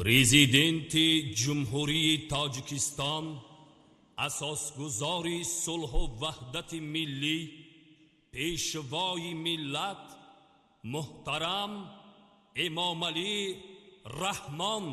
Президенти Ҷумҳурии Тоҷикистон, асосгузори сулҳу ваҳдати миллӣ, пешвои миллат муҳтарам Эмомалӣ Раҳмон.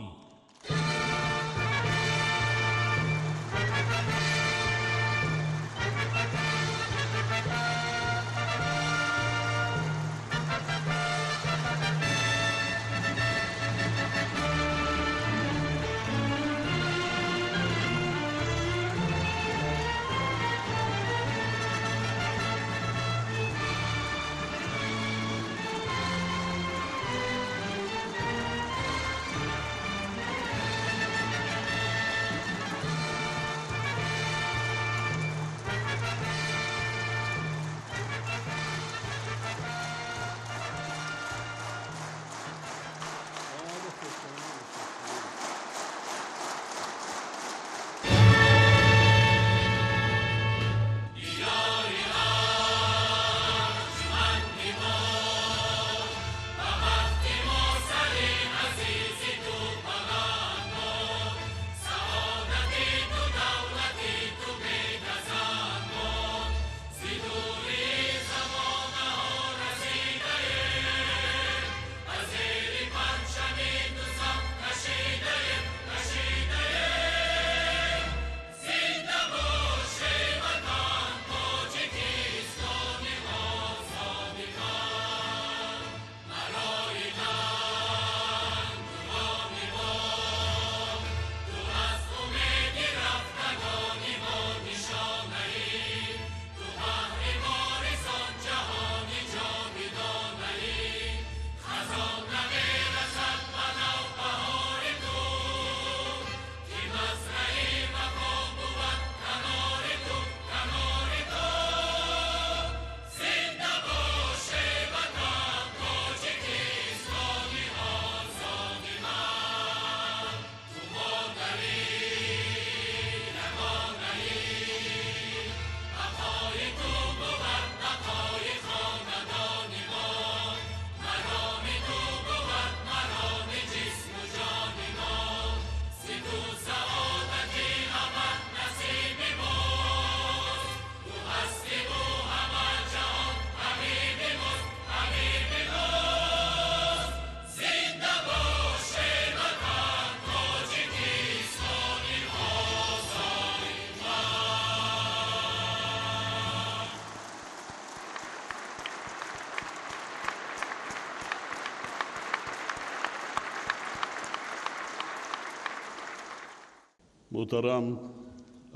Муҳтарам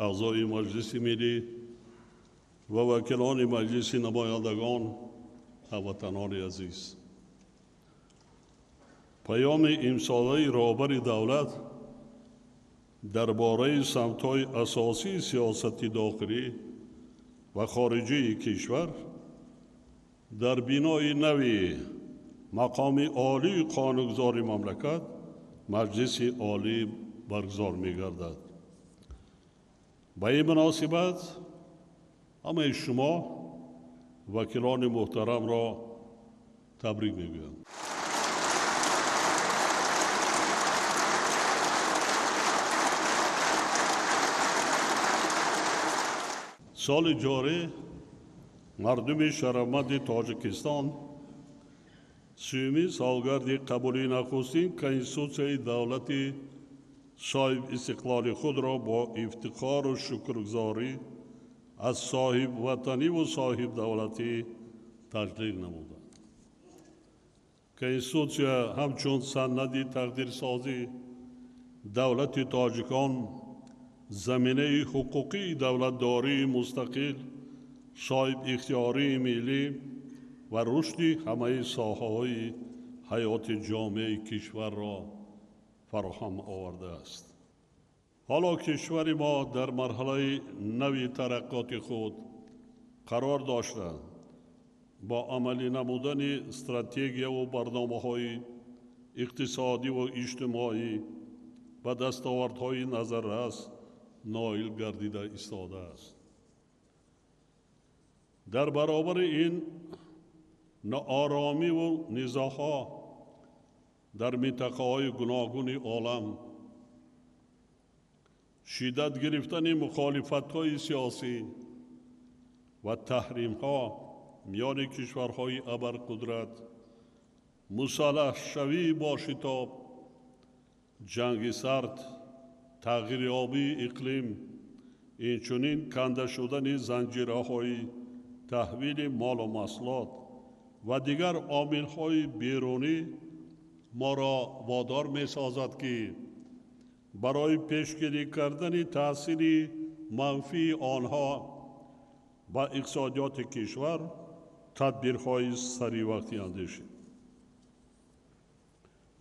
аъзои Маҷлиси Миллӣ ва вакилони Маҷлиси Намояндагон, ҳамватанони азиз, паёми имсолаи роҳбари давлат дар бораи самтҳои асосии сиёсати дохилӣ ва хориҷии кишвар дар бинои нави мақоми олии қонунгузори мамлакат Маҷлиси Олӣ баргузор мегардад. Ба ин муносибат ҳамаи шумо вакилони муҳтарамро табрик мегӯям. Соли ҷорӣ мардуми шарафманди Тоҷикистон сюмин солгарди қабули нахустин Конститутсияи давлати соҳиб истиқлоли худро бо ифтихору шукргузорӣ аз соҳибватаниву соҳибдавлатӣ таҷлил намуданд. Конститутсия ҳамчун санади тақдирсозии давлати тоҷикон, заминаи ҳуқуқии давлатдории мустақил, соҳибихтиёрии миллӣ ва рушди ҳамаи соҳаҳои ҳаёти ҷомеаи кишварро фароҳам овардааст. Ҳоло кишвари мо дар марҳалаи нави тараққиёти худ қарор дошта, бо амалӣ намудани стратегияву барномаҳои иқтисодиву иҷтимоӣ ба дастовардҳои назаррас ноил гардида истодааст. Дар баробари ин нооромиву низоъҳо Дар минтақаҳои гуногуни олам, шиддат гирифтани мухолифатҳои сиёсӣ ва таҳримҳо миёни кишварҳои абарқудрат, мусаллаҳшавӣ бо шитоб, ҷанги сард, тағйирёбии иқлим, инчунин канда шудани занҷираҳои таҳвили молу маҳсулот ва дигар омилҳои берунӣ моро водор месозад, ки барои пешгирӣ кардани таъсири манфии онҳо ба иқтисодиёти кишвар тадбирҳои саривақтӣ андешем.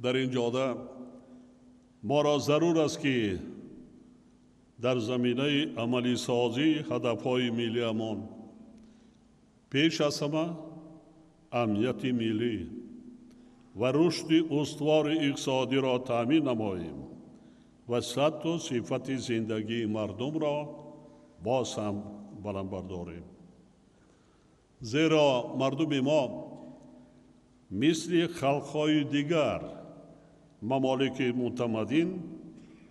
Дар ин ҷода моро зарур аст, ки дар заминаи амалисозии ҳадафҳои миллиамон пеш аз ҳама амнияти миллӣ ва рушди устувори иқтисодиро таъмин намоем ва сатҳу сифати зиндагии мардумро боз ҳам баланд бардорем. Зеро мардуми мо мисли халқҳои дигар мамолики мутамаддин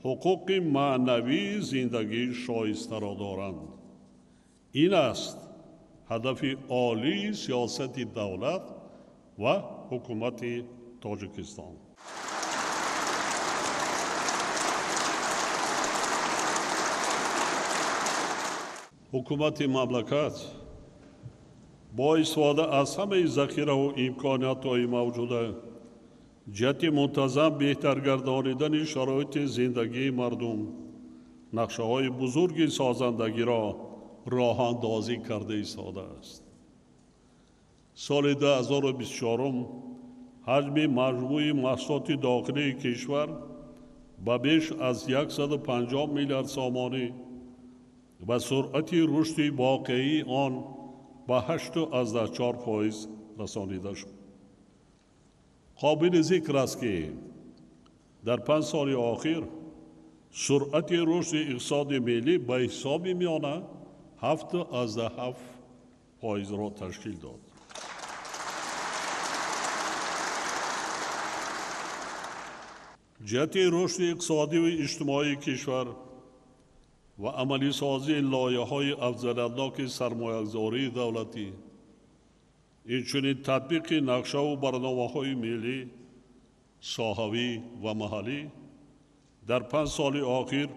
ҳуқуқи маънавии зиндагии шоистаро доранд. Ин аст ҳадафи олии сиёсати давлат ва ҳукумати Тоҷикистон. Ҳукумати мамлакат бо истифода аз ҳамаи захираву имкониятҳои мавҷуда ҷиҳати мунтазам беҳтар гардонидани шароити зиндагии мардум нақшаҳои бузурги созандагиро роҳандозӣ карда истодааст. Соли 2024 ҳаҷми маҷмӯи маҳсулоти дохилии кишвар ба беш аз 150 миллиард сомонӣ ва суръати рушди воқеии он ба 8,4% расонида шуд. Қобили зикр аст, ки дар 5 соли охир суръати рушди иқтисоди миллӣ ба ҳисоби миёна 7,7%-ро ташкил дод. Ҷиҳати рушди иқтисодиву иҷтимоии кишвар ва амалисозии лоиҳаҳои афзалиятноки сармоягузории давлатӣ, инчунин татбиқи нақшаву барномаҳои миллӣ, соҳавӣ ва маҳаллӣ дар 5 соли охир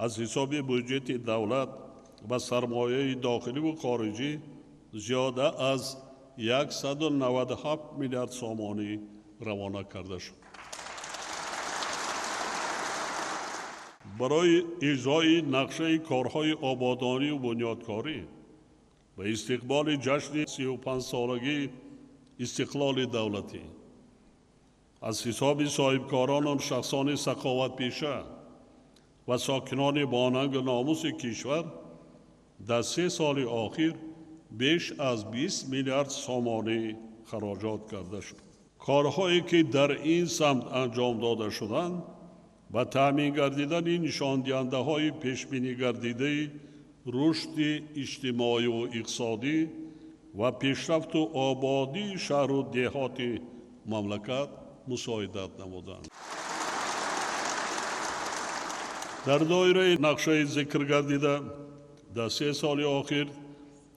аз ҳисоби буҷети давлат ва сармояи дохиливу хориҷӣ зиёда аз 197 миллиард сомонӣ равона карда шуд. Барои иҷрои нақшаи корҳои ободонию бунёдкорӣ ва истиқболи ҷашни 35-солагии истиқлоли давлатӣ аз ҳисоби соҳибкорону шахсони саховатпеша ва сокинони бонангу номуси кишвар дар 3 соли охир беш аз 20 миллиард сомонӣ хароҷот карда шуд. Корҳое ки дар ин самт анҷом дода шуданд ба таъмин гардидани нишондиҳандаҳои пешбинигардидаи рушди иҷтимоию иқтисодӣ ва пешрафту ободии шаҳру деҳоти мамлакат мусоидат намуданд. Дар доираи нақшаи зикр гардида дар 3 соли охир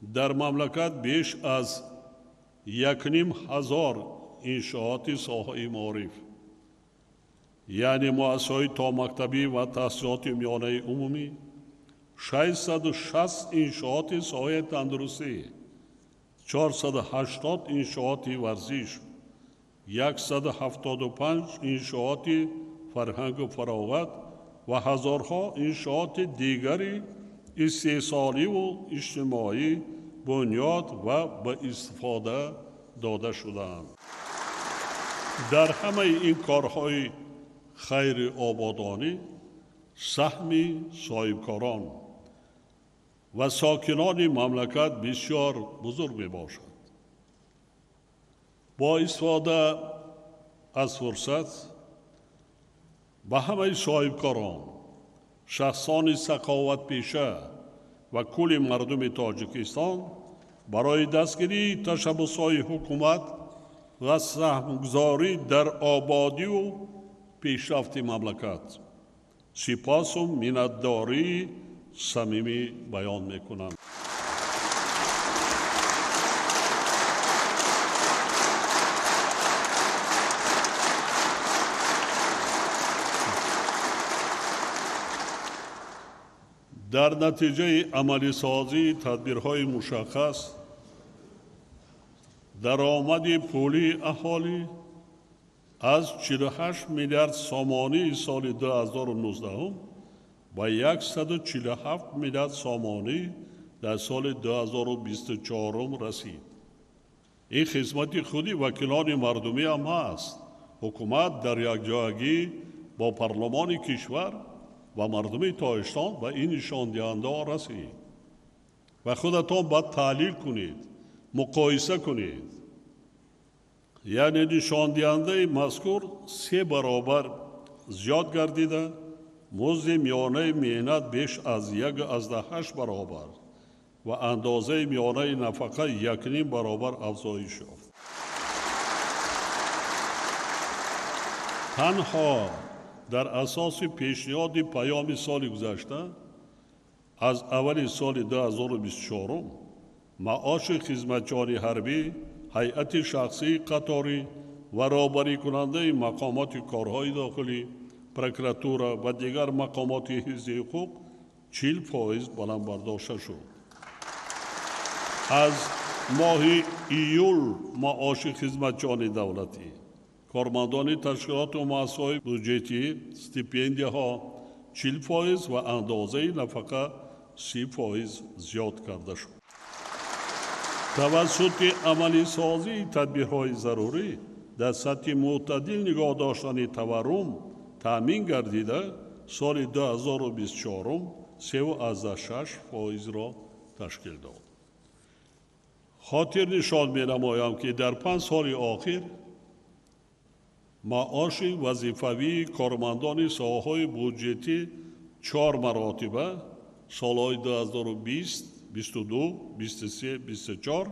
дар мамлакат беш аз 1500 иншооти соҳаи маориф, яъне муассисаҳои томактабӣ ва таҳсилоти миёнаи умумӣ, 660 иншооти соҳаи тандурустӣ, 480 иншооти варзиш, 175 иншооти фарҳангу фароғат ва ҳазорҳо иншооти дигари истеҳсоливу иҷтимоӣ бунёд ва ба истифода дода шудаанд. Дар ҳамаи ин корҳои хайри ободонӣ саҳми соҳибкорон ва сокинони мамлакат бисёр бузург мебошад. Бо истифода аз фурсат ба ҳамаи соҳибкорон, шахсони саховатпеша ва кулли мардуми Тоҷикистон барои дастгирии ташаббусҳои ҳукумат ва саҳмгузорӣ дар ободиву пешрафти мамлакат сипосу миннатдории самимӣ баён мекунам. Дар натиҷаи амалисозии тадбирҳои мушаххас даромади пулии аҳолӣ аз 48 миллиард сомонии соли 2019 ба 147 миллиард сомонӣ дар соли 2024 расид. Ин хизмати худи вакилони мардумӣ ҳам ҳаст. Ҳукумат дар якҷоягӣ бо парлумони кишвар ва мардуми Тоҷикистон ба ин нишондиҳандаҳо расид. Ва худатон бояд таҳлил кунед, муқоиса кунед. Яъне нишондиҳандаи мазкур 3 баробар зиёд гардида, музди миёнаи меҳнат беш аз 1,8 баробар ва андозаи миёнаи нафақа 1,5 баробар афзоиш ёфт. Танҳо дар асоси пешниҳоди паёми соли гузашта аз аввали соли 2024 маоши хизматчиёни ҳарбӣ, ҳайати шахсии қаторӣ ва роҳбарикунандаи мақомоти корҳои дохилӣ, прокуратура ва дигар мақомоти ҳифзи ҳуқуқ 40% баланд бардошта шуд. Аз моҳи июл маоши хизматчиёни давлатӣ, кормандони ташкилоту муассисаҳои буҷетӣ, стипендияҳо 40% ва андозаи нафақа 30% зиёд карда шуд. Тавассути амалисозии тадбирҳои зарурӣ дар сатҳи мӯътадил нигоҳ доштани таваррум таъмин гардида, соли 2024 3,6%-ро ташкил дод. Хотир нишон менамоям, ки дар 5 соли охир маоши вазифавии кормандони соҳаҳои буҷетӣ 4 маротиба солҳои 2020, 22, 23, 24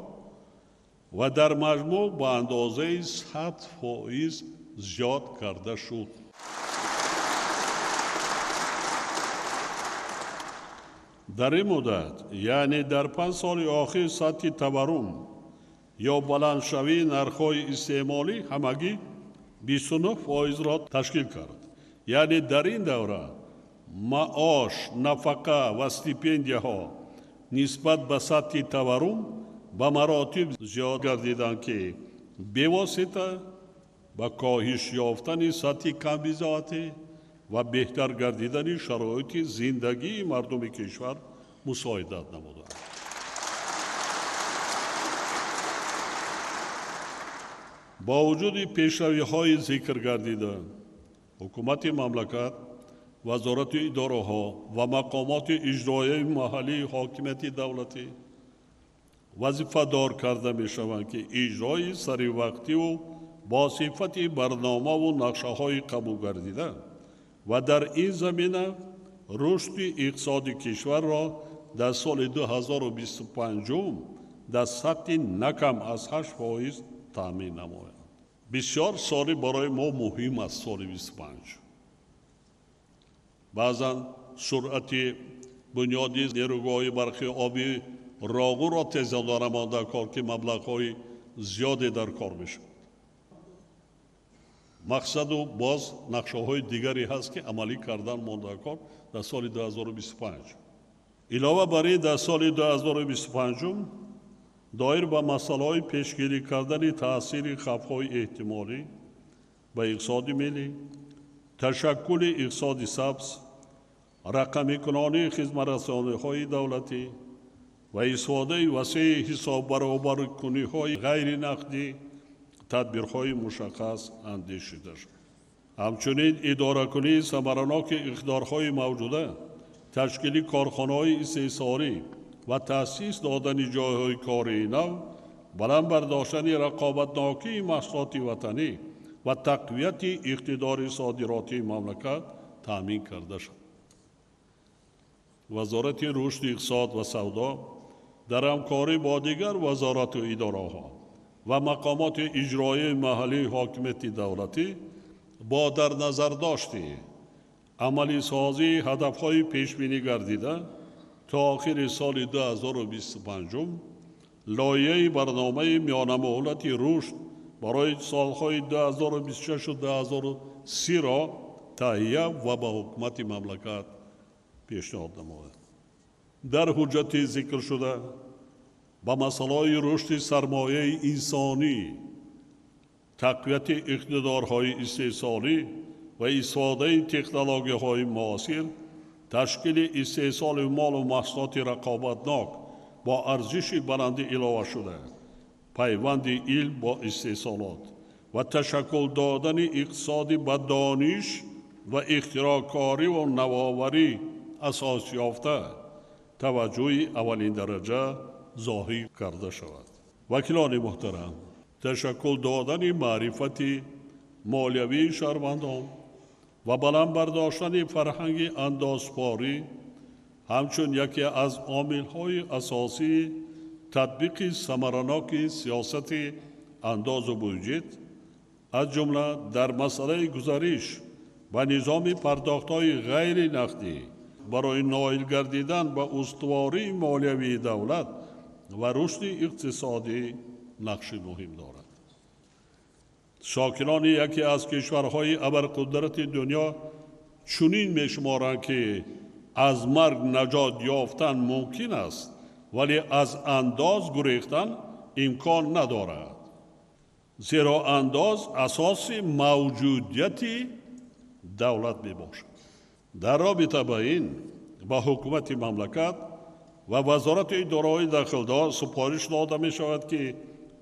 ва дар маҷмӯъ ба андозаи 100% зиёд карда шуд. Дар ин муддат, яъне дар 5 соли охир, сатҳи таваррум ё баландшавии нархҳои истеъмолӣ ҳамагӣ 29%-ро ташкил кард. Яъне дар ин давра маош, нафақа ва стипендияҳо нисбат ба сатҳи таваррум ба маротиб зиёд гардиданд, ки бевосита ба коҳиш ёфтани сатҳи камбизоатӣ ва беҳтар гардидани шароити зиндагии мардуми кишвар мусоидат намуданд. Бо вуҷуди пешравиҳои зикр гардида, ҳукумати мамлакат, вазорати идораҳо ва мақомоти иҷроияи маҳаллии ҳокимияти давлатӣ вазифадор карда мешаванд, ки иҷрои саривақтиву бо сифати барномаву нақшаҳои қабулгардида ва дар ин замина рушди иқтисоди кишварро дар соли 2025 дар сатҳи на кам аз 8% таъмин намоянд. Бисёр соли барои мо муҳим аст соли 25. Баъзан суръати бунёди нерӯгоҳи барқи оби Роғурро тезонда монда кор, ки маблағҳои зиёде дар кор мешавад. Мақсаду боз нақшаҳои дигаре ҳаст, ки амалӣ кардан монда кор дар соли 2025. Илова бар ин, дар соли 2025 доир ба масъалаҳои пешгирӣ кардани таъсири хавфҳои эҳтимолӣ ба иқтисоди миллӣ, ташаккули иқтисоди сабз, рақамикунонии хизматрасониҳои давлатӣ ва истифодаи васеи ҳисоббаробаркуниҳои ғайринақдӣ тадбирҳои мушаххас андешида шуд. Ҳамчунин идоракунии самараноки иқтидорҳои мавҷуда, ташкили корхонаҳои истеҳсолӣ ва таъсис додани ҷойҳои кории нав, баланд бардоштани рақобатнокии маҳсулоти ватанӣ ва тақвияти иқтидори содиротии мамлакат таъмин карда шуд. Вазорати рушди иқтисод ва савдо дар ҳамкорӣ бо дигар вазорату идораҳо ва мақомоти иҷроии маҳаллии ҳокимияти давлатӣ бо дар назардошти амалисозии ҳадафҳои пешбинӣ гардида то охири соли 2025 лоиҳаи барномаи миёнамуҳлати рушд барои солҳои 2026-2030-ро таҳия ва ба ҳукумати мамлакат пешниҳод намояд. Дар ҳуҷҷати зикршуда ба масъалаҳои рушди сармояи инсонӣ, тақвияти иқтидорҳои истеҳсолӣ ва истифодаи технологияҳои муосир, ташкили истеҳсоли молу маҳсулоти рақобатнок бо арзиши баланди иловашуда, пайванди илм бо истеҳсолот ва ташаккул додани иқтисоди ба дониш ва ихтироъкориву навоварӣ асос ёфта таваҷҷӯҳи аввалиндараҷа зоҳир карда шавад. Вакилони муҳтарам, ташаккул додани маърифати молиявии шаҳрвандон ва баланд бардоштани фарҳанги андозпорӣ ҳамчун яке аз омилҳои асосии татбиқи самараноки сиёсати андозу буҷет, аз ҷумла дар масъалаи гузариш ба низоми пардохтҳои ғайринақдӣ барои ноил гардидан ба устувории молиявии давлат ва рушди иқтисодӣ нақши муҳим дорад. Сокинони яке аз кишварҳои абарқудрати дунё чунин мешуморанд, ки аз марг наҷот ёфтан мумкин аст, вале аз андоз гурехтан имкон надорад, зеро андоз асоси мавҷудияти давлат мебошад. Дар робита ба ин ба ҳукумати мамлакат ва вазорати идораҳои дахлдор супориш дода мешавад, ки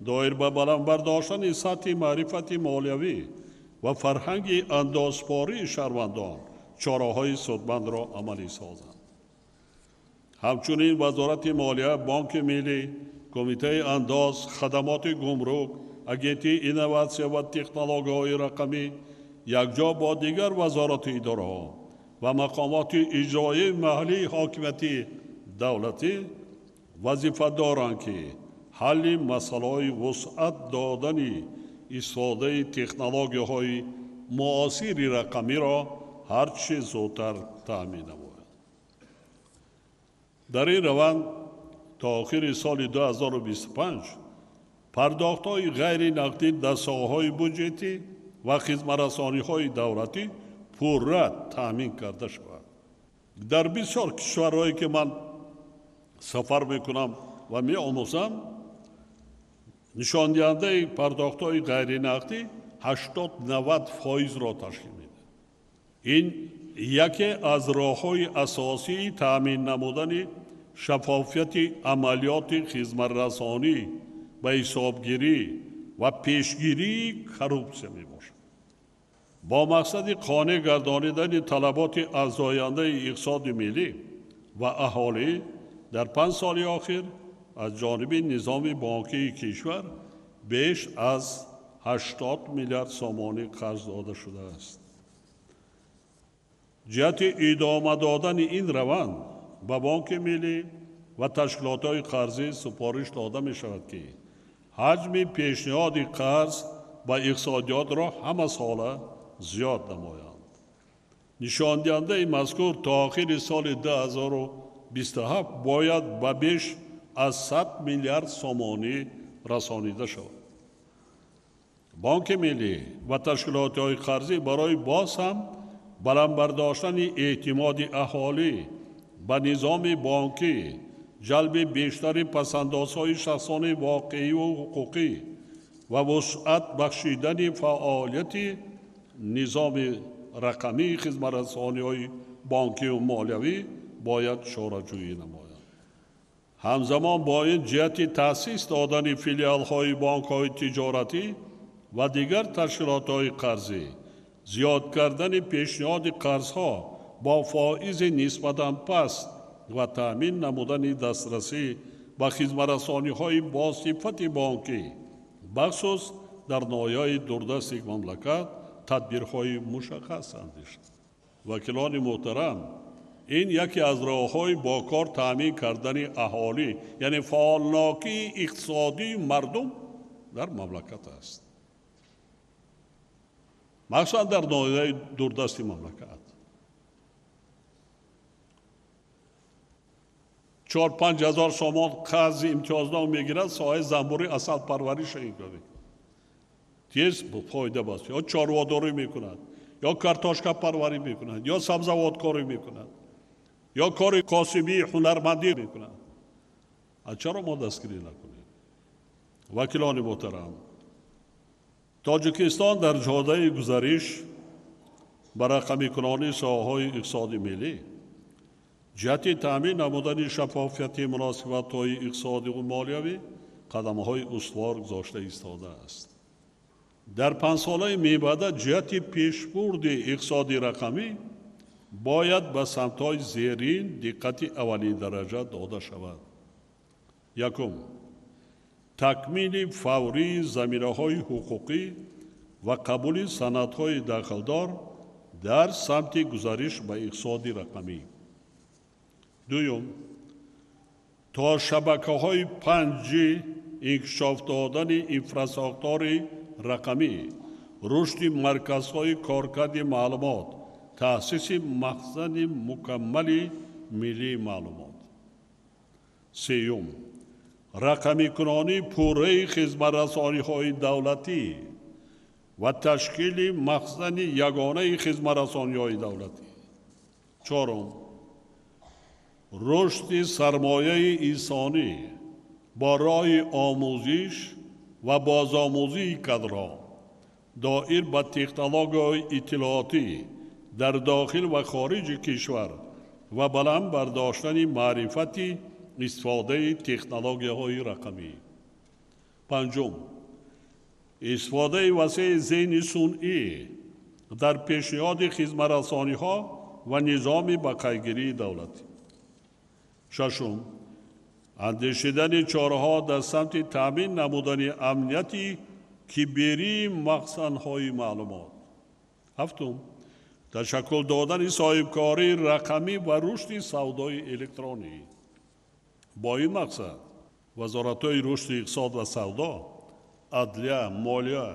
доир ба баланд бардоштани сатҳи маърифати молиявӣ ва фарҳанги андозпории шаҳрвандон чораҳои судмандро амалӣ созанд. Ҳамчунин Вазорати молия, Бонки миллӣ, Кумитаи андоз, хадамоти гумрук, Агентии инноватсия ва технологияҳои рақамӣ якҷо бо дигар вазорати идораҳо ва мақомоти иҷроии маҳаллии ҳокимияти давлатӣ вазифа доранд, ки ҳалли масъалаҳои вусъат додани истифодаи технологияҳои муосири рақамиро ҳарчи зудтар таъмин намояд. Дар ин раванд то охири соли 2025 пардохтҳои ғайринақдӣ дар соҳаҳои буҷетӣ ва хизматрасониҳои давлатӣ пурра таъмин карда шавад. Дар бисёр кишварҳое ки ман сафар мекунам ва меомӯзам, нишондиҳандаи пардохтҳои ғайринақдӣ 80-90%-ро ташкил медиҳад. Ин яке аз роҳҳои асосии таъмин намудани шаффофияти амалиёти хизматрасонӣ ба ҳисобгирӣ ва пешгирии коррупсия мебошад. Бо мақсади қонеъ гардонидани талаботи афзояндаи иқтисоди миллӣ ва аҳолӣ дар 5 соли охир аз ҷониби низоми бонкии кишвар беш аз 80 миллиард сомонӣ қарз дода шудааст. Ҷиҳати идома додани ин раванд ба Бонки миллӣ ва ташкилотҳои қарзӣ супориш дода мешавад, ки ҳаҷми пешниҳоди қарз ба иқтисодиётро ҳамасола зиёд намоянд. Нишондиҳандаи мазкур то охири соли 2027 бояд ба беш аз 100 миллиард сомонӣ расонида шавад. Бонки миллӣ ва ташкилотҳои қарзӣ барои боз ҳам баланд бардоштани эътимоди аҳолӣ ба низоми бонкӣ, ҷалби бештари пасандозҳои шахсони воқеиву ҳуқуқӣ ва вусъат бахшидани фаъолияти низоми рақамии хизматрасониҳои бонкиву молиявӣ бояд чораҷӯӣ намояд. Ҳамзамон бо ин ҷиҳати таъсис додани филиалҳои бонкҳои тиҷоратӣ ва дигар ташкилотҳои қарзӣ, зиёд кардани пешниҳоди қарзҳо бо фоизи нисбатан паст ва таъмин намудани дастрасӣ ба хизматрасониҳои босифати бонкӣ, бахусус дар ноҳияҳои дурдасти мамлакат тадбирҳои мушаххас андешид. Вакилони муҳтарам, ин яке аз роҳҳои бо кор таъмин кардани аҳолӣ, яъне фаъолнокии иқтисодии мардум Дар мамлакат аст, махсусан дар ноҳияи дурдасти мамлакат. 4-5 ҳазор сомон қарзи имтиёзнок мегирад, соҳаи занбури асалпарвариша мекунад, тез фоида баст, ё чорводорӣ мекунад, ё картошкапарварӣ мекунад, ё сабзавоткорӣ мекунад, ё кори косибии ҳунармандӣ мекунад. Аз чаро мо дастгирӣ накунем? Вакилони муҳтарам, Тоҷикистон дар ҷодаи гузариш ба рақамикунонии соҳаҳои иқтисоди миллӣ ҷиҳати таъмин намудани шаффофияти муносибатҳои иқтисодиву молиявӣ қадамҳои устувор гузошта истодааст. Дар панҷсолаи мебаъда ҷиҳати пешбурди иқтисоди рақамӣ бояд ба самтҳои зерин диққати аввалиндараҷа дода шавад. Якум, такмили фаврии заминаҳои ҳуқуқӣ ва қабули санадҳои дахлдор дар самти гузариш ба иқтисоди рақамӣ. Дуюм, то шабакаҳои 5G инкишоф додани инфрасохтори рақамӣ, рушди марказҳои коркарди маълумот, таъсиси махзани мукаммали миллии маълумот. Сеюм, рақамикунонии пурраи хизматрасониҳои давлатӣ ва ташкили махзани ягонаи хизматрасониҳои давлатӣ. Чорум, рушди сармояи инсонӣ бо роҳи омӯзиш ва бозомӯзии кадрҳо доир ба технологияҳои иттилоотӣ дар дохил ва хориҷи кишвар ва баланд бардоштани маърифати истифодаи технологияҳои рақамӣ. Панҷум, истифодаи васеи зеҳни сунъӣ дар пешниҳоди хизматрасониҳо ва низоми бақайдгирии давлатӣ. Шашум, андешидани чораҳо дар самти таъмин намудани амнияти киберии махзанҳои маълумот. Ҳафтум, ташаккул додани соҳибкории рақамӣ ва рушди савдои электронӣ. Бо ин мақсад вазоратҳои рушди иқтисод ва савдо, адлия, молия,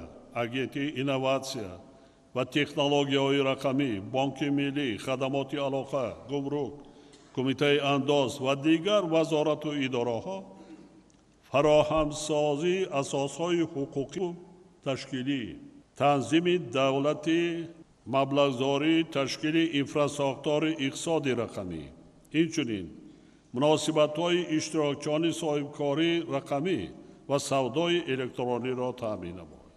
агентии инноватсия ва технологияҳои рақамӣ, Бонки миллӣ, хадамоти алоқа, гумрук, Кумитаи андоз ва дигар вазорату идораҳо фароҳамсозии асосҳои ҳуқуқию ташкилӣ, танзими давлати маблағгузорӣ, ташкили инфрасохтори иқтисоди рақамӣ, инчунин муносибатҳои иштирокчиёни соҳибкории рақамӣ ва савдои электрониро таъмин намояд.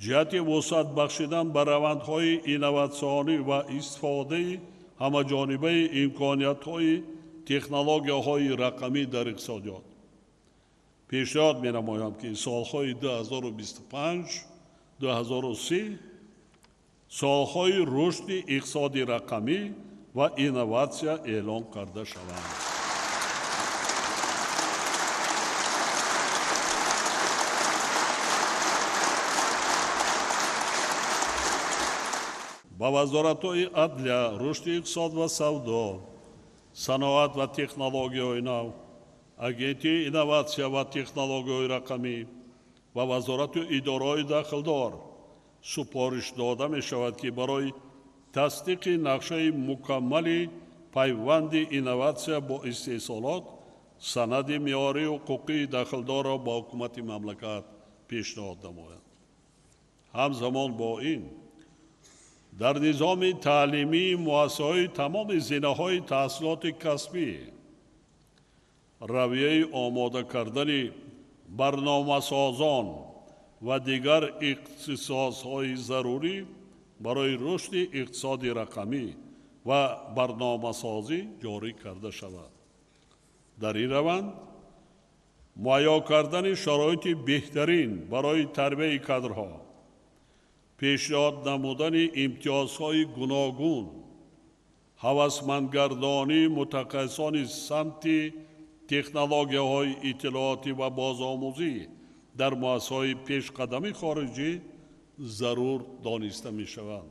Ҷиҳати вусъат бахшидан ба равандҳои инноватсионӣ ва истифодаи ҳамаҷонибаи имкониятҳои технологияҳои рақамӣ дар иқтисодиёт пешниҳод менамоям, ки солҳои 2025-2030 солҳои рушди иқтисоди рақамӣ ва инноватсия эълон карда шаванд. Ба вазоратҳои адлия, рушди иқтисод ва савдо, саноат ва технологияҳои нав, агентии инноватсия ва технологияҳои рақамӣ ва вазорату идораҳои дахлдор супориш дода мешавад, ки барои тасдиқи нақшаи мукаммали пайванди инноватсия бо истеҳсолот санади меъёрии ҳуқуқии дахлдорро ба ҳукумати мамлакат пешниҳод намояд. Ҳамзамон бо ин дар низоми таълимии муассисаҳои тамоми зинаҳои таҳсилоти касбӣ равияи омода кардани барномасозон ва дигар ихтисосҳои зарурӣ барои рушди иқтисоди рақамӣ ва барномасозӣ ҷорӣ карда шавад. Дар ин раванд муҳайё кардани шароити беҳтарин барои тарбияи кадрҳо, пешниҳод намудани имтиёзҳои гуногун, ҳавасмандгардонии мутахассисони самти технологияҳои иттилоотӣ ва бозомӯзӣ дар муассисаҳои пешқадами хориҷӣ зарур дониста мешаванд.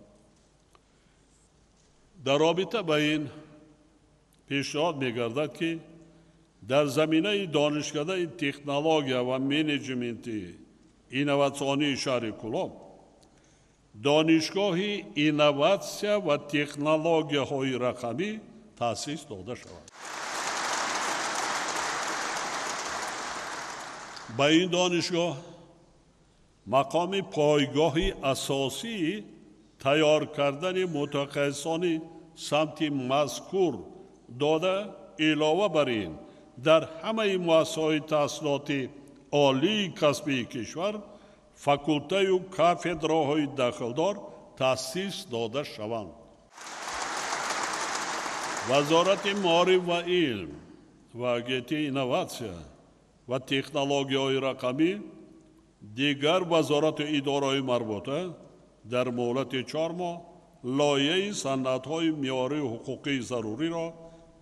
Дар робита ба ин пешниҳод мегардад, ки Дар заминаи донишкадаи технология ва менеҷменти инноватсионии шаҳри Кӯлоб донишгоҳи инноватсия ва технологияҳои рақамӣ таъсис дода шавад. Ба ин донишгоҳ мақоми пойгоҳи асосии тайёр кардани мутахассисони самти мазкур дода, илова бар ин дар ҳамаи муассисаҳои таҳсилоти олии касбии кишвар факултаю кафедраҳои дахлдор таъсис дода шаванд. Вазорати маориф ва илм ва Агентии инноватсия ва технологияҳои рақамӣ, дигар вазорату идораҳои марбута дар муҳлати 4 моҳ лоиҳаи санадҳои меъёрию ҳуқуқии заруриро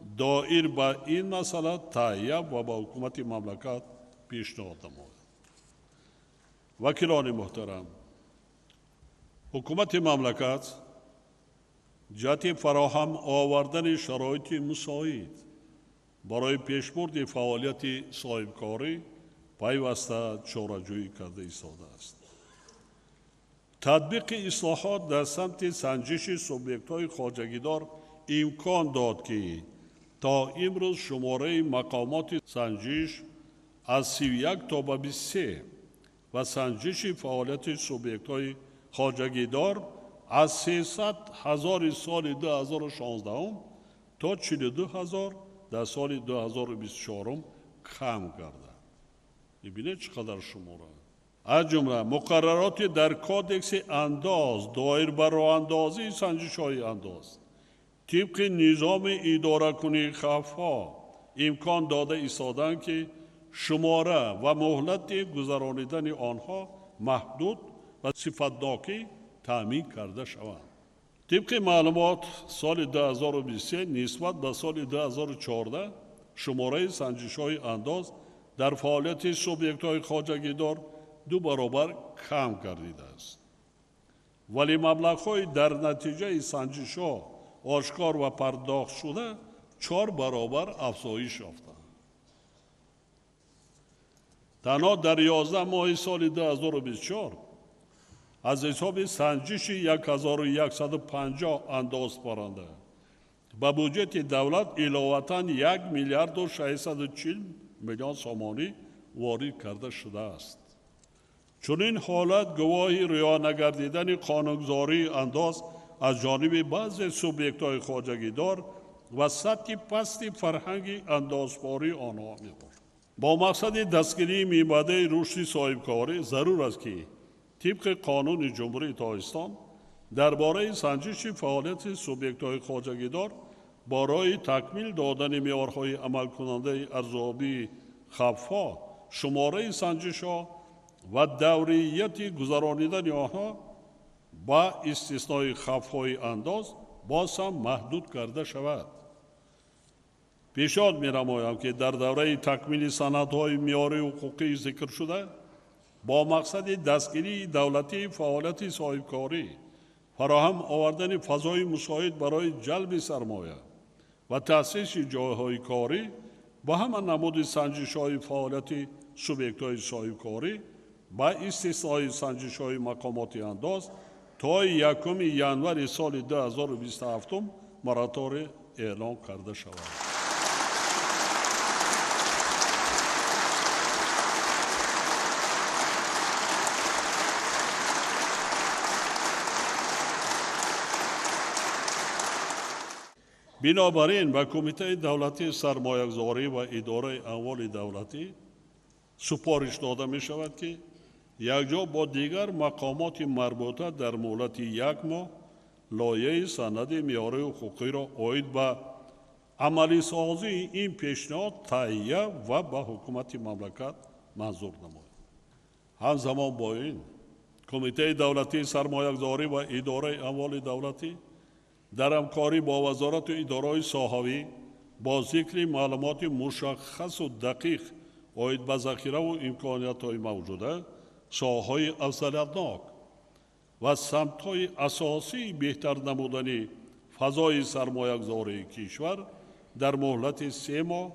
доир ба ин масъала таҳия ва ба ҳукумати мамлакат пешниҳод намояд. Вакилони муҳтарам, ҳукумати мамлакат ҷиҳати фароҳам овардани шароити мусоид барои пешбурди фаъолияти соҳибкорӣ пайваста чораҷӯӣ карда истодааст. Татбиқи ислоҳот дар самти санҷиши субъектҳои хоҷагидор имкон дод, ки то имрӯз шумораи мақомоти санҷиш аз 31 то ба 23 ва санҷиши фаъолияти субъектҳои хоҷагидор аз 300 ҳазори соли 2016 то 42 ҳазор дар соли 2024 кам гардад. Мебинед чӣ қадар шумора. Аз ҷумла муқаррароти дар кодекси андоз доир ба роҳандозии санҷишҳои андоз тибқи низоми идоракунии хавфҳо имкон дода истоданд, ки шумора ва муҳлати гузаронидани онҳо маҳдуд ва сифатнокӣ таъмин карда шаванд. Тибқи маълумот, соли 2023 нисбат ба соли 2014 шумораи санҷишҳои андоз дар фаъолияти субъектҳои хоҷагидор 2 баробар кам гардидааст. Вале маблағҳои дар натиҷаи санҷишҳо ошкор ва пардохтшуда 4 баробар афзоиш ёфтанд. Танҳо дар 11 моҳи соли 2024 аз ҳисоби санҷиши 1150 андозпаранда ба буҷети давлат иловатан 1 миллиарду 640 миллион сомонӣ ворид карда шудааст. Чунин ҳолат гувоҳи риоя нагардидани қонунгузории андоз аз ҷониби баъзе субъектҳои хоҷагидор ва сатҳи пасти фарҳанги андозпории онҳо мебошад. Бо мақсади дастгирии минбаъдаи рушди соҳибкорӣ зарур аст, ки тибқи қонуни Ҷумҳурии Тоҷикистон дар бораи санҷиши фаъолияти субъектҳои хоҷагидор барои такмил додани меъёрҳои амалкунандаи арзёбии хавфҳо, шумораи санҷишҳо ва даврияти гузаронидани онҳо ба истиснои хавфҳои андоз боз ҳам маҳдуд карда шавад. Пешниҳод менамоям, ки дар давраи такмили санадҳои меъёрии ҳуқуқии зикршуда бо мақсади дастгирии давлатии фаъолияти соҳибкорӣ, фароҳам овардани фазои мусоид барои ҷалби сармоя ва таъсиси ҷойҳои корӣ ба ҳама намуди санҷишҳои фаъолияти субъектҳои соҳибкорӣ ба истиснои санҷишҳои мақомоти андоз то 1 январи соли 2027 мораторий эълон карда шавад. Бинобар ин ба Кумитаи давлатии сармоягузорӣ ва идораи амволи давлатӣ супориш дода мешавад, ки якҷо бо дигар мақомоти марбута дар муҳлати 1 моҳ лоиҳаи санади меъёрии ҳуқуқиро оид ба амалисозии ин пешниҳод таҳия ва ба ҳукумати мамлакат манзур намояд. Ҳамзамон бо ин Кумитаи давлатии сармоягузорӣ ва идораи амволи давлатӣ дар ҳамкорӣ бо вазорату идораҳои соҳавӣ бо зикри маълумоти мушаххасу дақиқ оид ба захираву имкониятҳои мавҷуда, соҳаҳои афзалиятнок ва самтҳои асосии беҳтар намудани фазои сармоягузории кишвар дар муҳлати 3 моҳ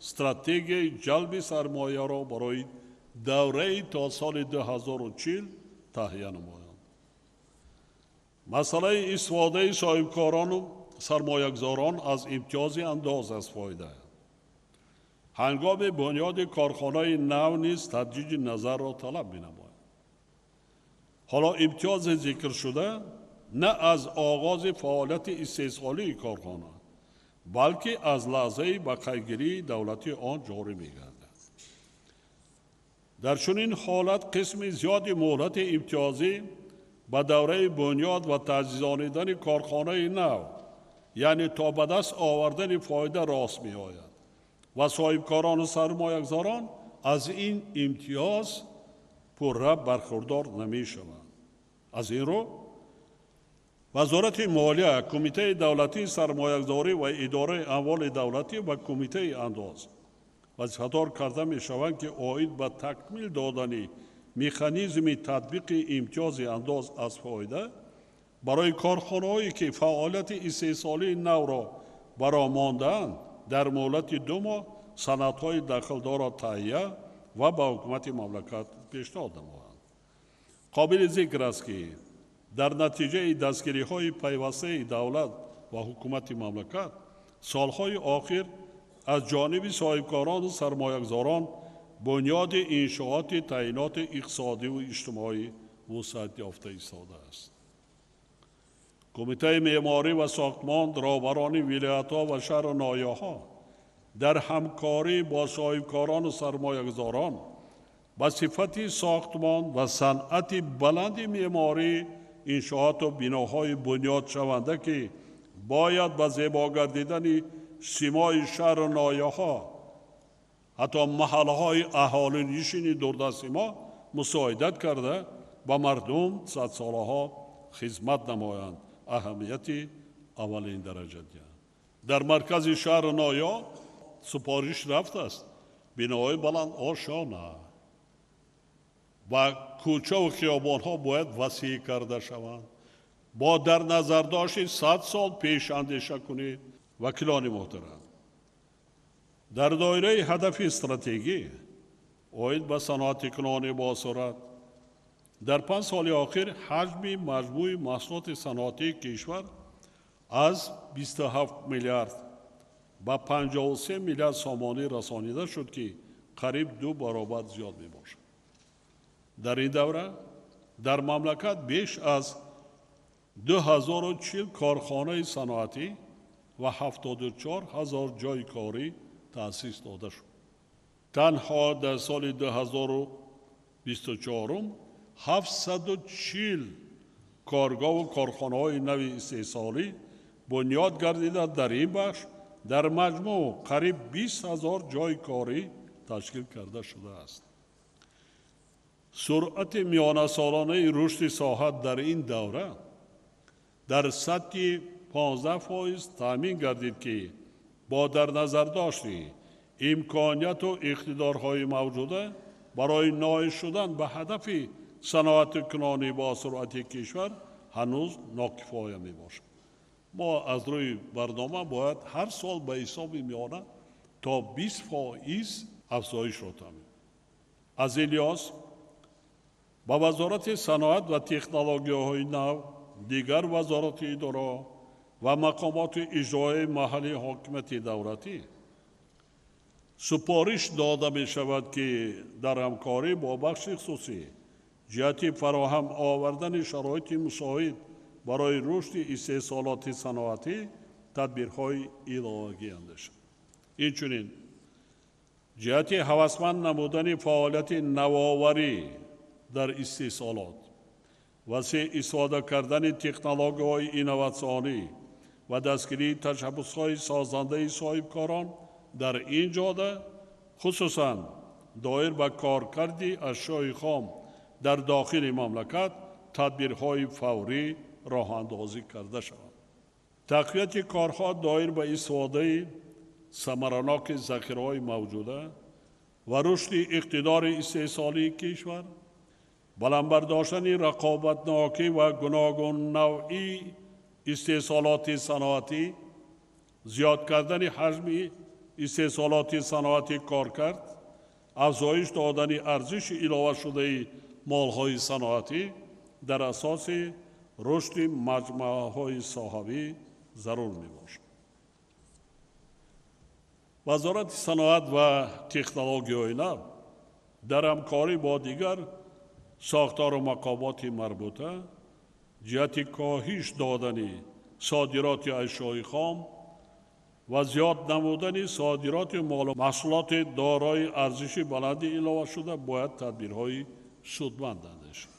стратегияи ҷалби сармояро барои давраи то соли 2040 таҳия намоянд. Масъалаи истифодаи соҳибкорону сармоягузорон аз имтиёзи андоз аз фоида ҳангоми бунёди корхонаи нав низ таҷдиди назарро талаб менамояд. Ҳоло имтиёзи зикршуда на аз оғози фаъолияти истеҳсолии корхона, балки аз лаҳзаи ба қайдгирии давлатии он ҷорӣ мегардад. Дар чунин ҳолат қисми зиёди муҳлати имтиёзӣ ба давраи бунёд ва таҷҳизонидани корхонаи нав, яъне то ба даст овардани фоида рост меояд ва соҳибкорону сармоягузорон аз ин имтиёз пурра бархурдор намешаванд. Аз ин рӯ Вазорати молия, Кумитаи давлатии сармоягузорӣ ва идораи амволи давлатӣ ва Кумитаи андоз вазифадор карда мешаванд, ки оид ба такмил додани механизми татбиқи имтиёзи андоз аз фоида барои корхонаҳое ки фаъолияти истеҳсолии навро бароҳ мондаанд, дар муҳлати 2 моҳ санадҳои дахлдорро таҳия ва ба ҳукумати мамлакат пешниҳод намоянд. Қобили зикр аст, ки дар натиҷаи дастгириҳои пайвастаи давлат ва ҳукумати мамлакат солҳои охир аз ҷониби соҳибкорону сармоягузорон бунёди иншооти таъиноти иқтисодиву иҷтимоӣ вусъат ёфта истодааст. Кумитаи меъморӣ ва сохтмон, роҳбарони вилоятҳо ва шаҳру ноҳияҳо дар ҳамкорӣ бо соҳибкорону сармоягузорон ба сифати сохтмон ва санъати баланди меъморӣ иншооту биноҳои бунёдшаванда, ки бояд ба зебо гардидани симои шаҳру ноҳияҳо, ҳатто маҳаллаҳои аҳолинишини дурдасти мо мусоидат карда ба мардум садсолаҳо хизмат намоянд, аҳамияти аввалин дараҷа диҳанд. Дар маркази шаҳру ноҳия супориш рафтааст биноҳои баланд ошона ва кӯчаву хиёбонҳо бояд васеъ карда шаванд. Бо дар назардошти 100 сол пеш андеша кунед. Вакилони муҳтарам, дар доираи ҳадафи стратегӣ оид ба саноатикунонӣ босуръат дар 5 соли охир ҳаҷми маҷмӯи маҳсулоти саноатии кишвар аз 27 миллиард ба 53 миллиард сомонӣ расонида шуд, ки қариб 2 баробар зиёд мебошад. Дар ин давра дар мамлакат беш аз 2040 корхонаи саноатӣ ва 74 ҳазор ҷойи корӣ таъсис дода шуд. Танҳо дар соли 2024 740 коргоҳу корхонаҳои нави истеҳсолӣ бунёд гардида, дар ин бахш дар маҷмӯъ қариб 20 ҳазор ҷойи корӣ ташкил карда шудааст. Суръати миёнасолонаи рушди соҳа дар ин давра дар сатҳи 15% таъмин гардид, ки бо дар назардошти имконияту иқтидорҳои мавҷуда барои ноил шудан ба ҳадафи саноатикунонӣ бо суръати кишвар ҳанӯз нокифоя мебошад. Мо аз рӯи барнома бояд ҳар сол ба ҳисоби миёна то 20% афзоишро таъмин. Аз ин лиҳоз ба Вазорати саноат ва технологияҳои нав, дигар вазорати идора ва мақомоти иҷроияи маҳаллии ҳокимияти давлатӣ супориш дода мешавад, ки дар ҳамкорӣ бо бахши хусусӣ ҷиҳати фароҳам овардани шароити мусоид барои рушди истеҳсолоти саноатӣ тадбирҳои иловагӣ андешанд. Инчунин ҷиҳати ҳавасманд намудани фаъолияти навоварӣ дар истеҳсолот, васеъ истифода кардани технологияҳои инноватсионӣ ва дастгирии ташаббусҳои созандаи соҳибкорон дар ин ҷода, хусусан доир ба коркарди ашёи хом дар дохили мамлакат тадбирҳои фаврӣ роҳандозӣ карда шаванд. Тақвияти корҳо доир ба истифодаи самараноки захираҳои мавҷуда ва рушди иқтидори истеҳсолии кишвар, баланд бардоштани рақобатнокӣ ва гуногуннавъии истеҳсолоти саноатӣ, зиёд кардани ҳаҷми истеҳсолоти саноатӣ кор кард, афзоиш додани арзиши иловашудаи молҳои саноатӣ дар асоси рушди маҷмӯаҳои соҳавӣ зарур мебошад. Вазорати саноат ва технологияҳои нав дар ҳамкорӣ бо дигар сохтору мақомоти марбута ҷиҳати коҳиш додани содироти ашёи хом ва зиёд намудани содироти молу маҳсулоти дорои арзиши баланди иловашуда бояд тадбирҳои судманд андешад.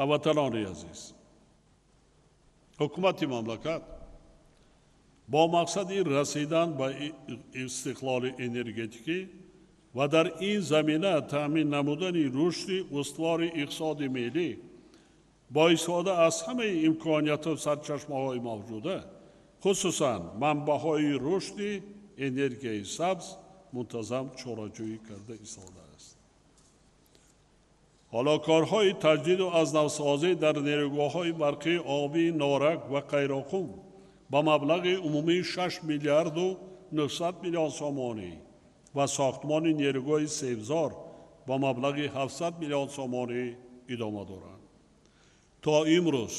Ҳамватанони азиз, ҳукумати мамлакат бо мақсади расидан ба истиқлоли энергетикӣ ва дар ин замина таъмин намудани рушди устувори иқтисоди миллӣ бо истифода аз ҳамаи имконияту сарчашмаҳои мавҷуда, хусусан манбаъҳои рушди энергияи сабз, мунтазам чораҷӯӣ карда истодааст. Ҳоло корҳои таҷдиду аз навсозӣ дар нерӯгоҳҳои барқии обии Норак ва Қайроқум ба маблағи умумии 6 миллиарду 900 миллион сомонӣ ва сохтмони нерӯгоҳи Себзор ба маблағи 700 миллион сомонӣ идома доранд. То имрӯз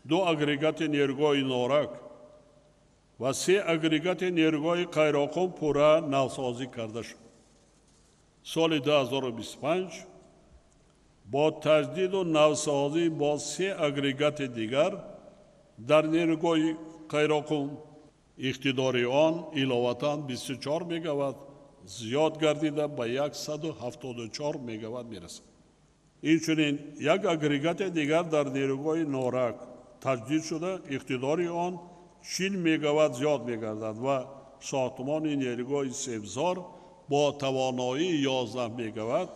2 агрегати нерӯгоҳи Норак ва 3 агрегати нерӯгоҳи Қайроқум пурра навсозӣ карда шуд. Соли 2025 бо таҷдиду навсозӣ бо 3 агрегати дигар дар нерӯгоҳи Қайроқум иқтидори он иловатан 24 мегаватт зиёд гардида ба 174 мегаватт мерасад. Инчунин як агрегати дигар дар нерӯгоҳи Норак таҷдид шуда, иқтидори он 40 мегаватт зиёд мегардад ва сохтмони нерӯгоҳи Себзор бо тавоноии 11 мегаватт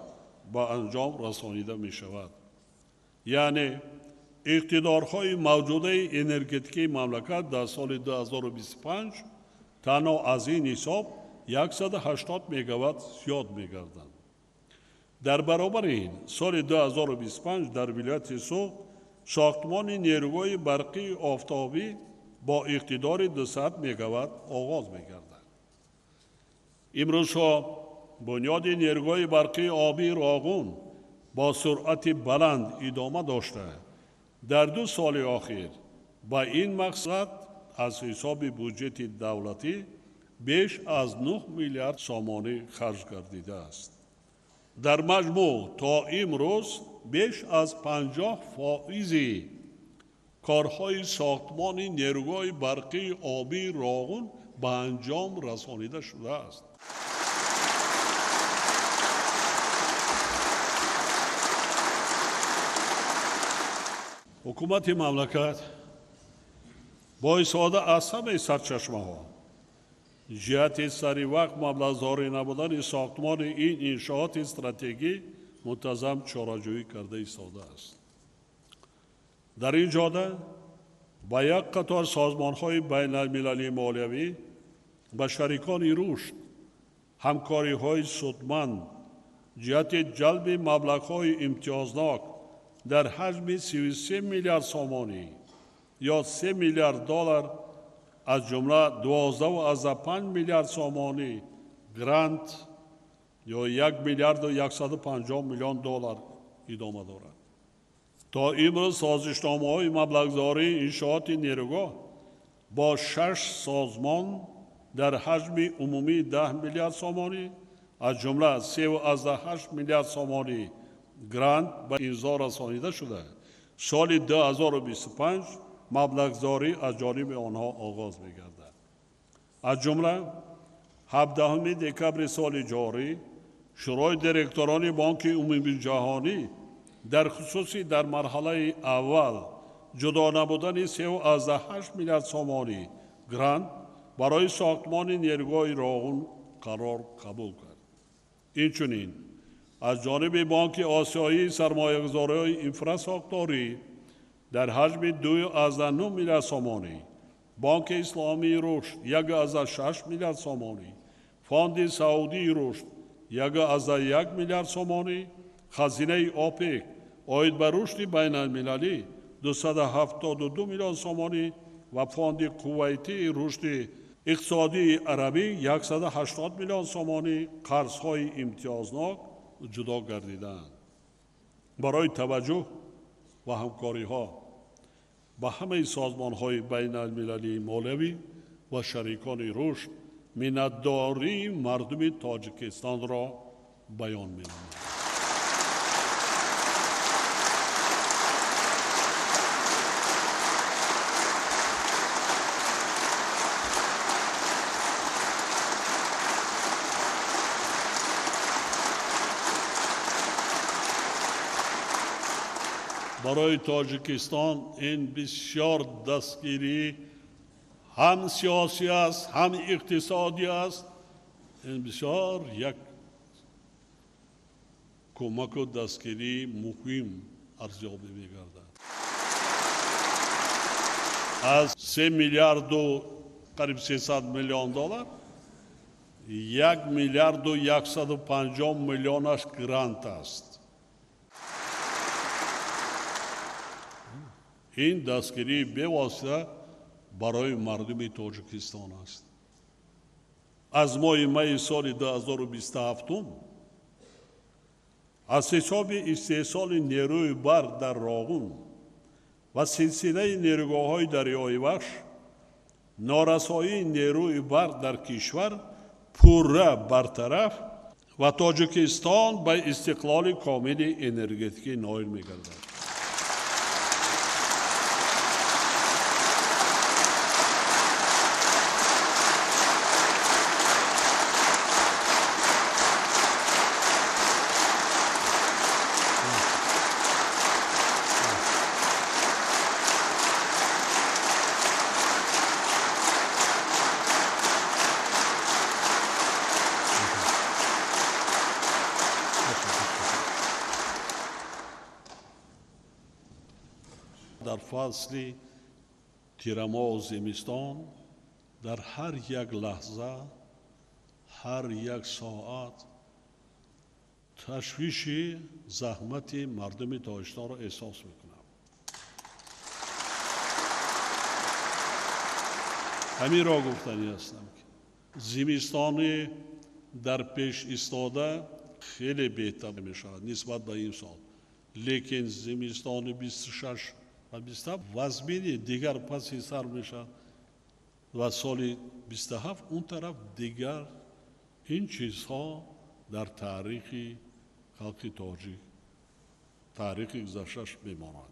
ба анҷом расонида мешавад. Яъне иқтидорҳои мавҷудаи энергетикии мамлакат дар соли 2025 танҳо аз ин ҳисоб 180 мегаватт зиёд мегарданд. Дар баробари ин соли 2025 дар вилояти Суғд сохтмони нерӯгоҳи барқии офтобӣ бо иқтидори 200 мегаватт оғоз мегардад. Имрӯзҳо бунёди нерӯгоҳи барқии обии Роғун бо суръати баланд идома дошта, дар 2 соли охир ба ин мақсад аз ҳисоби буҷети давлатӣ беш аз 9 миллиард сомонӣ харҷ гардидааст. Дар маҷмӯъ то имрӯз беш аз 50% корҳои сохтмони нерӯгоҳи барқии обии Роғун ба анҷом расонида шудааст. Ҳукумати мамлакат бо истифода аз ҳамаи сарчашмаҳо ҷиҳати сари вақт маблағзорӣ намудани сохтмони ин иншооти стратегӣ мунтазам чораҷӯӣ карда истодааст. Дар ин ҷода ба як қатор созмонҳои байналмилалии молиявӣ ба шарикони рушд ҳамкориҳои судманд ҷиҳати ҷалби маблағҳои имтиёзнок дар ҳаҷми 33 миллиард сомонӣ ё 3 миллиард доллар, аз ҷумла 12,5 миллиард сомонӣ грант ё 1 миллиарду 150 миллион доллар идома дорад. То имрӯз созишномаҳои маблағзории иншооти нерӯгоҳ бо 6 созмон дар ҳаҷми умумии 10 миллиард сомонӣ, аз ҷумла 3,8 миллиард сомонӣ грант ба имзо расонида шуда, соли 2025 маблағзорӣ аз ҷониби онҳо оғоз мегардад. Аз ҷумла 17 декабри соли ҷорӣ Шӯрои директорони Бонки Умумиҷаҳонӣ дар хусуси дар марҳалаи аввал ҷудо намудани 3,8 миллиард сомонӣ грант барои сохтмони нерӯгоҳи Роғун қарор қабул кард. Инчунин аз ҷониби Бонки Осиёии сармоягузориҳои инфрасохторӣ дар ҳаҷми 2,9 миллиард сомонӣ, Бонки Исломии рушд 1,6 миллиард сомонӣ, Фонди Саудии рушд 1,1 миллиард сомонӣ, хазинаи ОПЕК оид ба рушди байналмилалӣ 272 миллион сомонӣ ва Фонди Кувайтии рушди Иқтисодии арабӣ 180 миллион сомонӣ қарзҳои имтиёзнок ҷудо гардидаанд. Барои таваҷҷӯҳ ва ҳамкориҳо ба ҳамаи созмонҳои байналмилалии молиявӣ ва шарикони рушд миннатдории мардуми Тоҷикистонро баён менамоям. Барои Тоҷикистон ин бисёр дастгирӣ ҳам сиёсӣ аст, ҳам иқтисодӣ аст. Ин бисёр як кӯмаку дастгирии муҳим арзёбӣ мегардад. Аз 3 миллиарду қариб 300 миллион доллар 1 миллиарду 150 миллионаш грант аст. Ин дастгирии бевосита барои мардуми Тоҷикистон аст. Аз моҳи майи соли 2027 аз ҳисоби истеҳсоли нерӯи барқ дар Роғун ва силсилаи нерӯгоҳҳои дарёи Вахш норасоии нерӯи барқ дар кишвар пурра бартараф ва Тоҷикистон ба истиқлоли комили энергетикӣ ноил мегардад. Дар фасли тирамоҳу зимистон дар ҳар як лаҳза, ҳар як соат ташвиши заҳмати мардуми Тоҷикистонро эҳсос мекунам. Ҳаминро гуфтанӣ ҳастам, ки зимистони дар пеш истода хеле беҳтар мешавад нисбат ба ин сол, лекин зимистони 26 ва 27 вазмини дигар паси сар мешавад ва соли 27 он тараф дигар ин чизҳо дар таърихи халқи тоҷик, таърихи гузашташ мемонад.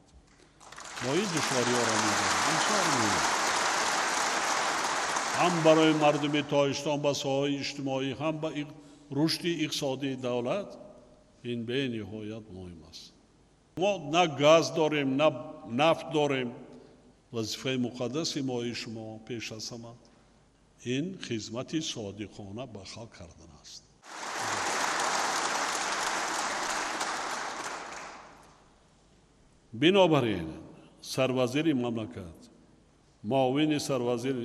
Мо ин душвориҳоро медонем, бисёр муҳим ҳам барои мардуми Тоҷикистон ба соҳаи иҷтимоӣ, ҳам ба рушди иқтисодии давлат ин бениҳоят муҳим аст. Мо на газ дорем, на нафт дорем. Вазифаи муқаддаси мои шумо пеш аз ҳама ин хизмати содиқона ба халқ кардан аст. Бинобар ин сарвазири мамлакат, муовини сарвазир,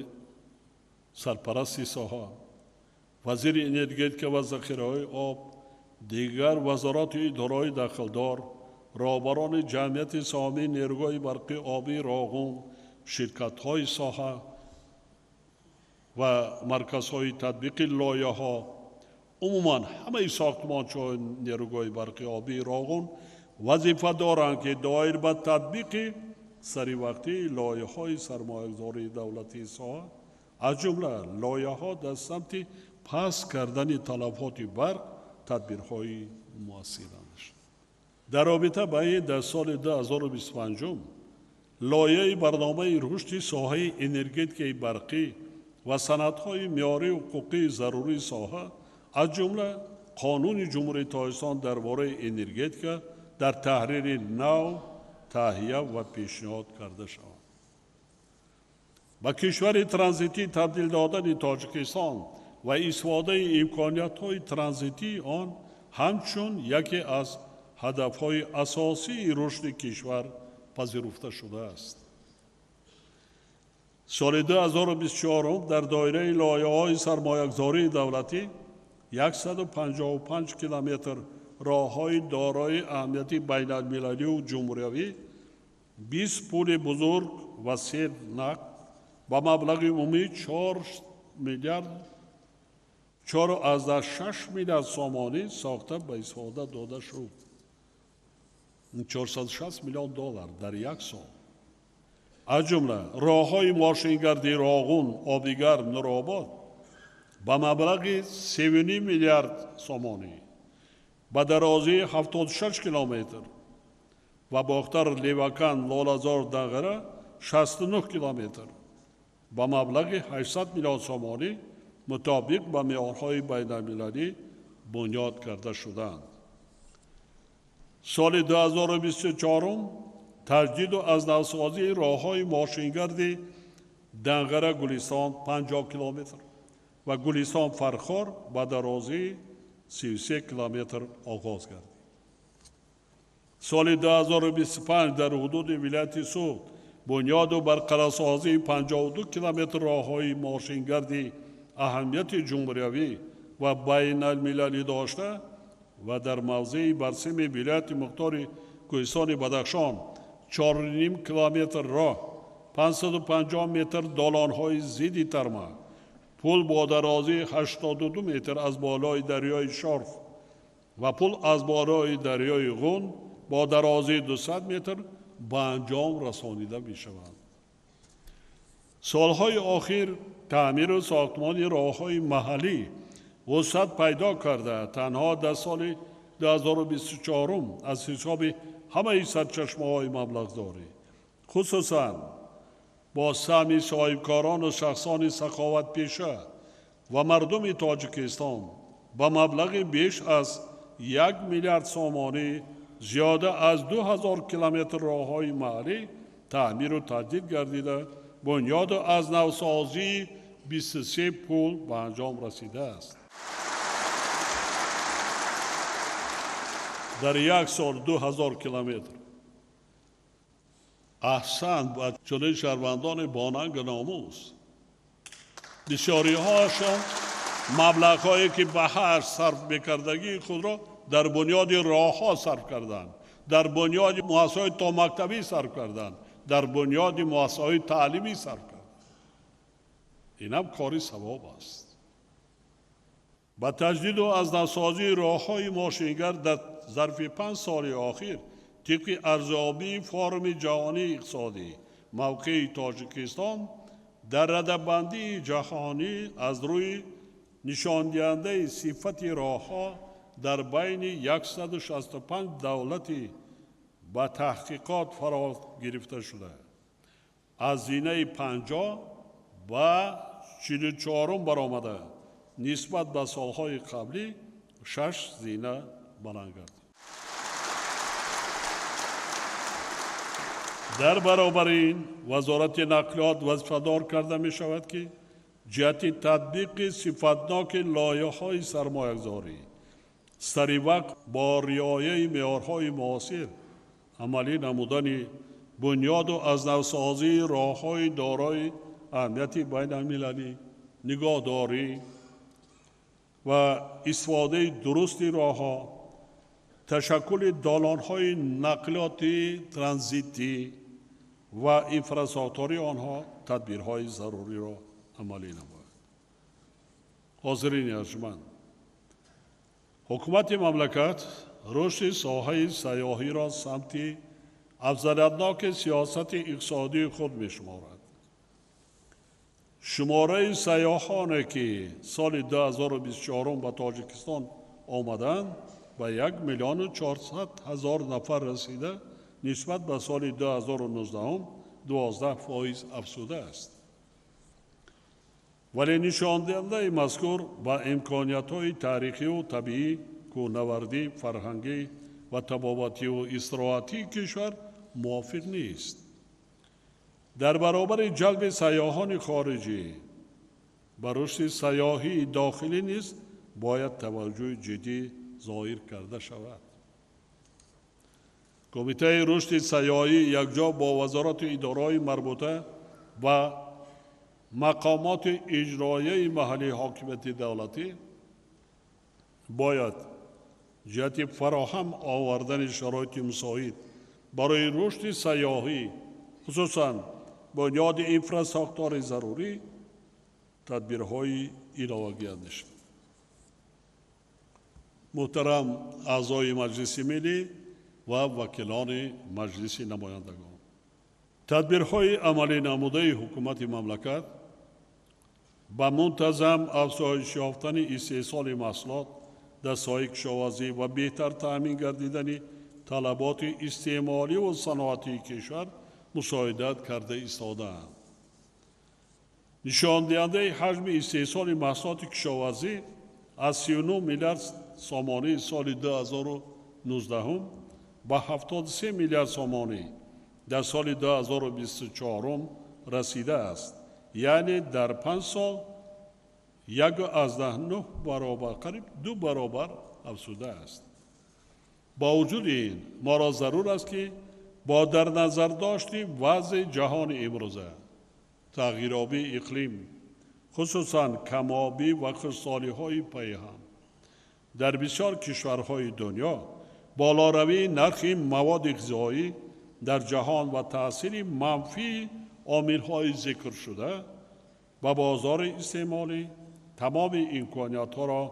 сарпарасти соҳа, вазири энергетика ва захираҳои об, дигар вазорату идораҳои дахлдор, роҳбарони ҷамъияти саҳомии нерӯгоҳи барқи обии Роғун, ширкатҳои соҳа ва марказҳои татбиқи лоиҳаҳо, умуман ҳамаи сохтмончиҳои нерӯгоҳи барқи обии Роғун вазифа доранд, ки доир ба татбиқи саривақтии лоиҳаҳои сармоягузории давлатии соҳа, аз ҷумла лоиҳаҳо дар самти паст кардани талафоти барқ тадбирҳои муассиранд. Дар робита ба ин дар соли 2025 лоиҳаи барномаи рушди соҳаи энергетикаи барқӣ ва санадҳои меъёрии ҳуқуқии зарурии соҳа, аз ҷумла Қонуни Ҷумҳурии Тоҷикистон дар бораи энергетика дар таҳрири нав таҳия ва пешниҳод карда шавад. Ба кишвари транзитӣ табдил додани Тоҷикистон ва истифодаи имкониятҳои транзитии он ҳамчун яке аз ҳадафҳои асосии рушди кишвар пазируфта шудааст. Соли 2024 дар доираи лоиҳаҳои сармоягузории давлатӣ 155 километр роҳҳои дорои аҳамияти байналмилалию ҷумҳуриявӣ, 20 пули бузург ва 3 нақд ба маблағи умумии миллиард 4,6 миллиард сомонӣ сохта ба истифода дода шуд. 460 миллион доллар дар як сол. Аз ҷумла роҳҳои мошингарди Роғун, Обигарм, Нуробод ба маблағи 3,5 миллиард сомонӣ ба дарозии 76 километр ва Бохтар, Левакан, Лолазор, Дағара 69 километр ба маблағи 800 миллион сомонӣ мутобиқ ба меъёрҳои байналмилалӣ бунёд карда шуданд. Соли 2024 таҷдиду аз навсозии роҳҳои мошингарди Данғара Гулистон 50 километр ва Гулистон Фархор ба дарозии 33 километр оғоз гардид. Соли 2025 дар ҳудуди вилояти Суғд бунёду барқарорсозии 52 километр роҳҳои мошингарди аҳамияти ҷумҳуриявӣ ва байналмилалӣ дошта ва дар мавзеи Барсими вилояти мухтори Кӯҳистони Бадахшон 4,5 километр роҳ, 550 метр долонҳои зидди тарма, пул бо дарозии 82 метр аз болои дарёи Шорф ва пул аз болои дарёи Ғун бо дарозии 200 метр ба анҷом расонида мешаванд. Солҳои охир таъмиру сохтмони роҳҳои маҳаллӣ вусъат пайдо карда, танҳо дар соли 2024 аз ҳисоби ҳамаи сарчашмаҳои маблағдорӣ, хусусан бо саҳми соҳибкорону шахсони саховатпеша ва мардуми Тоҷикистон ба маблағи беш аз 1 миллиард сомонӣ зиёда аз 2000 километр роҳҳои маҳаллӣ таъмиру таҷдид гардида, бунёду аз навсозии 23 пул ба анҷом расидааст. Дар як сол 2000 километр. Аҳсан ба чунин шаҳрвандони бонанг номус. Бисёриҳоашон маблағҳое ки ба ҳаҷ сарф мекардагии худро дар бунёди роҳҳо сарф карданд, дар бунёди муассисаҳои томактабӣ сарф карданд, дар бунёди муассисаҳои таълимӣ сарф карданд. Инам кори савоб аст. Ба таҷдиду аз навсозии роҳҳои мошингард дар зарфи 5 соли охир тибқи арзёбии Форуми ҷаҳонии иқтисодӣ мавқеи Тоҷикистон дар радабандии ҷаҳонӣ аз рӯи нишондиҳандаи сифати роҳҳо дар байни 165 давлати ба таҳқиқот фаро гирифта шуда, аз зинаи 50 ба 44 баромада, нисбат ба солҳои қаблӣ 6 зина баланд гардид. Дар баробари ин Вазорати нақлиёт вазифадор карда мешавад, ки ҷиҳати татбиқи сифатноки лоиҳаҳои сармоягузорӣ саривақт бо риояи меъёрҳои муосир амалӣ намудани бунёду аз навсозии роҳҳои дорои аҳамияти байналмилалӣ, нигоҳдорӣ ва истифодаи дурусти роҳҳо, ташаккули долонҳои нақлиёти транзитӣ ва инфрасохтории онҳо тадбирҳои заруриро амалӣ намояд. Ҳозирини арҷманд, ҳукумати мамлакат рушди соҳаи сайёҳиро самти афзалиятноки сиёсати иқтисодии худ мешуморад. Шумораи сайёҳоне ки соли 2024 ба Тоҷикистон омаданд ба 1 400 000 нафар расида, нисбат ба соли 2019 12% афзудааст. Вале нишондиҳандаи мазкур ба имкониятҳои таърихию табиӣ, кӯҳнавардӣ, фарҳангӣ ва табобатию истироҳатии кишвар мувофиқ нест. Дар баробари ҷалби сайёҳони хориҷӣ ба рушди сайёҳии дохилӣ низ бояд таваҷҷӯҳи ҷиддӣ зоҳир карда шавад. Кумитаи рушди сайёҳӣ якҷо бо вазорату идораҳои марбута ва мақомоти иҷроияи маҳаллии ҳокимияти давлатӣ бояд ҷиҳати фароҳам овардани шароити мусоид барои рушди сайёҳӣ, хусусан бунёди инфрасохтори зарурӣ, тадбирҳои иловагӣ андешид. Муҳтарам аъзои Маҷлиси Миллӣ ва вакилони Маҷлиси Намояндагон, тадбирҳои амалӣ намудаи ҳукумати мамлакат ба мунтазам афзоиш ёфтани истеҳсоли маҳсулот дар соҳаи кишоварзӣ ва беҳтар таъмин гардидани талаботи истеъмоливу саноатии кишвар мусоидат карда истодаанд. Нишондиҳандаи ҳаҷми истеҳсоли маҳсулоти кишоварзӣ аз 39 миллиард сомонӣ соли 2019 ба 73 миллиард сомонӣ дар соли 2024 расидааст, яъне дар 5 сол 1,9 баробар, қариб 2 баробар афзудааст. Бо вуҷуди ин моро зарур аст, ки бо дар назардошти вазъи ҷаҳони имрӯза, тағйиробии иқлим, хусусан камобӣ ва хушксолиҳои пайҳам дар бисёр кишварҳои дунё, болоравии нархи маводи ғизоӣ дар ҷаҳон ва таъсири манфии омилҳои зикршуда ба бозори истеъмолӣ тамоми имкониятҳоро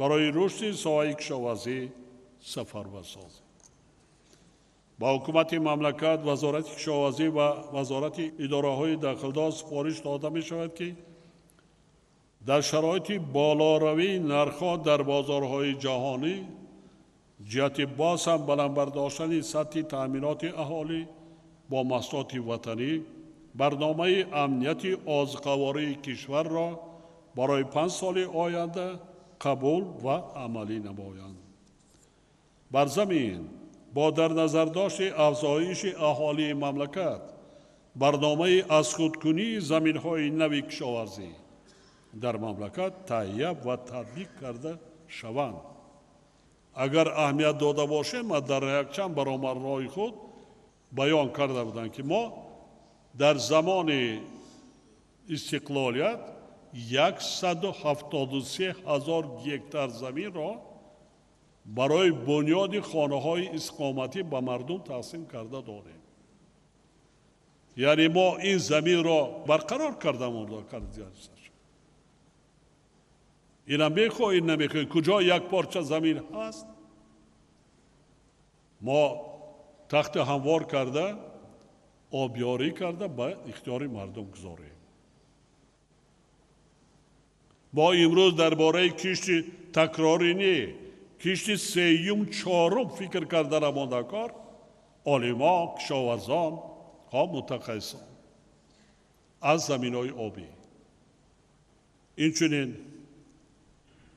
барои рушди соҳаи кишоварзӣ сафарбар созем. Ба ҳукумати мамлакат, Вазорати кишоварзӣ ва вазорати идораҳои дахлдор супориш дода мешавад, ки дар шароити болоравии нархҳо дар бозорҳои ҷаҳонӣ ҷиҳати боз ҳам баланд бардоштани сатҳи таъминоти аҳолӣ бо маҳсулоти ватанӣ барномаи амнияти озуқавории кишварро барои 5 соли оянда қабул ва амалӣ намоянд. Бар замин бо дар назардошти афзоиши аҳолии мамлакат барномаи аз худкунии заминҳои нави кишоварзӣ дар мамлакат таҳия ва татбиқ карда шаванд. Агар аҳамият дода бошем, ма дар якчанд баромадҳои худ баён карда будам, ки мо дар замони истиқлолият 173 ҳазор гектар заминро барои бунёди хонаҳои истиқоматӣ ба мардум тақсим карда додем. Яъне мо ин заминро барқарор карда монда. Инам мехоҳ, ин намехоҳ, куҷо як порча замин ҳаст, мо тахти ҳамвор карда, обёрӣ карда ба ихтиёри мардум гузорем. Мо имрӯз дар бораи кишти такрорӣ не, кишти сеюм, чорум фикр карда намондакор олимо, кишоварзон, мутахассисон аз заминҳои обӣ. Инчунин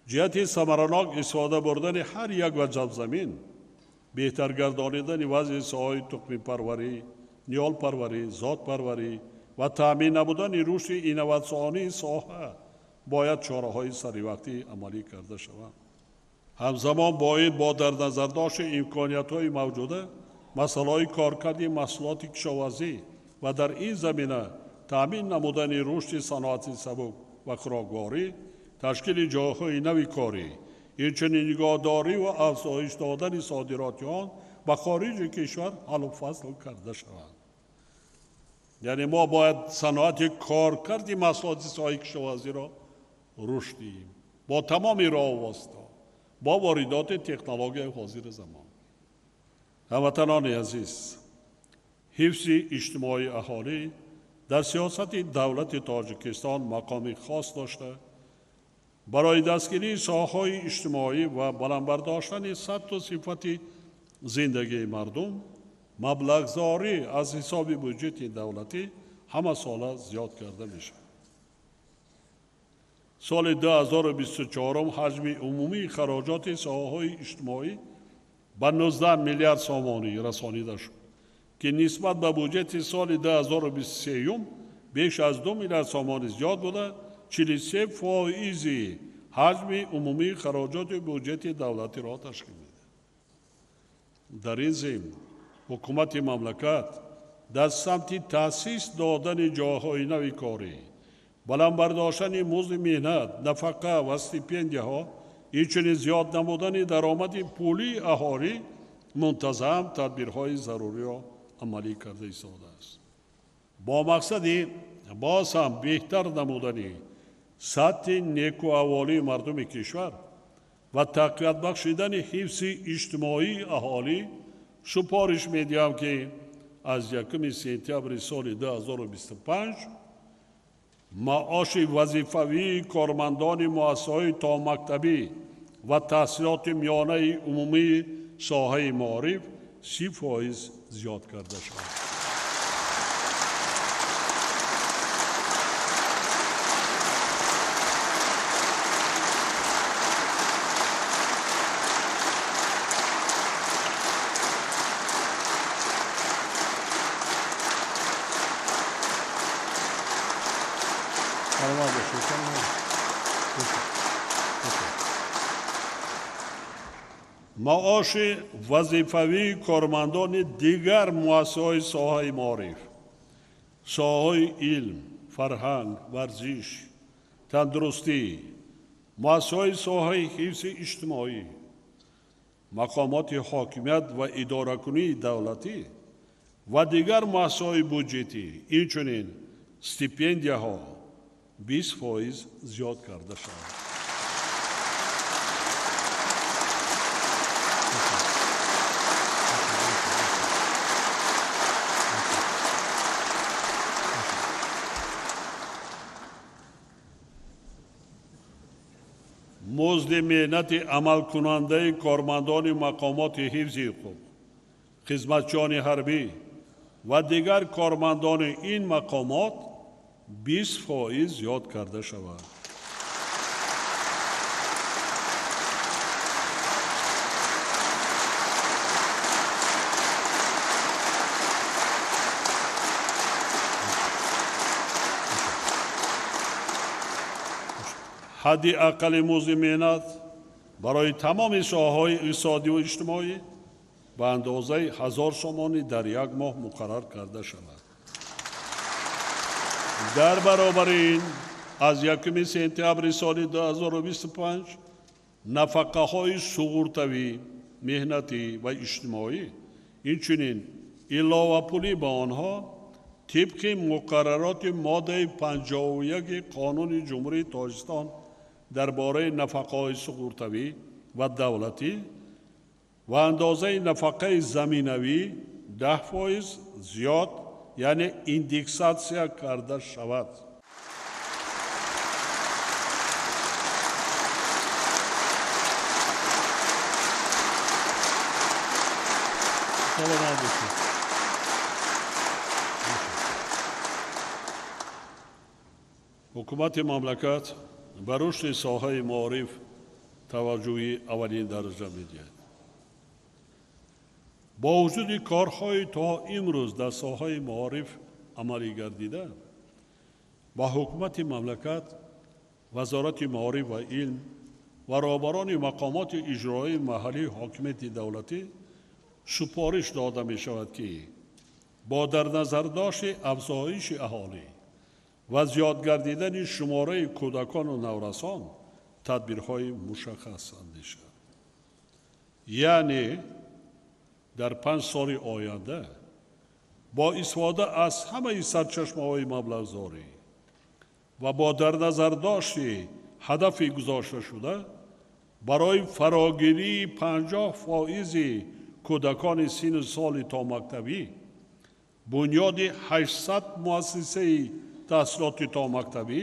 ҷиҳати самаранок истифода бурдани ҳар як ваҷаб замин, беҳтар гардонидани вазъи соҳаи тухмипарварӣ, ниҳолпарварӣ, зотпарварӣ ва таъмин намудани рушди инноватсионии соҳа бояд чораҳои саривақтӣ амалӣ карда шаванд. Ҳамзамон бо ин бо дар назардошти имкониятҳои мавҷуда масъалаҳои коркарди маҳсулоти кишоварзӣ ва дар ин замина таъмин намудани рушди саноати сабук ва хӯрокворӣ, ташкили ҷойҳои нави корӣ, инчунин нигоҳдорӣ ва афзоиш додани содироти он ба хориҷи кишвар ҳаллу фасл карда шаванд. Яъне мо бояд саноати коркарди маҳсулоти соҳаи кишоварзиро рушд диҳем бо тамоми роҳу восита, бо воридоти технологияи ҳозири замон. Ҳамватанони азиз, ҳифзи иҷтимоии аҳолӣ дар сиёсати давлати Тоҷикистон мақоми хос дошта, барои дастгирии соҳаҳои иҷтимоӣ ва баланд бардоштани сатҳу сифати зиндагии мардум маблағзорӣ аз ҳисоби буҷети давлатӣ ҳамасола зиёд карда мешавад. Соли 2024 ҳаҷми умумии хароҷоти соҳаҳои иҷтимоӣ ба 19 миллиард сомонӣ расонида шуд, ки нисбат ба буҷети соли 2023 беш аз 2 миллиард сомонӣ зиёд буда, 43% ҳаҷми умумии хароҷоти буҷети давлатиро ташкил медиҳад. Дар ин зимн ҳукумати мамлакат дар самти таъсис додани ҷойҳои нави корӣ, баланд бардоштани музди меҳнат, нафақа ва стипендияҳо, инчунин зиёд намудани даромади пулии аҳолӣ мунтазам тадбирҳои заруриро амалӣ карда истодааст. Бо мақсади боз ҳам беҳтар намудани Сатҳи некуаҳволии мардуми кишвар ва тақвият бахшидани ҳифзи иҷтимоии аҳолӣ супориш медиҳам, ки аз 1 сентябри соли 2025 маоши вазифавии кормандони муассисаҳои томактабӣ ва таҳсилоти миёнаи умумии соҳаи маориф 30% зиёд карда шавад. Маоши вазифавии кормандони дигар муассисаҳои соҳаи маориф, соҳаҳои илм, фарҳанг, варзиш, тандурустӣ, муассисаҳои соҳаи ҳифзи иҷтимоӣ, мақомоти ҳокимият ва идоракунии давлатӣ ва дигар муассисаҳои буҷетӣ, инчунин стипендияҳо 20% зиёд карда шавад. Музди меҳнати амалкунандаи кормандони мақомоти ҳифзи ҳуқуқ, хизматчиёни ҳарбӣ ва дигар кормандони ин мақомот 20% зиёд карда шавад. Ҳадди аққали музди меҳнат барои тамоми соҳаҳои иқтисодию иҷтимоӣ ба андозаи 1000 сомонӣ дар як моҳ муқаррар карда шавад. Дар баробари ин аз 1 сентябри соли 2025 нафақаҳои суғуртавӣ, меҳнатӣ ва иҷтимоӣ, инчунин иловапулӣ ба онҳо тибқи муқаррароти моддаи 51 Қонуни Ҷумҳурии Тоҷикистон дар бораи нафақаҳои суғуртавӣ ва давлатӣ ва андозаи нафақаи заминавӣ 10% зиёд, яъне индексатсия карда шавад. Ҳукумати мамлакат ба рушди соҳаи маориф таваҷҷӯҳи аввалин дараҷа медиҳад. Бо вуҷуди корҳои то имрӯз дар соҳаи маориф амалӣ гардида, ба ҳукумати мамлакат, Вазорати маориф ва илм ва роҳбарони мақомоти иҷроии маҳаллии ҳокимияти давлатӣ супориш дода мешавад, ки бо дар назардошти афзоиши аҳолӣ ва зиёд гардидани шумораи кӯдакону наврасон тадбирҳои мушаххас андешад. Яъне дар 5 соли оянда бо истифода аз ҳамаи сарчашмаҳои маблағзорӣ ва бо дар назардошти ҳадафи гузошташуда барои фарогирии 50% кӯдакони синну соли томактабӣ бунёди 800 муассисаи таҳсилоти томактабӣ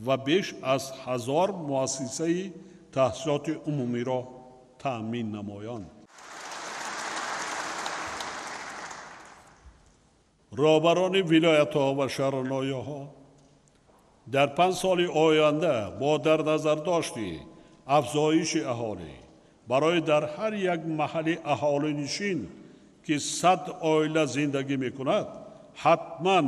ва беш аз 1000 муассисаи таҳсилоти умумиро таъмин намоянд. Роҳбарони вилоятҳо ва шаҳру ноҳияҳо дар 5 соли оянда бо дар назардошти афзоиши аҳолӣ барои дар ҳар як маҳалли аҳолинишин, ки 100 оила зиндагӣ мекунад, ҳатман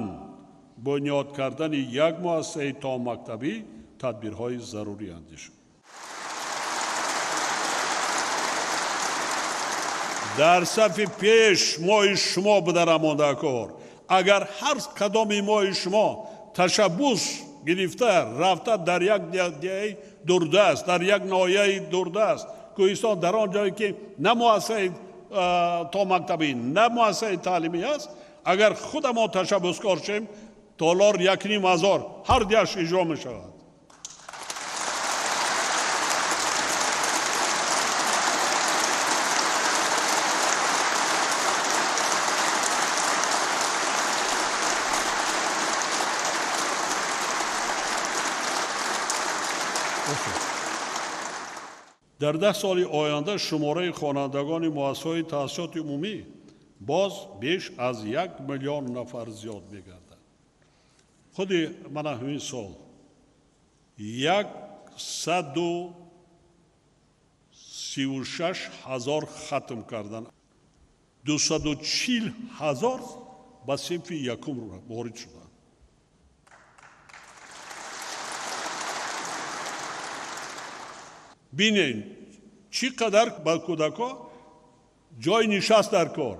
бунёд кардани як муассисаи томактабӣ тадбирҳои зарурӣ андешанд. Дар сафи пеш мои шумо бидарамондакор, агар ҳар кадоми мои шумо ташаббус гирифта рафта дар як деҳаи дурдаст, дар як ноҳияи дурдаст, кӯҳистон, дар он ҷое ки на муассисаи томактабӣ, на муассисаи таълимӣ аст, агар худамо ташаббускор шем, доллар 1500 ҳар диаш иҷро мешавад. Дар 10 соли оянда шумораи хонандагони муассисаҳои таҳсилоти умумӣ боз беш аз 1 миллион нафар зиёд мегардад. Худи мана ҳамин сол 136 ҳазор хатм кардан, 240 ҳазор ба синфи якум ворид шуданд. Бинед, чӣ қадар ба кӯдакҳо ҷой нишаст дар кор.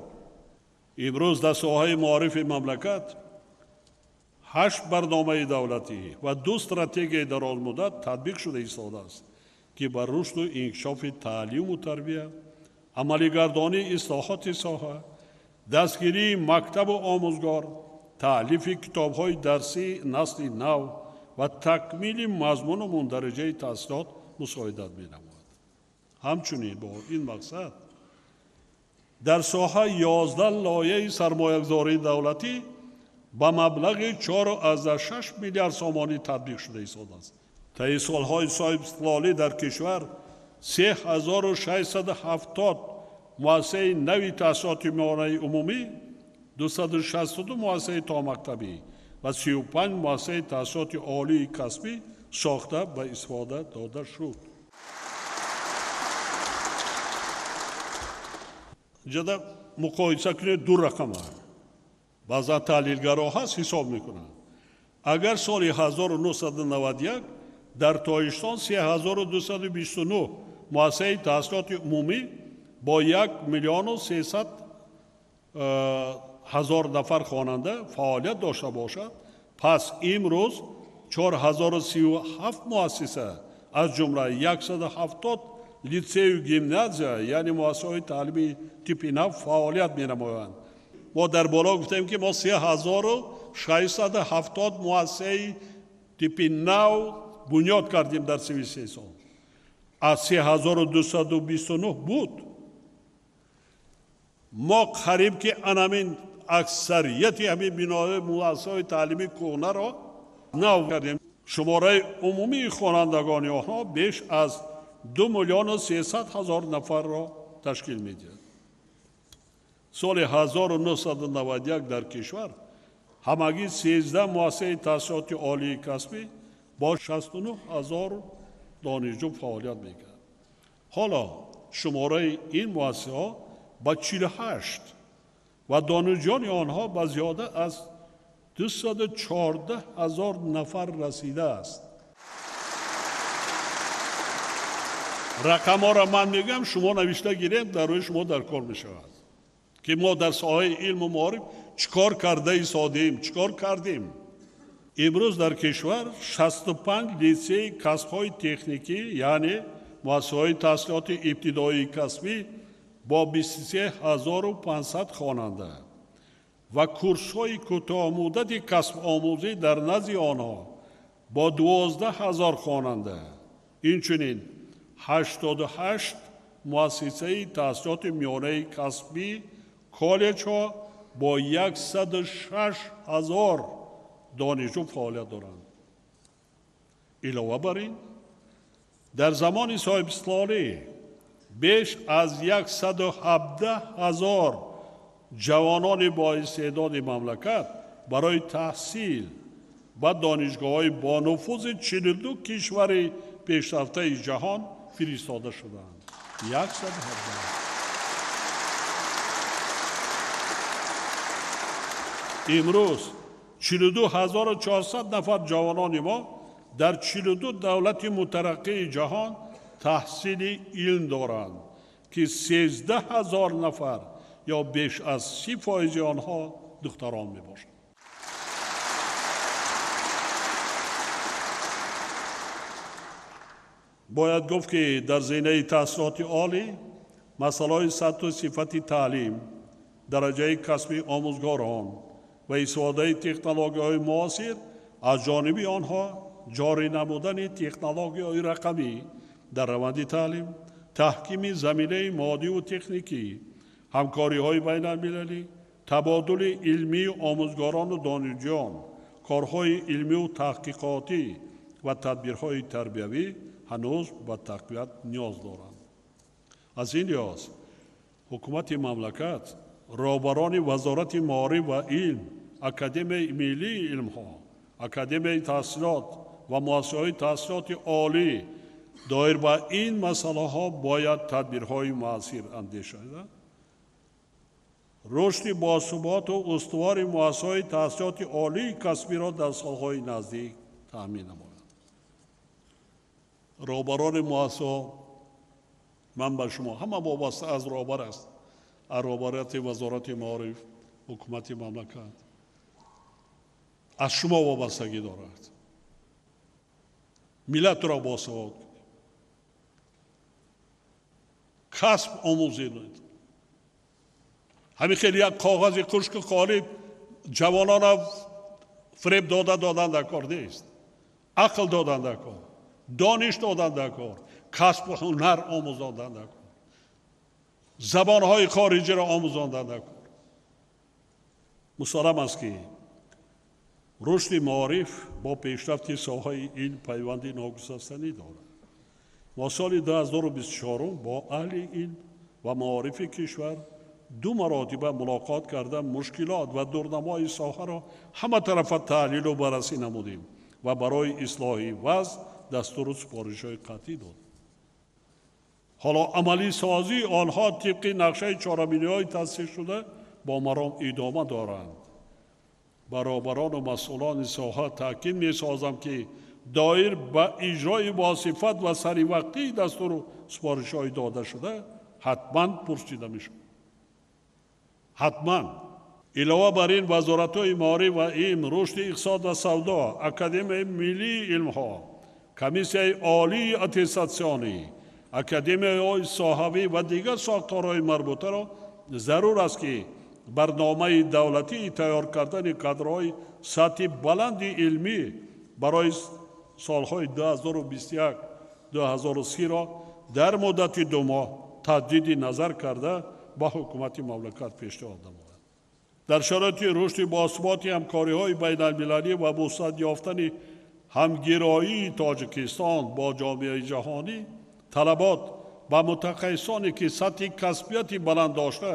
Имрӯз дар соҳаи маорифи мамлакат 8 барномаи давлатӣ ва 2 стратегияи дарозмуддат татбиқ шуда истодааст, ки ба рушду инкишофи таълиму тарбия, амалигардонии ислоҳоти соҳа, дастгирии мактабу омӯзгор, таълифи китобҳои дарсии насли нав ва такмили мазмуну мундариҷаи таҳсилот мусоидат менамояд. Ҳамчунин бо ин мақсад дар соҳа 11 лоиҳаи сармоягузории давлатӣ ба маблағи 4,6 миллиард сомонӣ татбиқ шуда истодааст. Таи солҳои соҳибистиқлолӣ дар кишвар 3670 муассисаи нави таҳсилоти миёнаи умумӣ, 262 муассисаи томактабӣ ва 35 муассисаи таҳсилоти олии касбӣ сохта ба истифода дода шуд. Инҷода муқоиса кунед ду рақама. Баъзан таҳлилгаро ҳаст ҳисоб мекунанд. Агар соли 1991 дар Тоҷикистон 3229 муассисаи таҳсилоти умумӣ бо 1 300 000 нафар хонанда фаъолият дошта бошад, пас имрӯз 4037 муассиса, аз ҷумла 170 литсею гимназия, яъне муассисаҳои таълимии типи нав фаъолият менамоянд. Мо дар боло гуфтем, ки мо 3670 муассисаи типи нав бунёд кардем дар 33 сол. Аз 3229 буд. Мо қариб ки анамин аксарияти ҳамин биноҳои муассисаҳои таълимии кӯҳнаро нав кардем. Шумораи умумии хонандагони онҳо беш аз 2 300 000 нафарро ташкил медиҳад. Соли 1991 дар кишвар ҳамагӣ 13 муассисаи таҳсилоти олии касбӣ бо 69 ҳазор донишҷӯ фаъолият мекард. Ҳоло шумораи ин муассисаҳо ба 48 ва донишҷӯёни онҳо ба зиёда аз 214 ҳазор нафар расидааст. Рақамҳоро ман мегӯям, шумо навишта гирем, дар рӯи шумо дар кор мешавад, ки мо дар соҳаи илму маориф чӣ кор карда истодем, чӣ кор кардем. Имрӯз дар кишвар 65 литсеи касбҳои техникӣ, яъне муассисаҳои таҳсилоти ибтидоии касбӣ бо 23500 хонанда ва курсҳои кӯтоҳмуддати касбомӯзӣ дар назди онҳо бо 12 ҳазор хонанда, инчунин 88 муассисаи таҳсилоти миёнаи касбӣ, коллеҷҳо бо 106 ҳазор донишҷӯ фаъолият доранд. Илова бар ин, дар замони соҳибистиқлолӣ беш аз 117 ҳазор ҷавонони боистеъдоди мамлакат барои таҳсил ба донишгоҳҳои бонуфузи 42 кишвари пешрафтаи ҷаҳон фиристода шуданд. 117. Имрӯз 42400 нафар ҷавонони мо дар 42 давлати мутараққии ҷаҳон таҳсили илм доранд, ки 13 ҳазор нафар ё беш аз 30% онҳо духтарон мебошанд. Бояд гуфт, ки дар зинаи таҳсилоти олӣ масъалаҳои сатҳу сифати таълим, дараҷаи касби омӯзгорон ва истифодаи технологияҳои муосир аз ҷониби онҳо, ҷорӣ намудани технологияҳои рақамӣ дар раванди таълим, таҳкими заминаи моддиву техникӣ, ҳамкориҳои байналмилалӣ, табодули илмии омӯзгорону донишҷӯён, корҳои илмию таҳқиқотӣ ва тадбирҳои тарбиявӣ ҳанӯз ба тақвият ниёз доранд. Аз ин лиҳоз ҳукумати мамлакат, роҳбарони Вазорати маориф ва илм, Академияи миллии илмҳо, Академияи таҳсилот ва муассисаҳои таҳсилоти олӣ доир ба ин масъалаҳо бояд тадбирҳои муассир андешида, рушди босуботу устувори муассисаҳои таҳсилоти олии касбиро дар солҳои наздик таъмин намоянд. Роҳбарони муассисаҳо, ман ба шумо ҳама вобаста аз роҳбар аст, аз роҳбарияти Вазорати маориф, ҳукумати мамлакат аз шумо вобастагӣ дорад. Миллатро босавод, касб омӯзед. Ҳамин хел як коғази хушку холӣ ҷавононро фиреб дода додан дар кор нест. Ақл додан дар кор, дониш додан дар кор, касбу ҳунар омӯзондан дар кор, забонҳои хориҷиро омӯзондан дар кор. Мусаллам аст, ки рушди маориф бо пешрафти соҳаи илм пайванди ногусастанӣ дорад. Мо соли 2024 бо аҳли илм ва маорифи кишвар ду маротиба мулоқот карда, мушкилот ва дурнамои соҳаро ҳаматарафа таҳлилу баррасӣ намудем ва барои ислоҳи вазъ дастуру супоришҳои қатъӣ додем. Ҳоло амалисозии онҳо тибқи нақшаи чорабиниҳои тасдиқшуда бо маром идома доранд. Баробарону масъулони соҳа таъкид месозам, ки доир ба иҷрои босифат ва саривақтии дастуру супоришҳои додашуда ҳатман пурсида мешавад. Ҳатман. Илова бар ин, вазоратҳои маориф ва илм, рушди иқтисод ва савдо, Академияи миллии илмҳо, Комиссияи олии аттестатсионӣ, академияҳои соҳавӣ ва дигар сохторҳои марбутаро зарур аст, ки барномаи давлатии тайёр кардани кадрҳои сатҳи баланди илмӣ барои солҳои 2021-2030-ро дар муддати 2 моҳ таҷдиди назар карда ба ҳукумати мамлакат пешниҳод намояд. Дар шароити рушди босуботи ҳамкориҳои байналмилалӣ ва вусъат ёфтани ҳамгироии Тоҷикистон бо ҷомеаи ҷаҳонӣ, талабот ба мутахассисоне, ки сатҳи касбияти баланд дошта,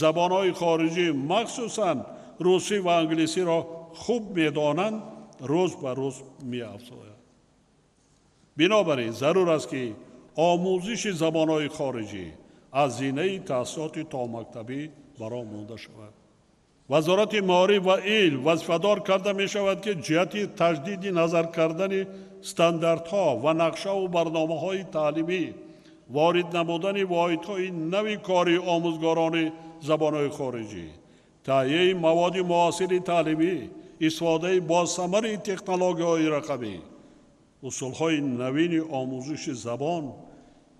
забонҳои хориҷӣ, махсусан русӣ ва англисиро хуб медонанд, рӯз ба рӯз меафзояд. Бинобар ин зарур аст, ки омӯзиши забонҳои хориҷӣ аз зинаи таҳсилоти томактабӣ бароҳ монда шавад. Вазорати маориф ва илм вазифадор карда мешавад, ки ҷиҳати таҷдиди назар кардани стандартҳо ва нақшаву барномаҳои таълимӣ, ворид намудани воҳидҳои нави кори омӯзгорони забонҳои хориҷӣ, таҳияи маводи муосири таълимӣ, истифодаи босамари технологияҳои рақамӣ, усулҳои навини омӯзиши забон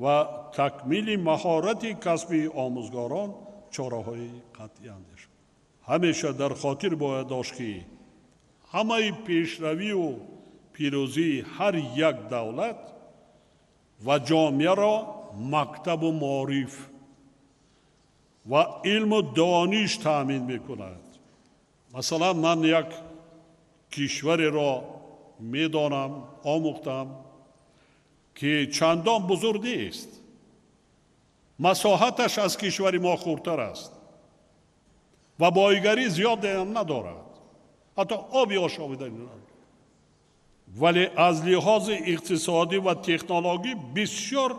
ва такмили маҳорати касбии омӯзгорон чораҳои қатъӣ андешад. Ҳамеша дар хотир бояд дошт, ки ҳамаи пешравию пирӯзии ҳар як давлат ва ҷомеаро мактабу маориф ва илму дониш таъмин мекунад. Масалан, ман як кишвареро медонам, омӯхтам, ки чандон бузург нест, масоҳаташ аз кишвари мо хурдтар аст ва боигарӣ зиёдеам надорад, ҳатто оби ошомиданӣ надорад, вале аз лиҳози иқтисодӣ ва технологӣ бисёр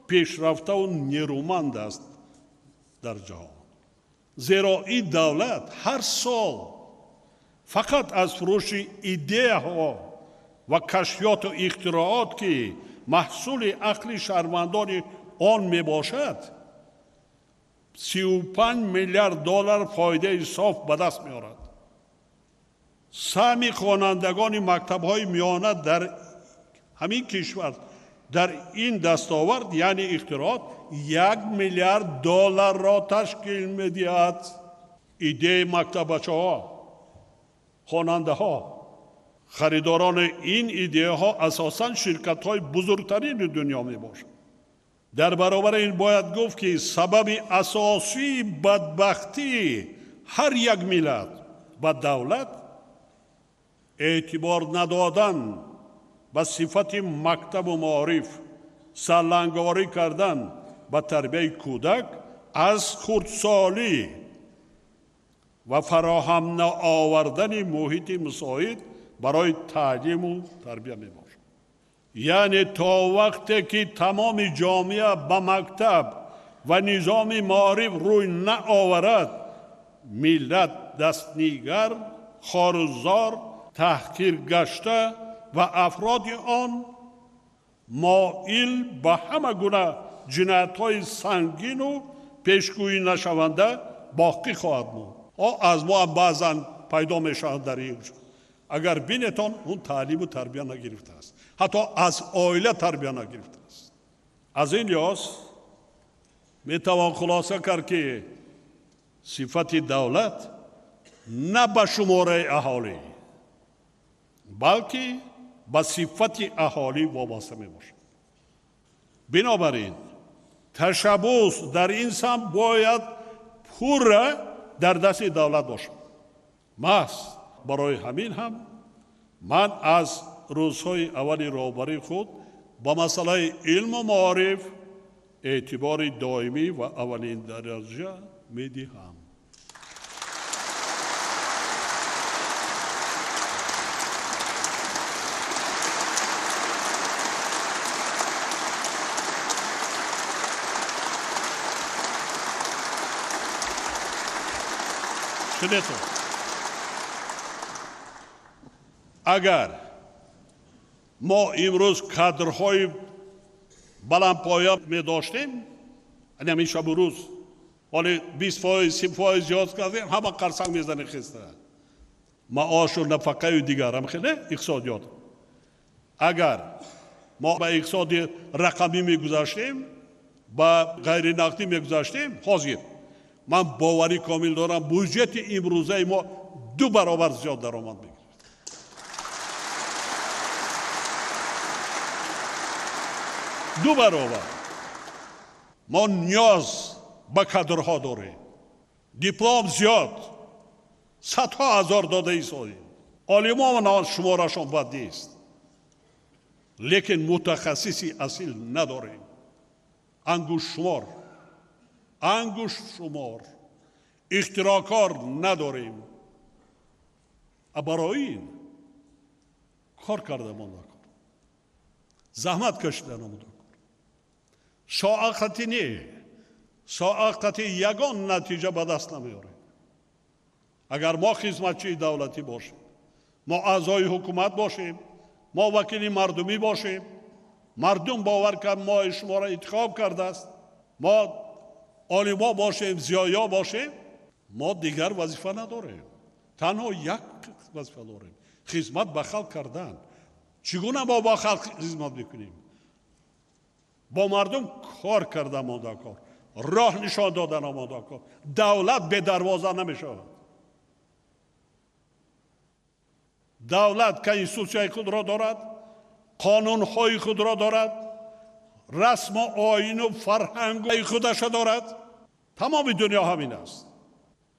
пешрафтаву нерӯманд аст дар ҷаҳон. Зеро ин давлат ҳар сол фақат аз фурӯши идеяҳо ва кашфиёту ихтироот, ки маҳсули ақли шаҳрвандони он мебошад, 35 миллиард доллар фоидаи соф ба даст меорад. Саҳми хонандагони мактабҳои миёна дар ҳамин кишвар дар ин дастовард, яъне ихтироот, 1 миллиард долларро ташкил медиҳад. Идеяи мактаббачаҳо, хонандаҳо, харидорони ин идеяҳо асосан ширкатҳои бузургтарини дунё мебошанд. Дар баробари ин бояд гуфт, ки сабаби асосии бадбахтии ҳар як миллат ва давлат эътибор надодан ба сифати мактабу маориф, сарлангорӣ кардан ба тарбияи кӯдак аз хурдсолӣ ва фароҳам наовардани муҳити мусоид барои таълиму тарбия мебошад. Яъне то вақте ки тамоми ҷомеа ба мактаб ва низоми маориф рӯй наоварад, миллат дастнигар, хорузор, таҳқир гашта ва афроди он моил ба ҳама гуна ҷиноятҳои сангину пешгӯӣ нашаванда боқӣ хоҳад монд. Аз мо ҳам баъзан пайдо мешавад дар ин. Агар бинетон, он таълиму тарбия нагирифтааст, ҳатто аз оила тарбия нагирифтааст. Аз ин лиҳоз метавон хулоса кард, ки сифати давлат на ба шумораи аҳолӣ, балки ба сифати аҳолӣ вобаста мебошад. Бинобар ин ташаббус дар ин самт бояд пурра дар дасти давлат бошад. Маҳз барои ҳамин ҳам ман аз рӯзҳои аввали роҳбарии худ ба масъалаи илму маориф эътибори доимӣ ва аввалин дараҷа медиҳам. Шунетон, агар мо имрӯз кадрҳои баландпоя медоштем, ҳамин шабу рӯз ҳоле 20%, 30% зиёд кардем, ҳама қарсанг мезанем хеста. Маошу нафақаю дигар ҳам хеле иқтисодиёт. Агар мо ба иқтисоди рақамӣ мегузаштем, ба ғайринақдӣ мегузаштем, ҳозир ман боварӣ комил дорам, буҷети имрӯзаи мо 2 баробар зиёд даромад мегирад. 2 баробар. Мо ниёз ба кадрҳо дорем. Диплом зиёд, садҳо ҳазор дода истодем. Олимон шуморашон бад нест, лекин мутахассиси асил надорем. Ангуштшумор, ангуштшумор, ихтироъкор надорем. Барои ин кор карда монда кор, заҳмат кашида намуда кор. Соақати не, соақати ягон натиҷа ба даст намеорем. Агар мо хизматчии давлатӣ бошем, мо аъзои ҳукумат бошем, мо вакили мардумӣ бошем, мардум бовар кард мо шуморо интихоб кардааст, мо олимо бошем, зиёё бошем, мо дигар вазифа надорем. Танҳо як вазифа дорем: хизмат ба халқ кардан. Чӣ гуна мо ба халқ хизмат мекунем? Бо мардум кор карда монда кор, роҳ нишон дода монда кор. Давлат бедарвоза намешавад. Давлат конститутсияи худро дорад, қонунҳои худро дорад, расму оину фарҳанги худаша дорад. Тамоми дунё ҳамин аст.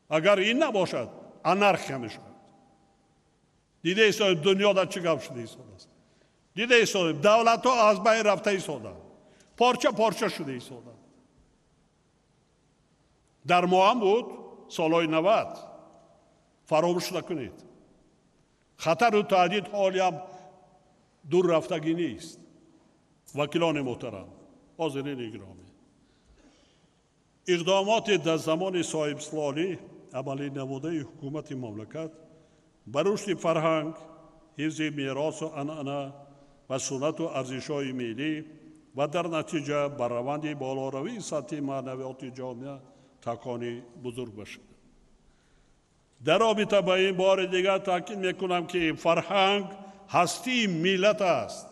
Агар ин набошад, анархия мешавад. Дида истодаем дунё дар чӣ гап шуда истодааст. Дида истодаем давлатҳо аз байн рафта истодаанд, порча порча шуда истодаанд. Дар мо ҳам буд солҳои 90. Фаромӯш накунед, хатару таҳдид ҳолиам дур рафтагӣ нест. Вакилони муҳтарам, ҳозирини гиромӣ, иқдомоти дар замони соҳибистиқлолӣ амалӣ намудаи ҳукумати мамлакат ба рушди фарҳанг, ҳифзи меросу анъана ва суннату арзишҳои миллӣ ва дар натиҷа ба раванди болоравии сатҳи маънавиёти ҷомеа такони бузург бошад. Дар робита ба ин бори дигар таъкид мекунам, ки фарҳанг ҳастии миллат аст.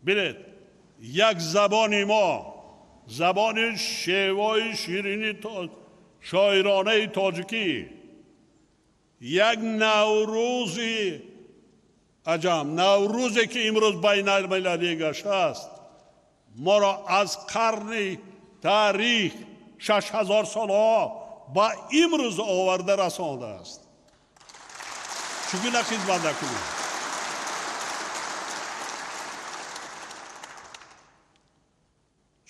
Бинед, як забони мо, забони шевои ширини шоиронаи тоҷикӣ, як наврӯзи Аҷам Наврӯзе ки имрӯз байналмилалӣ гаштааст, моро аз қарни таърих 6000 солҳо ба имрӯз оварда расондааст. Чӣ гуна хизмат накунем?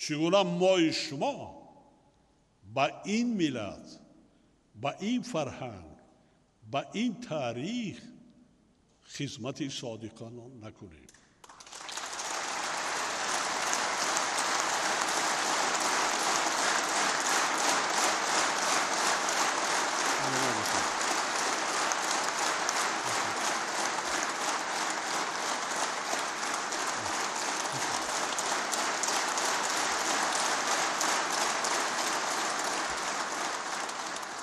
Чӣ гуна мои шумо ба ин миллат, ба ин фарҳанг, ба ин таърих хизмати содиқона накунем?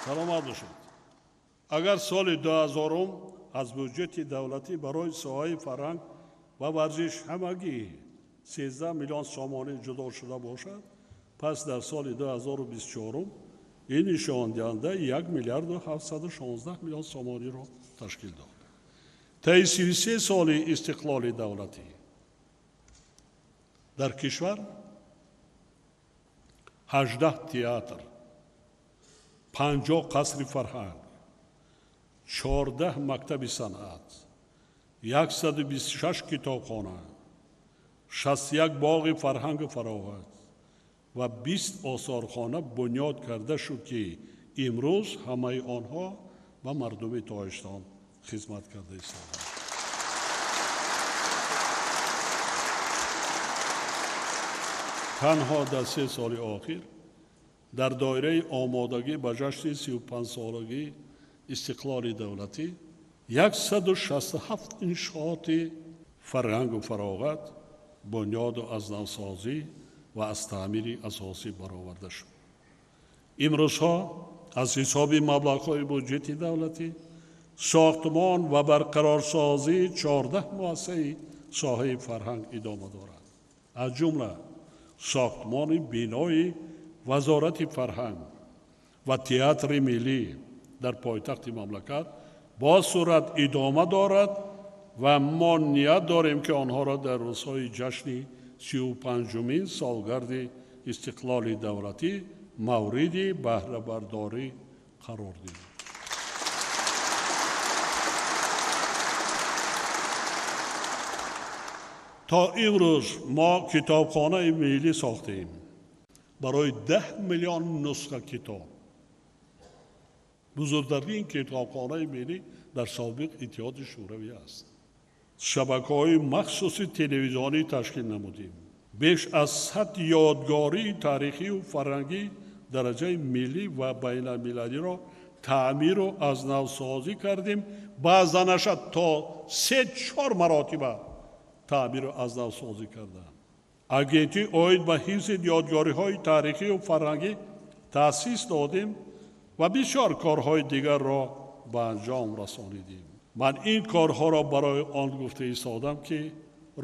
Саломат бошед. Агар соли 2000 аз буҷети давлатӣ барои соҳаи фарҳанг ва варзиш ҳамагӣ 13 миллион сомонӣ ҷудо шуда бошад, пас дар соли 2024 ин нишондиҳанда 1 миллиарду 716 миллион сомониро ташкил дод. Таи 33 соли истиқлоли давлатӣ дар кишвар 18 театр, 50 қасри фарҳанг, 14 мактаби санъат, 126 китобхона, 61 боғи фарҳангу фароғат ва 20 осорхона бунёд карда шуд, ки имрӯз ҳамаи онҳо ба мардуми Тоҷикистон хизмат карда истодаанд. Танҳо дар 3 соли охир дар доираи омодагӣ ба ҷашни 35-солагии истиқлоли давлатӣ 167 иншооти фарҳангу фароғат, бунёду аз навсозӣ ва аз таъмири асосӣ бароварда шуд. Имрӯзҳо аз ҳисоби маблағҳои буҷети давлатӣ сохтмон ва барқарорсозии 14 муассисаи соҳаи фарҳанг идома дорад, аз ҷумла сохтмони бинои Вазорати фарҳанг ва театри миллӣ дар пойтахти мамлакат бо суръат идома дорад ва мо ният дорем, ки онҳоро дар рӯзҳои ҷашни 35-умин солгарди истиқлоли давлатӣ мавриди баҳрабардорӣ қарор диҳем. То имрӯз мо китобхонаи миллӣ сохтем барои 10 миллион нусха китоб. Бузургтарин китобхонаи миллӣ дар собиқ Иттиҳоди Шӯравӣ аст. Шабакаҳои махсуси телевизионӣ ташкил намудем. Беш аз 100 ёдгории таърихию фарҳангӣ дараҷаи миллӣ ва байналмилалиро таъмиру аз навсозӣ кардем. Баъзанаша то 3-4 маротиба таъмиру аз навсозӣ кардам. Агентӣ оид ба ҳифзи ёдгориҳои таърихию фарҳангӣ таъсис додем ва бисёр корҳои дигарро ба анҷом расонидем. Ман ин корҳоро барои он гуфта истодам, ки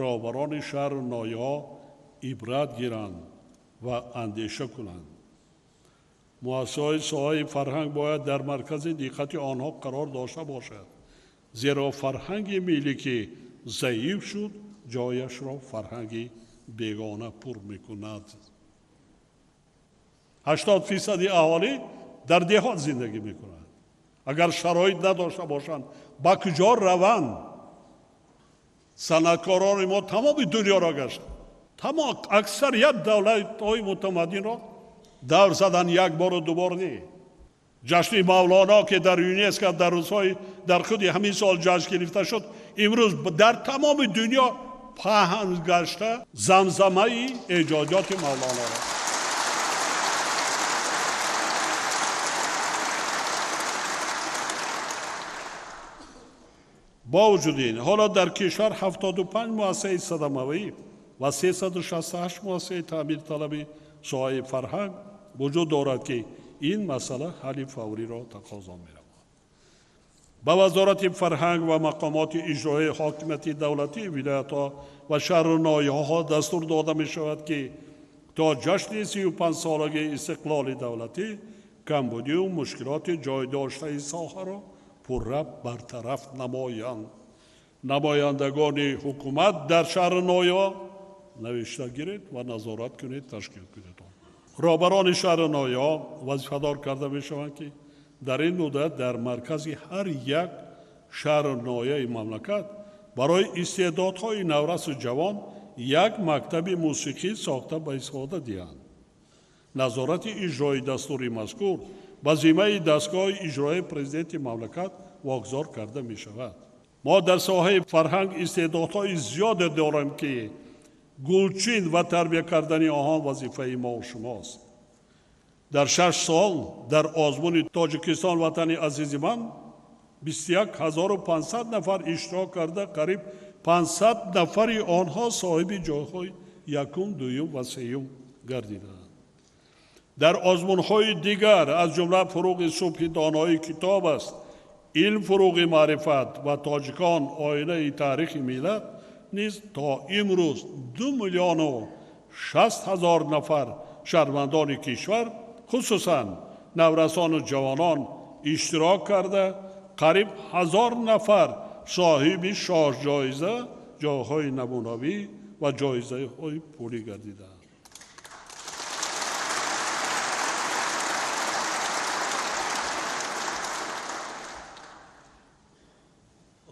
роҳбарони шаҳру ноҳияҳо ибрат гиранд ва андеша кунанд. Муассисаҳои соҳаи фарҳанг бояд дар маркази диққати онҳо қарор дошта бошад, зеро фарҳанги миллӣ ки заиф шуд, ҷояшро фарҳанги бегона пур мекунад. 80% аҳолӣ дар деҳот зиндагӣ мекунад. Агар шароит надошта бошанд, ба куҷо раванд? Санъаткорони мо тамоми дунёро гаштанд. Тамом аксарият давлатҳои мутамаддинро давр задан як бору ду бор не. Ҷашни Мавлоно ки дар ЮНЕСКО дар рӯзҳои дар худи ҳамин сол ҷашн гирифта шуд, имрӯз дар тамоми дунё паҳн гашта замзамаи эҷодиёти Мавлоноро. Бо вуҷуди ин, ҳоло дар кишвар 75 муассисаи садамавӣ ва 368 муассисаи таъмирталаби соҳаи фарҳанг вуҷуд дорад, ки ин масъала ҳалли фавриро тақозо менамояд. Ба Вазорати фарҳанг ва мақомоти иҷроии ҳокимияти давлатии вилоятҳо ва шаҳру ноҳияҳо дастур дода мешавад, ки то ҷашни 35-солагии истиқлоли давлатӣ камбудию мушкилоти ҷой доштаи соҳаро пурра бартараф намоянд. Намояндагони ҳукумат дар шаҳру ноҳияҳо навишта гиред ва назорат кунед, ташкил кунед. Роҳбарони шаҳру ноҳияҳо вазифадор карда мешаванд, ки дар ин муддат дар маркази ҳар як шаҳру ноҳияи мамлакат барои истеъдодҳои наврасу ҷавон як мактаби мусиқӣ сохта ба истифода диҳанд. Назорати иҷрои дастури мазкур ба зиммаи дастгоҳи иҷроии президенти мамлакат вогузор карда мешавад. Мо дар соҳаи фарҳанг истеъдодҳои зиёде дорем, ки гулчин ва тарбия кардани онҳо вазифаи мо шумост. Дар 6 сол дар озмуни Тоҷикистон ватани азизи ман 21500 нафар иштирок карда, қариб 500 нафари онҳо соҳиби ҷойҳои якум, дуюм ва сеюм гардиданд. Дар озмунҳои дигар, аз ҷумла фуруғи субҳи донои китоб аст, илм фуруғи маърифат ва тоҷикон оинаи таърихи миллат низ то имрӯз 2 060 000 нафар шаҳрвандони кишвар, хусусан наврасону ҷавонон иштирок карда, қариб 1000 нафар соҳиби шоҳҷоиза, ҷойҳои намунавӣ ва ҷоизаҳои пулӣ гардиданд.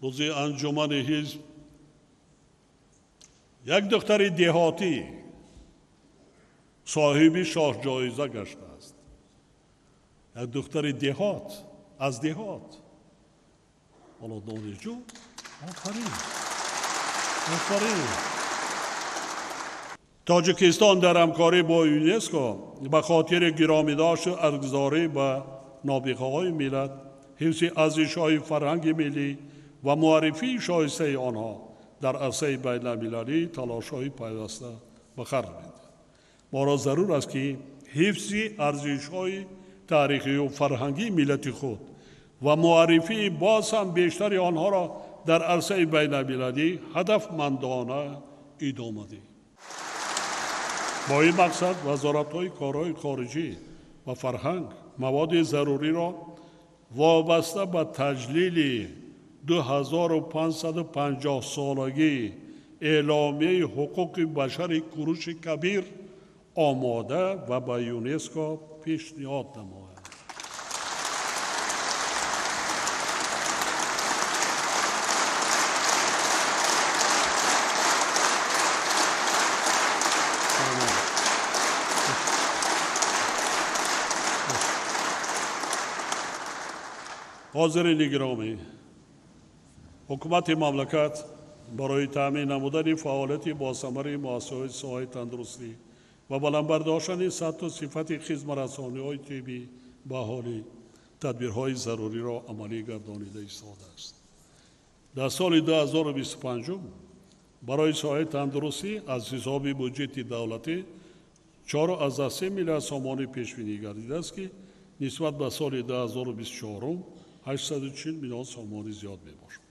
Рӯзи анҷумани ҳизб як духтари деҳотӣ соҳиби шоҳҷоиза гаштааст. Як духтари деҳот, аз деҳот. Ҳоло донишҷӯ, офарин, офарин. Тоҷикистон дар ҳамкорӣ бо ЮНЕСКО ба хотири гиромидошту арзгузорӣ ба нобиғаҳои миллат, ҳифзи арзишҳои фарҳанги миллӣ ва муаррифии шоистаи онҳо дар арсаи байналмилалӣ талошҳои пайваста ба харҷ медиҳад. Моро зарур аст, ки ҳифзи арзишҳои таърихию фарҳангии миллати худ ва муаррифии боз ҳам бештари онҳоро дар арсаи байналмилалӣ ҳадафмандона идома диҳем. Бо ин мақсад вазоратҳои корҳои хориҷӣ ва фарҳанг маводи заруриро вобаста ба таҷлили 2550 солагии эъломияи ҳуқуқи башари Куруши Кабир омода ва ба ЮНЕСКО пешниҳод намояд. Ҳозирини гиромӣ, ҳукумати мамлакат барои таъмин намудани фаъолияти босамари муассисаҳои соҳаи тандурустӣ ва баланд бардоштани сатҳу сифати хизматрасониҳои тиббӣ ба аҳолӣ тадбирҳои заруриро амалӣ гардонида истодааст. Дар соли 2025 барои соҳаи тандурустӣ аз ҳисоби буҷети давлатӣ 4,3 миллиард сомонӣ пешбинӣ гардидааст, ки нисбат ба соли 2024 840 миллион сомонӣ зиёд мебошад.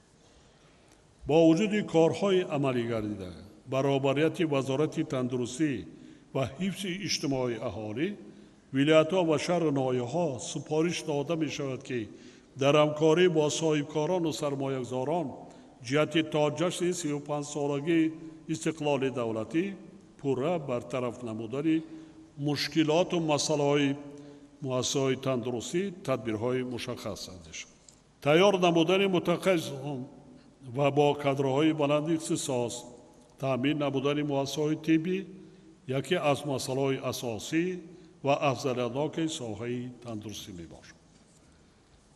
Бо вуҷуди корҳои амалӣ гардида, баробарияти вазорати тандурустӣ ва ҳифзи иҷтимоии аҳолӣ, вилоятҳо ва шаҳру ноҳияҳо супориш дода мешавад, ки дар ҳамкорӣ бо соҳибкорону сармоягузорон ҷиҳати то ҷашни 35-солагии истиқлоли давлатӣ пурра бартараф намудани мушкилоту масъалаҳои муассисаҳои тандурустӣ тадбирҳои мушаххас андешанд. Тайёр намудани мутахассисон ва бо кадрҳои баланди ихтисос таъмин намудани муассисаҳои тиббӣ яке аз масъалаҳои асосӣ ва афзалиятноки соҳаи тандурустӣ мебошад.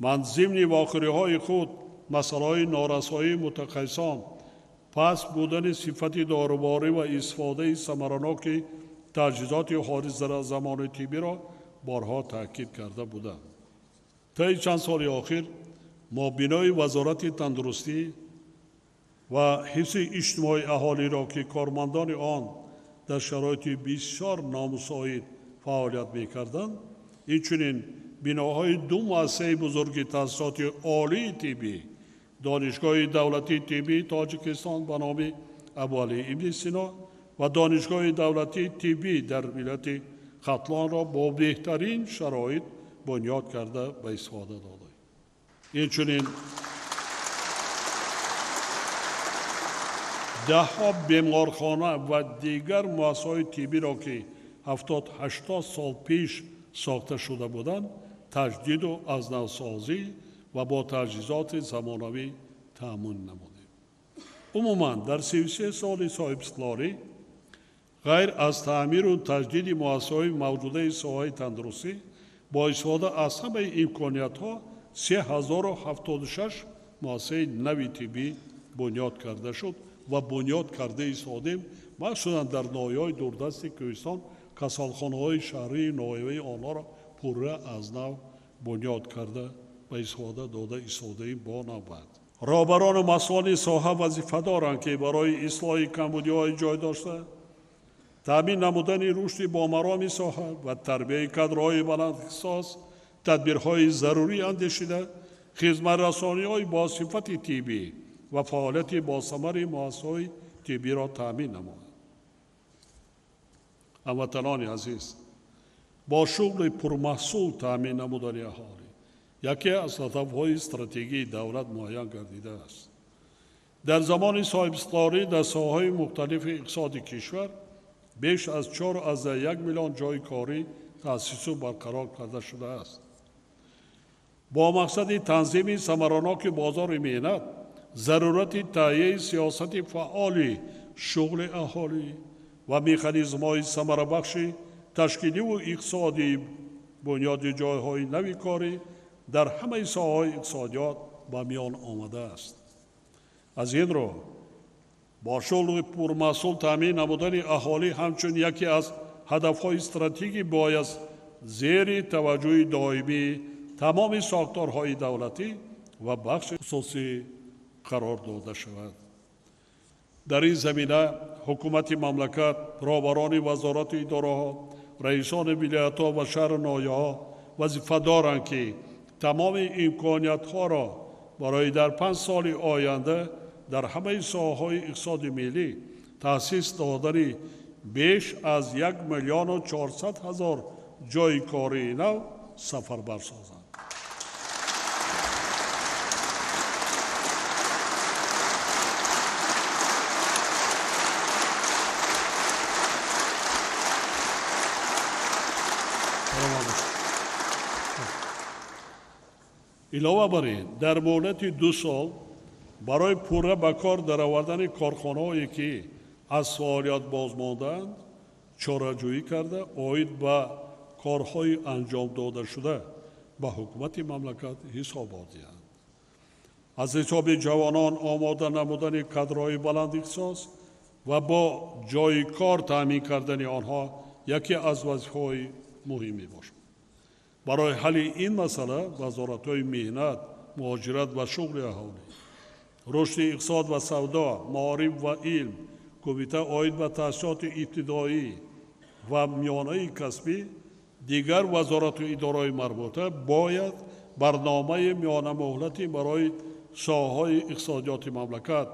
Ман зимни вохӯриҳои худ масъалаҳои норасоии мутахассисон, паст будани сифати доруборӣ ва истифодаи самараноки таҷҳизоти ҳозиразамони тиббиро борҳо таъкид карда будам. Таи чанд соли охир мо бинои вазорати тандурустӣ ва ҳифзи иҷтимоии аҳолиро, ки кормандони он дар шароити бисёр номусоид фаъолият мекарданд, инчунин биноҳои ду муассисаи бузурги таҳсилоти олии тиббӣ, Донишгоҳи давлатии тиббии Тоҷикистон ба номи Абуалӣ ибни Сино ва Донишгоҳи давлатии тиббӣ дар вилояти Хатлонро бо беҳтарин шароит бунёд карда ба истифода додаем. Инчунин Даҳҳо беморхона ва дигар муассисаҳои тиббиро, ки 70-80 сол пеш сохта шуда буданд, таҷдиду аз навсозӣ ва бо таҷҳизоти замонавӣ таъмин намудем. Умуман, дар 33 соли соҳибистиқлолӣ ғайр аз таъмиру таҷдиди муассисаҳои мавҷудаи соҳаи тандурустӣ бо истифода аз ҳамаи имкониятҳо 3076 муассисаи нави тиббӣ бунёд карда шуд ва бунёд карда истодем. Махсусан дар ноҳияҳои дурдасти Кӯҳистон касалхонаҳои шаҳрии ноҳиявии онҳоро пурра аз нав бунёд карда ба истифода дода истодаем бо навбат. Роҳбарону масъулони соҳа вазифа доранд, ки барои ислоҳи камбудиҳои ҷой дошта, таъмин намудани рушди бомароми соҳа ва тарбияи кадрҳои баландихтисос тадбирҳои зарурӣ андешида, хизматрасониҳои бо сифати тиббӣ ва фаъолияти босамари муассисаҳои тиббиро таъмин намояд. Ҳамватанони азиз, бо шуғли пурмаҳсул таъмин намудани аҳолӣ яке аз ҳадафҳои стратегии давлат муайян гардидааст. Дар замони соҳибистиқлолӣ дар соҳаҳои мухталифи иқтисоди кишвар беш аз 4,1 миллион ҷойи корӣ таъсису барқарор карда шудааст. Бо мақсади танзими самараноки бозори меҳнат, зарурати таҳияи сиёсати фаъоли шуғли аҳолӣ ва механизмҳои самарабахши ташкиливу иқтисодии бунёди ҷойҳои нави корӣ дар ҳамаи соҳаҳои иқтисодиёт ба миён омадааст. Аз ин рӯ бо шуғли пурмаҳсул таъмин намудани аҳолӣ ҳамчун яке аз ҳадафҳои стратегӣ бояд зери таваҷҷӯҳи доимии тамоми сохторҳои давлатӣ ва бахши хусусӣ қарор дода шавад. Дар ин замина ҳукумати мамлакат, роҳбарони вазорату идораҳо, раисони вилоятҳо ва шаҳру ноҳияҳо вазифа доранд, ки тамоми имкониятҳоро барои дар 5 соли оянда дар ҳамаи соҳаҳои иқтисоди миллӣ таъсис додани беш аз 1 400 000 ҷойи кории нав сафарбар созанд. Илова бар ин, дар муҳлати 2 сол барои пурра ба кор даровардани корхонаҳое, ки аз фаъолият бозмондаанд, чораҷӯӣ карда, оид ба корҳои анҷом додашуда ба ҳукумати мамлакат ҳисобот диҳанд. Аз ҳисоби ҷавонон омода намудани кадрҳои баландихтисос ва бо ҷойи кор таъмин кардани онҳо яке аз вазифаҳои муҳим мебошад. Барои ҳалли ин масъала вазоратҳои меҳнат, муҳоҷират ва шуғли аҳолӣ, рушди иқтисод ва савдо, маориф ва илм, кумита оид ба таҳсилоти ибтидоӣ ва миёнаи касбӣ, дигар вазорату идораҳои марбута бояд барномаи миёнамуҳлатӣ барои соҳаҳои иқтисодиёти мамлакат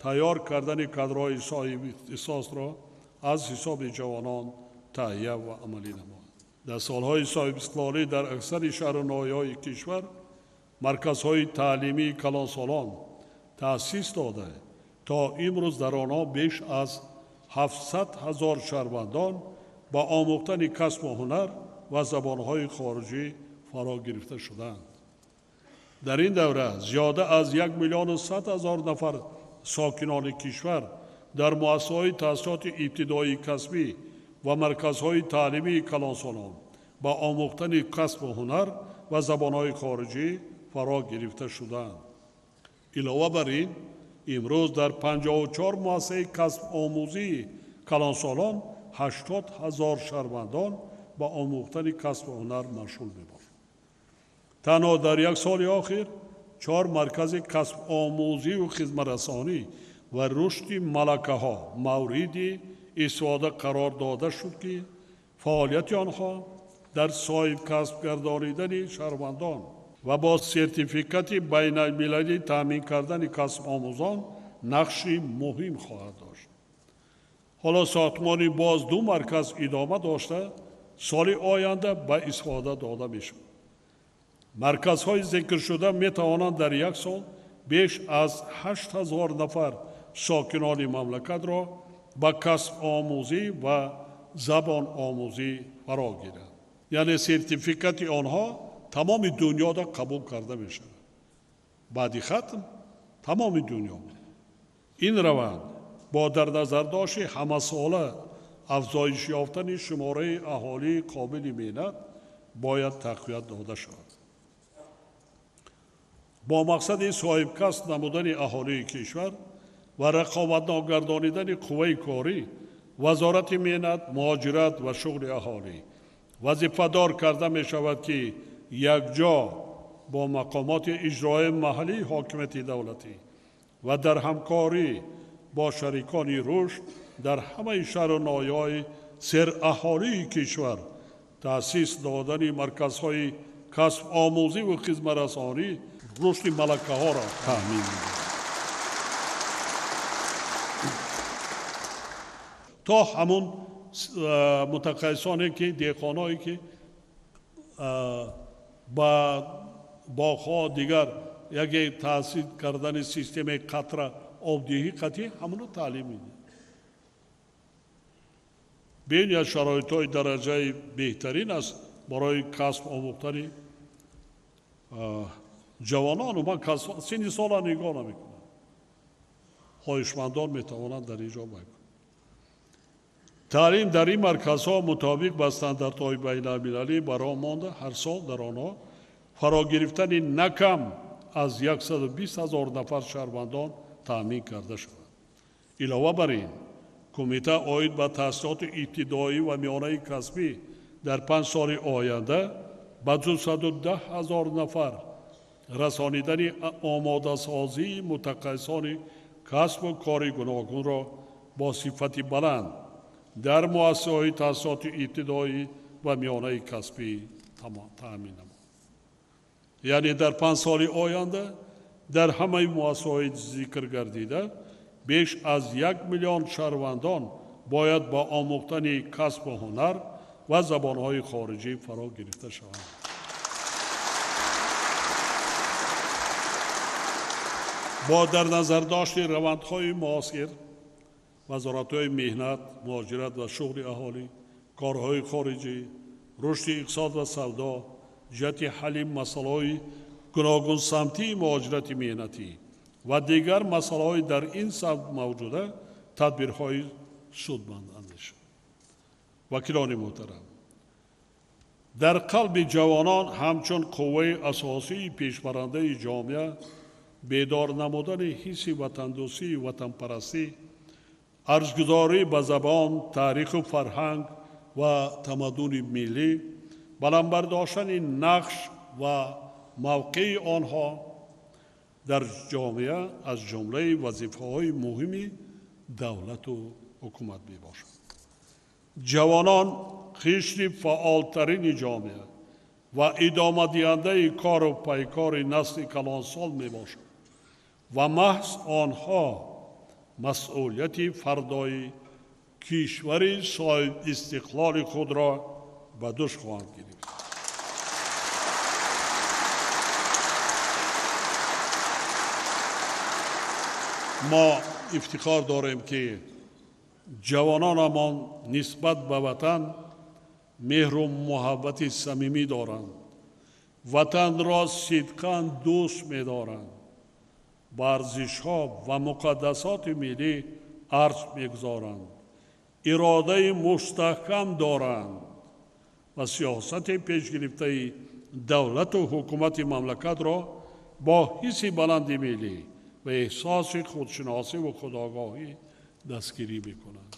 тайёр кардани кадрҳои соҳибихтисосро аз ҳисоби ҷавонон таҳия ва амалӣ намояд. Дар солҳои соҳибистиқлолӣ дар аксари шаҳру ноҳияҳои кишвар марказҳои таълимии калонсолон таъсис дода, то имрӯз дар онҳо беш аз 700 000 шаҳрвандон ба омӯхтани касбу ҳунар ва забонҳои хориҷӣ фаро гирифта шуданд. Дар ин давра зиёда аз 1 100 000 нафар сокинони кишвар дар муассисаҳои таҳсилоти ибтидоии касбӣ ва марказҳои таълимии калонсолон ба омӯхтани касбу ҳунар ва забонҳои хориҷӣ фаро гирифта шуданд. Илова бар ин, имрӯз дар 54 муассисаи касбомӯзии калонсолон 80 000 шаҳрвандон ба омӯхтани касбу ҳунар машғул мебошанд. Танҳо дар як соли охир 4 маркази касбомӯзию хизматрасонӣ ва рушди малакаҳо мавриди истифода қарор дода шуд, ки фаъолияти онҳо дар соҳибкасб гардонидани шаҳрвандон ва бо сертификати байналмилалӣ таъмин кардани касбомӯзон нақши муҳим хоҳад дошт. Ҳоло сохтмони боз 2 марказ идома дошта, соли оянда ба истифода дода мешавад. Марказҳои зикршуда метавонанд дар як сол беш аз 8000 нафар сокинони мамлакатро ба касбомӯзӣ ва забономӯзӣ фаро гиранд. Яъне сертификати онҳо тамоми дунёда қабул карда мешавад. Баъди хатм тамоми дунё. Ин раванд бо дар назардошти ҳамасола афзоиш ёфтани шумораи аҳолии қобили меҳнат бояд тақвият дода шавад. Бо мақсади соҳибкасб намудани аҳолии кишвар ва рақобатнок гардонидани қувваи корӣ, Вазорати меҳнат, муҳоҷират ва шуғли аҳолӣ вазифадор карда мешавад, ки якҷо бо мақомоти иҷроии маҳаллии ҳокимияти давлатӣ ва дар ҳамкорӣ бо шарикони рушд дар ҳамаи шаҳру ноҳияҳои сераҳолии кишвар таъсис додани марказҳои касбомӯзӣ ва хизматрасонӣ рушди малакаҳоро таъмин менамояд. То ҳамун мутахассисоне ки деҳқоное ки ба боғҳо дигар яке таъсис кардани системаи қатра обдиҳӣ қатъӣ ҳамуно таълим медиҳад. Бениҳоят шароитҳои дараҷаи беҳтарин аст барои касб омӯхтани ҷавонон. Ман синни сола нигоҳ намекунам. Хоҳишмандон метавонанд дар ин ҷо бикунанд. Таълим дар ин марказҳо мутобиқ ба стандартҳои байналмилалӣ бароҳ монда, ҳар сол дар онҳо фарогирифтани на кам аз 120 ҳазор нафар шаҳрвандон таъмин карда шавад. Илова бар ин, кумита оид ба таҳсилоти ибтидоӣ ва миёнаи касбӣ дар 5 соли оянда ба 210 ҳазор нафар расонидани омодасозии мутахассисони касбу кори гуногунро бо сифати баланд дар муассисаҳои таҳсилоти ибтидоӣ ва миёнаи касбӣ таъмин намояд. Яъне дар 5 соли оянда дар ҳамаи муассисаҳои зикр гардида беш аз 1 миллион шаҳрвандон бояд ба омӯхтани касбу ҳунар ва забонҳои хориҷӣ фаро гирифта шаванд. Бо дар назардошти равандҳои муосир, вазоратҳои меҳнат, муҳоҷират ва шуғли аҳолӣ, корҳои хориҷӣ, рушди иқтисод ва савдо, ҷиҳати ҳалли масъалаҳои гуногунсамтии муҳоҷирати меҳнатӣ ва дигар масъалаҳои дар ин самт мавҷуда тадбирҳои судманд андешанд. Вакилони муҳтарам, дар қалби ҷавонон ҳамчун қувваи асосии пешбарандаи ҷомеа бедор намудани ҳисси ватандӯстию ватанпарастӣ, арҷгузорӣ ба забон, таъриху фарҳанг ва тамаддуни миллӣ, баланд бардоштани нақш ва мавқеи онҳо дар ҷомеа аз ҷумлаи вазифаҳои муҳими давлату ҳукумат мебошад. Ҷавонон қишри фаъолтарини ҷомеа ва идомадиҳандаи кору пайкори насли калонсол мебошад ва маҳз онҳо масъулияти фардои кишвари соҳибистиқлоли худро ба дӯш хоҳанд гирифт. Мо ифтихор дорем, ки ҷавононамон нисбат ба ватан меҳру муҳаббати самимӣ доранд, ватанро сидқан дӯст медоранд, ба арзишҳо ва муқаддасоти миллӣ арз мегузоранд, иродаи мустаҳкам доранд ва сиёсати пешгирифтаи давлату ҳукумати мамлакатро бо ҳисси баланди миллӣ ва эҳсоси худшиносӣ ва худогоҳӣ дастгирӣ мекунанд.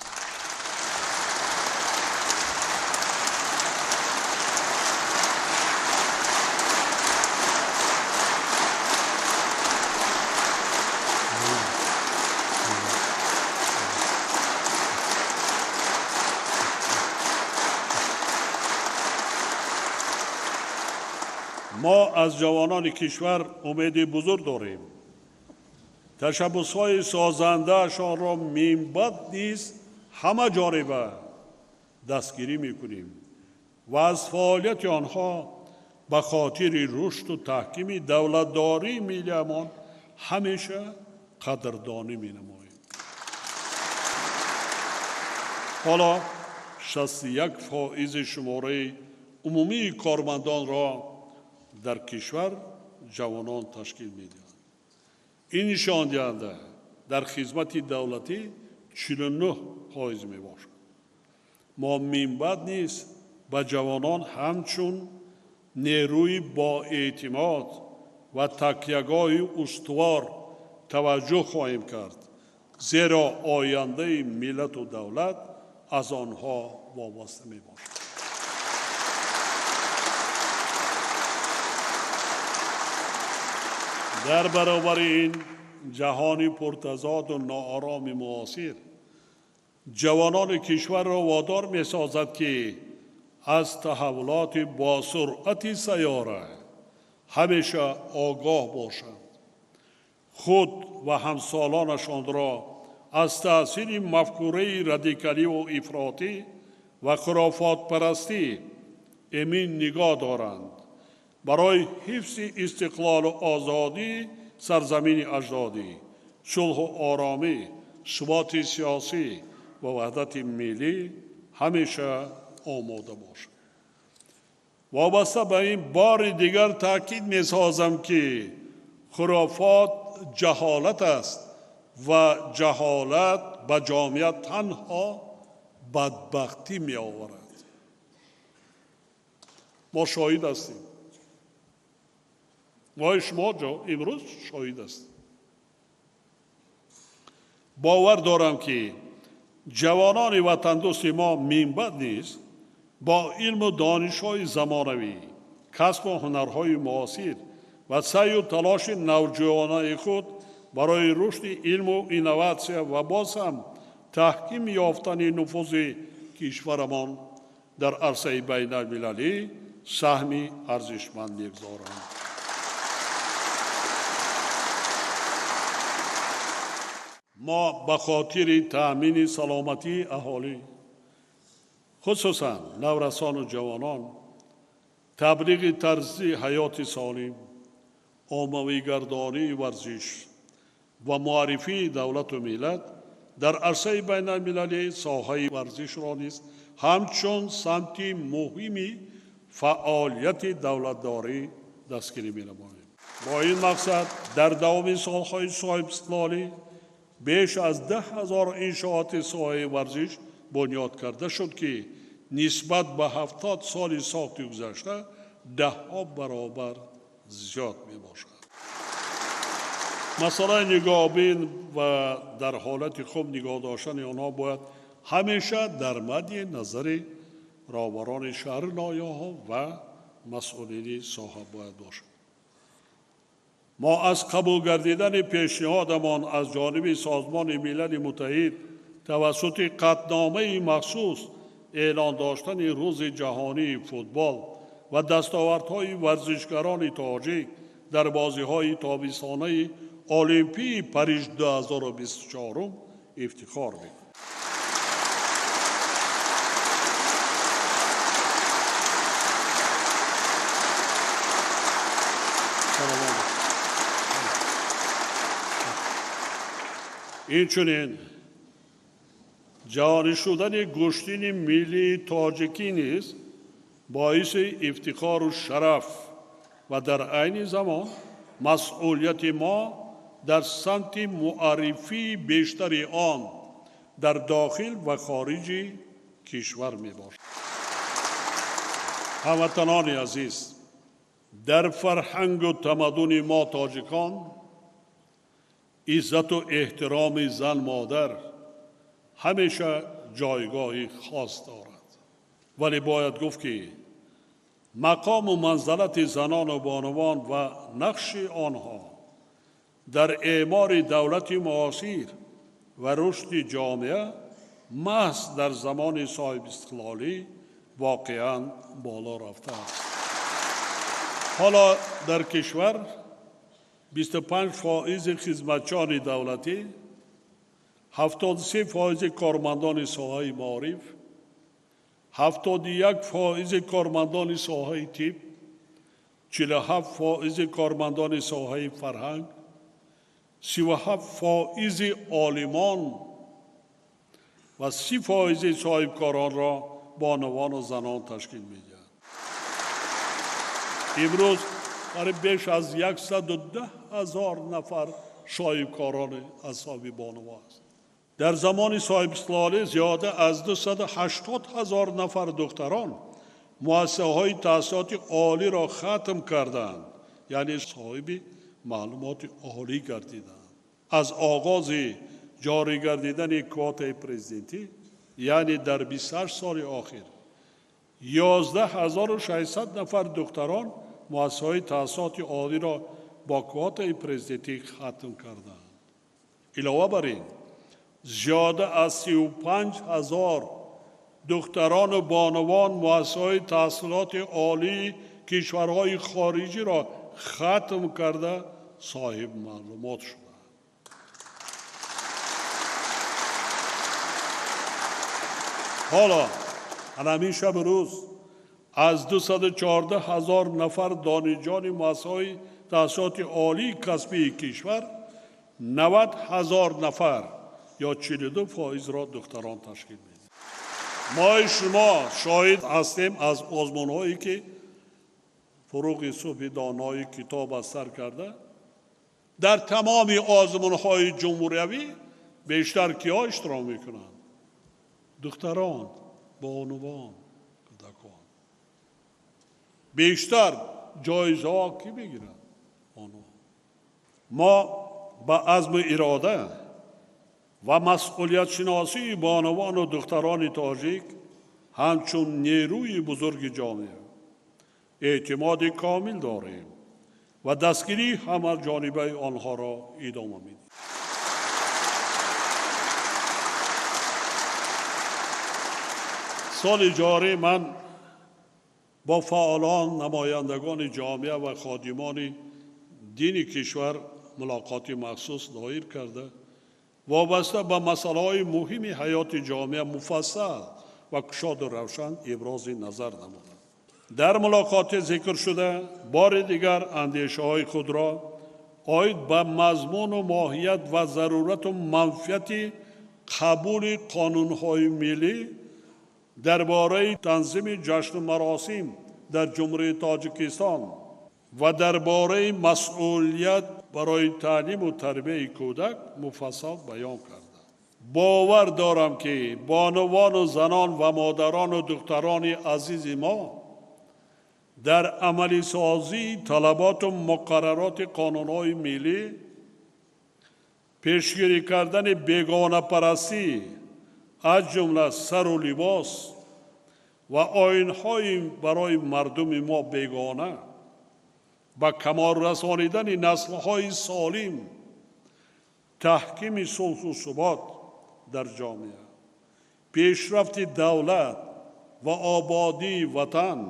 Мо аз ҷавонони кишвар умеди бузург дорем. Ташаббусҳои созандаашонро минбаъд низ ҳама ҷониба дастгирӣ мекунем ва аз фаъолияти онҳо ба хотири рушду таҳкими давлатдории миллиамон ҳамеша қадрдонӣ менамоем. Ҳоло 61% шумораи умумии кормандонро дар кишвар ҷавонон ташкил медиҳанд. Ин нишондиҳанда дар хизмати давлатӣ 49% мебошад. Мо минбаъд низ ба ҷавонон ҳамчун нерӯи боэътимод ва такягоҳи устувор таваҷҷӯҳ хоҳем кард, зеро ояндаи миллату давлат аз онҳо вобаста мебошад. Дар баробари ин ҷаҳони пуртазоду ноороми муосир ҷавонони кишварро водор месозад, ки аз таҳаввулоти босуръати сайёра ҳамеша огоҳ бошанд, худ ва ҳамсолонашонро аз таъсири мафкураи радикаливу ифротӣ ва хурофотпарастӣ эмин нигоҳ доранд, барои ҳифзи истиқлолу озодии сарзамини аҷдодӣ, сулҳу оромӣ, суботи сиёсӣ ва ваҳдати миллӣ ҳамеша омода бошанд. Вобаста ба ин бори дигар таъкид месозам, ки хурофот ҷаҳолат аст ва ҷаҳолат ба ҷомеа танҳо бадбахтӣ меоварад. Мо шоҳид ҳастем. Мо шумо имрӯз шоҳид ҳастем. Бовар дорам, ки ҷавонони ватандӯсти мо минбаъд низ бо илму донишҳои замонавӣ, касбу ҳунарҳои муосир ва саъю талоши навҷӯёнаи худ барои рушди илму инноватсия ва боз ҳам таҳким ёфтани нуфузи кишварамон дар арсаи байналмилалӣ саҳми арзишманд мегузоранд. Мо ба хотири таъмини саломатии аҳолӣ, хусусан наврасону ҷавонон, таблиғи тарзи ҳаёти солим, оммавигардонии варзиш ва муаррифии давлату миллат дар арсаи байналмилалӣ соҳаи варзишро низ ҳамчун самти муҳими фаъолияти давлатдорӣ дастгирӣ менамоем. Бо ин мақсад дар давоми солҳои соҳибистиқлолӣ беш аз 10 000 иншооти соҳаи варзиш бунёд карда шуд, ки нисбат ба 70 соли сохти гузашта даҳҳо баробар зиёд мебошад. Масъалаи нигоҳбин ва дар ҳолати хуб нигоҳ доштани онҳо бояд ҳамеша дар мадди назари роҳбарони шаҳру ноҳияҳо ва масъулини соҳа бояд бошад. Мо аз қабул гардидани пешниҳодамон аз ҷониби Созмони Милали Муттаҳид тавассути қатъномаи махсус эълон доштани Рӯзи ҷаҳонии футбол ва дастовардҳои варзишгарони тоҷик дар бозиҳои тобистонаи Олимпии Париж 2024 ифтихор мекунем. Инчунин ҷорӣ шудани гӯштини миллии тоҷикӣ низ боиси ифтихору шараф ва дар айни замон масъулияти мо дар самти муаррифии бештари он дар дохил ва хориҷи кишвар мебошад. Ҳамватанони азиз, дар фарҳангу тамаддуни мо тоҷикон иззату эҳтироми зан модар ҳамеша ҷойгоҳи хос дорад. Вале бояд гуфт, ки мақому манзалати занону бонувон ва нақши онҳо дар эъмори давлати муосир ва рушди ҷомеа маҳз дар замони соҳибистиқлолӣ воқеан боло рафтааст. Ҳоло дар кишвар 25% хизматчиёни давлатӣ, 73% кормандони соҳаи маориф, 71% кормандони соҳаи тиб, 47% кормандони соҳаи фарҳанг, 37% олимон ва 30% соҳибкоронро бонувону занон ташкил медиҳад. Имрӯз қариб беш аз 110 000 нафар соҳибкорони асоби бонуво аст. Дар замони соҳибистиқлолӣ зиёда аз 280 000 нафар духтарон муассисаҳои таҳсилоти олиро хатм карданд, яъне соҳиби маълумоти олӣ гардиданд. Аз оғози ҷорӣ гардидани квотаи президентӣ, яъне дар 28 соли охир, 11 600 нафар духтарон муассисаҳои таҳсилоти олиро бо квотаи президентӣ хатм карданд. Илова бар ин, зиёда аз 35 000 духтарону бонувон муассисаҳои таҳсилоти олии кишварҳои хориҷиро хатм карда соҳиб маълумот шуданд. Ҳоло ҳамин шабу рӯз аз 214 000 нафар донишҷони муассисаҳои таҳсилоти олии касбии кишвар 90 000 нафар ё 42%-ро духтарон ташкил медиҳанд. Мои шумо шоҳид ҳастем аз озмунҳое ки фуруғи субҳи донои китоб аз сар карда дар тамоми озмунҳои ҷумҳуриявӣ бештар киҳо иштирок мекунанд? Духтарон, бонувон, кӯдакон. Бештар ҷоизаҳо кӣ мегиранд? Бонувон. Мо ба азму ирода ва масъулиятшиносии бонувану духтарони тоҷик ҳамчун нерӯи бузурги ҷомеа эътимоди комил дорем ва дастгирии ҳамаҷонибаи онҳоро идома медиҳем. Соли ҷорӣ ман бо фаъолон, намояндагони ҷомеа ва ходимони дини кишвар мулоқоти махсус доир карда вобаста ба масъалаҳои муҳими ҳаёти ҷомеа муфассал ва кушоду равшан ибрози назар намудам. Дар мулоқоти зикршуда бори дигар андешаҳои худро оид ба мазмуну моҳият ва зарурату манфиати қабули қонунҳои миллӣ дар бораи танзими ҷашну маросим дар Ҷумҳурии Тоҷикистон ва дар бораи масъулият барои таълиму тарбияи кӯдак муфассал баён кардам. Бовар дорам, ки бонувану занон ва модарону духтарони азизи мо дар амалисозии талаботу муқаррароти қонунҳои миллӣ, пешгирӣ кардани бегонапарастӣ, аз ҷумла сару либос ва оинҳои барои мардуми мо бегона, ба камол расонидани наслҳои солим, таҳкими сулҳу субот дар ҷомеа, пешрафти давлат ва ободии ватан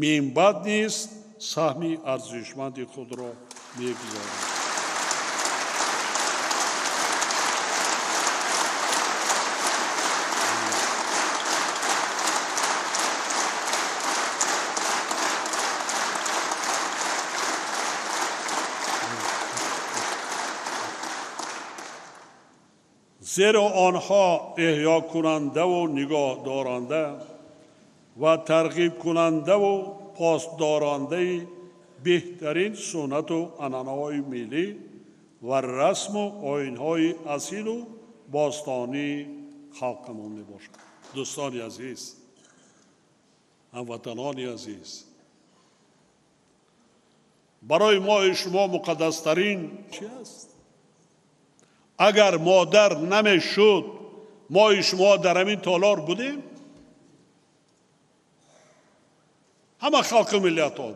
минбаъд низ саҳми арзишманди худро мегузорад. Зеро онҳо эҳёкунандаву нигоҳдоранда ва тарғибкунандаву посдорандаи беҳтарин суннату анъанаҳои миллӣ ва расму оинҳои асилу бостонии халқамон мебошанд. Дӯстони азиз, ҳамватанони азиз, барои мои шумо муқаддастарин чи аст? Агар модар намешуд, мои шумо дар ҳамин толор будем? Ҳама халқу миллиятҳо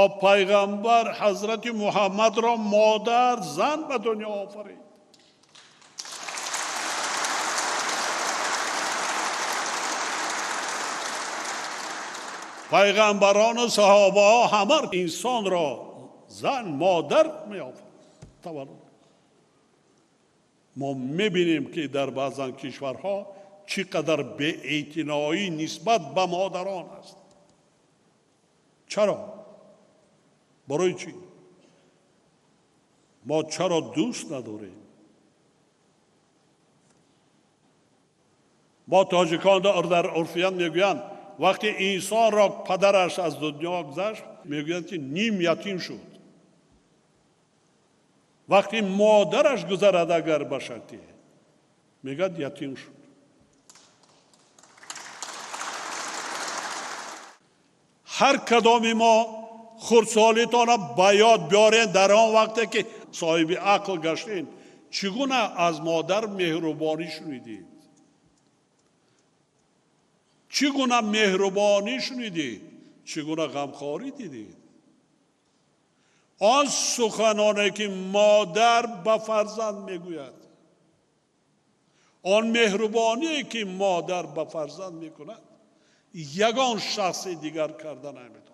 о пайғамбар ҳазрати Муҳаммадро модар зан ба дунё офарид. Пайғамбарону саҳобаҳо ҳама инсонро зан модар меофарид, таваллуд. Мо мебинем, ки дар баъзан кишварҳо чӣ қадар беэътиноӣ нисбат ба модарон аст. Чаро? Барои чӣ? Мо чаро дӯст надорем? Мо тоҷикон дар урфият мегӯянд, вақте инсонро падараш аз дунё гузашт, мегӯянд ки ним ятим шуд. Вақте модараш гузарад агар ба шарте, мегӯяд ятим шуд. Ҳар кадоми мо хурдсолитонро ба ёд биёрем дар он вақте ки соҳиби ақл гаштем, чӣ гуна аз модар меҳрубонӣ шунидед? Чӣ гуна меҳрубонӣ шунидед? Чӣ гуна ғамхорӣ дидед? Он суханоне ки модар ба фарзанд мегӯяд, он меҳрубоние ки модар ба фарзанд мекунад, ягон шахси дигар карда наметавонад.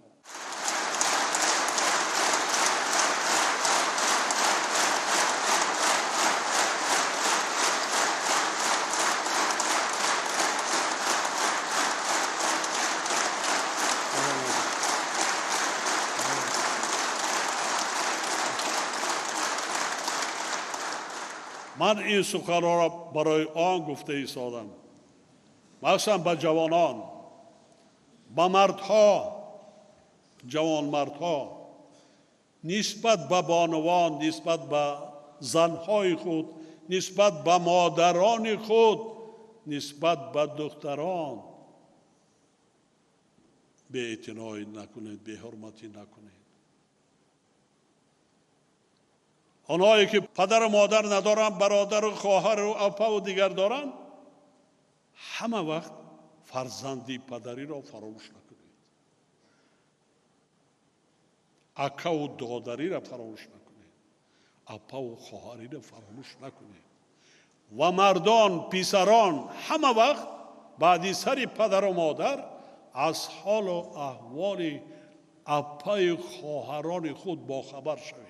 Ман ин суханҳоро барои он гуфта истодам, махсусан ба ҷавонон, ба мардҳо, ҷавонмардҳо, нисбат ба бонувон, нисбат ба занҳои худ, нисбат ба модарони худ, нисбат ба духтарон беэътиноӣ накунед, беҳурматӣ накунед. Онҳое ки падару модар надоранд, бародару хоҳару апаву дигар доранд, ҳама вақт фарзанди падариро фаромӯш накунед, акаву додариро фаромӯш накунед, апаву хоҳариро фаромӯш накунед. Ва мардон, писарон ҳама вақт баъди сари падару модар аз ҳолу аҳволи апаю хоҳарони худ бохабар шавед.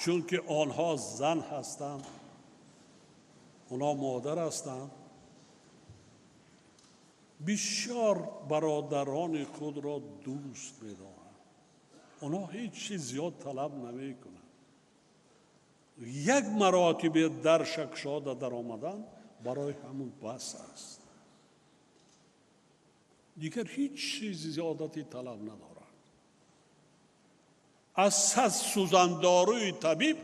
Чунки онҳо зан ҳастанд, онҳо модар ҳастанд, бисёр бародарони худро дӯст медоранд. Онҳо ҳеҷ чиз зиёд талаб намекунанд. Як маротибе дар шакшода даромадан барои ҳамун бас аст. Дигар ҳеҷ чизи зиёдати талаб надоранд. Аз сад сӯзандоруи табиб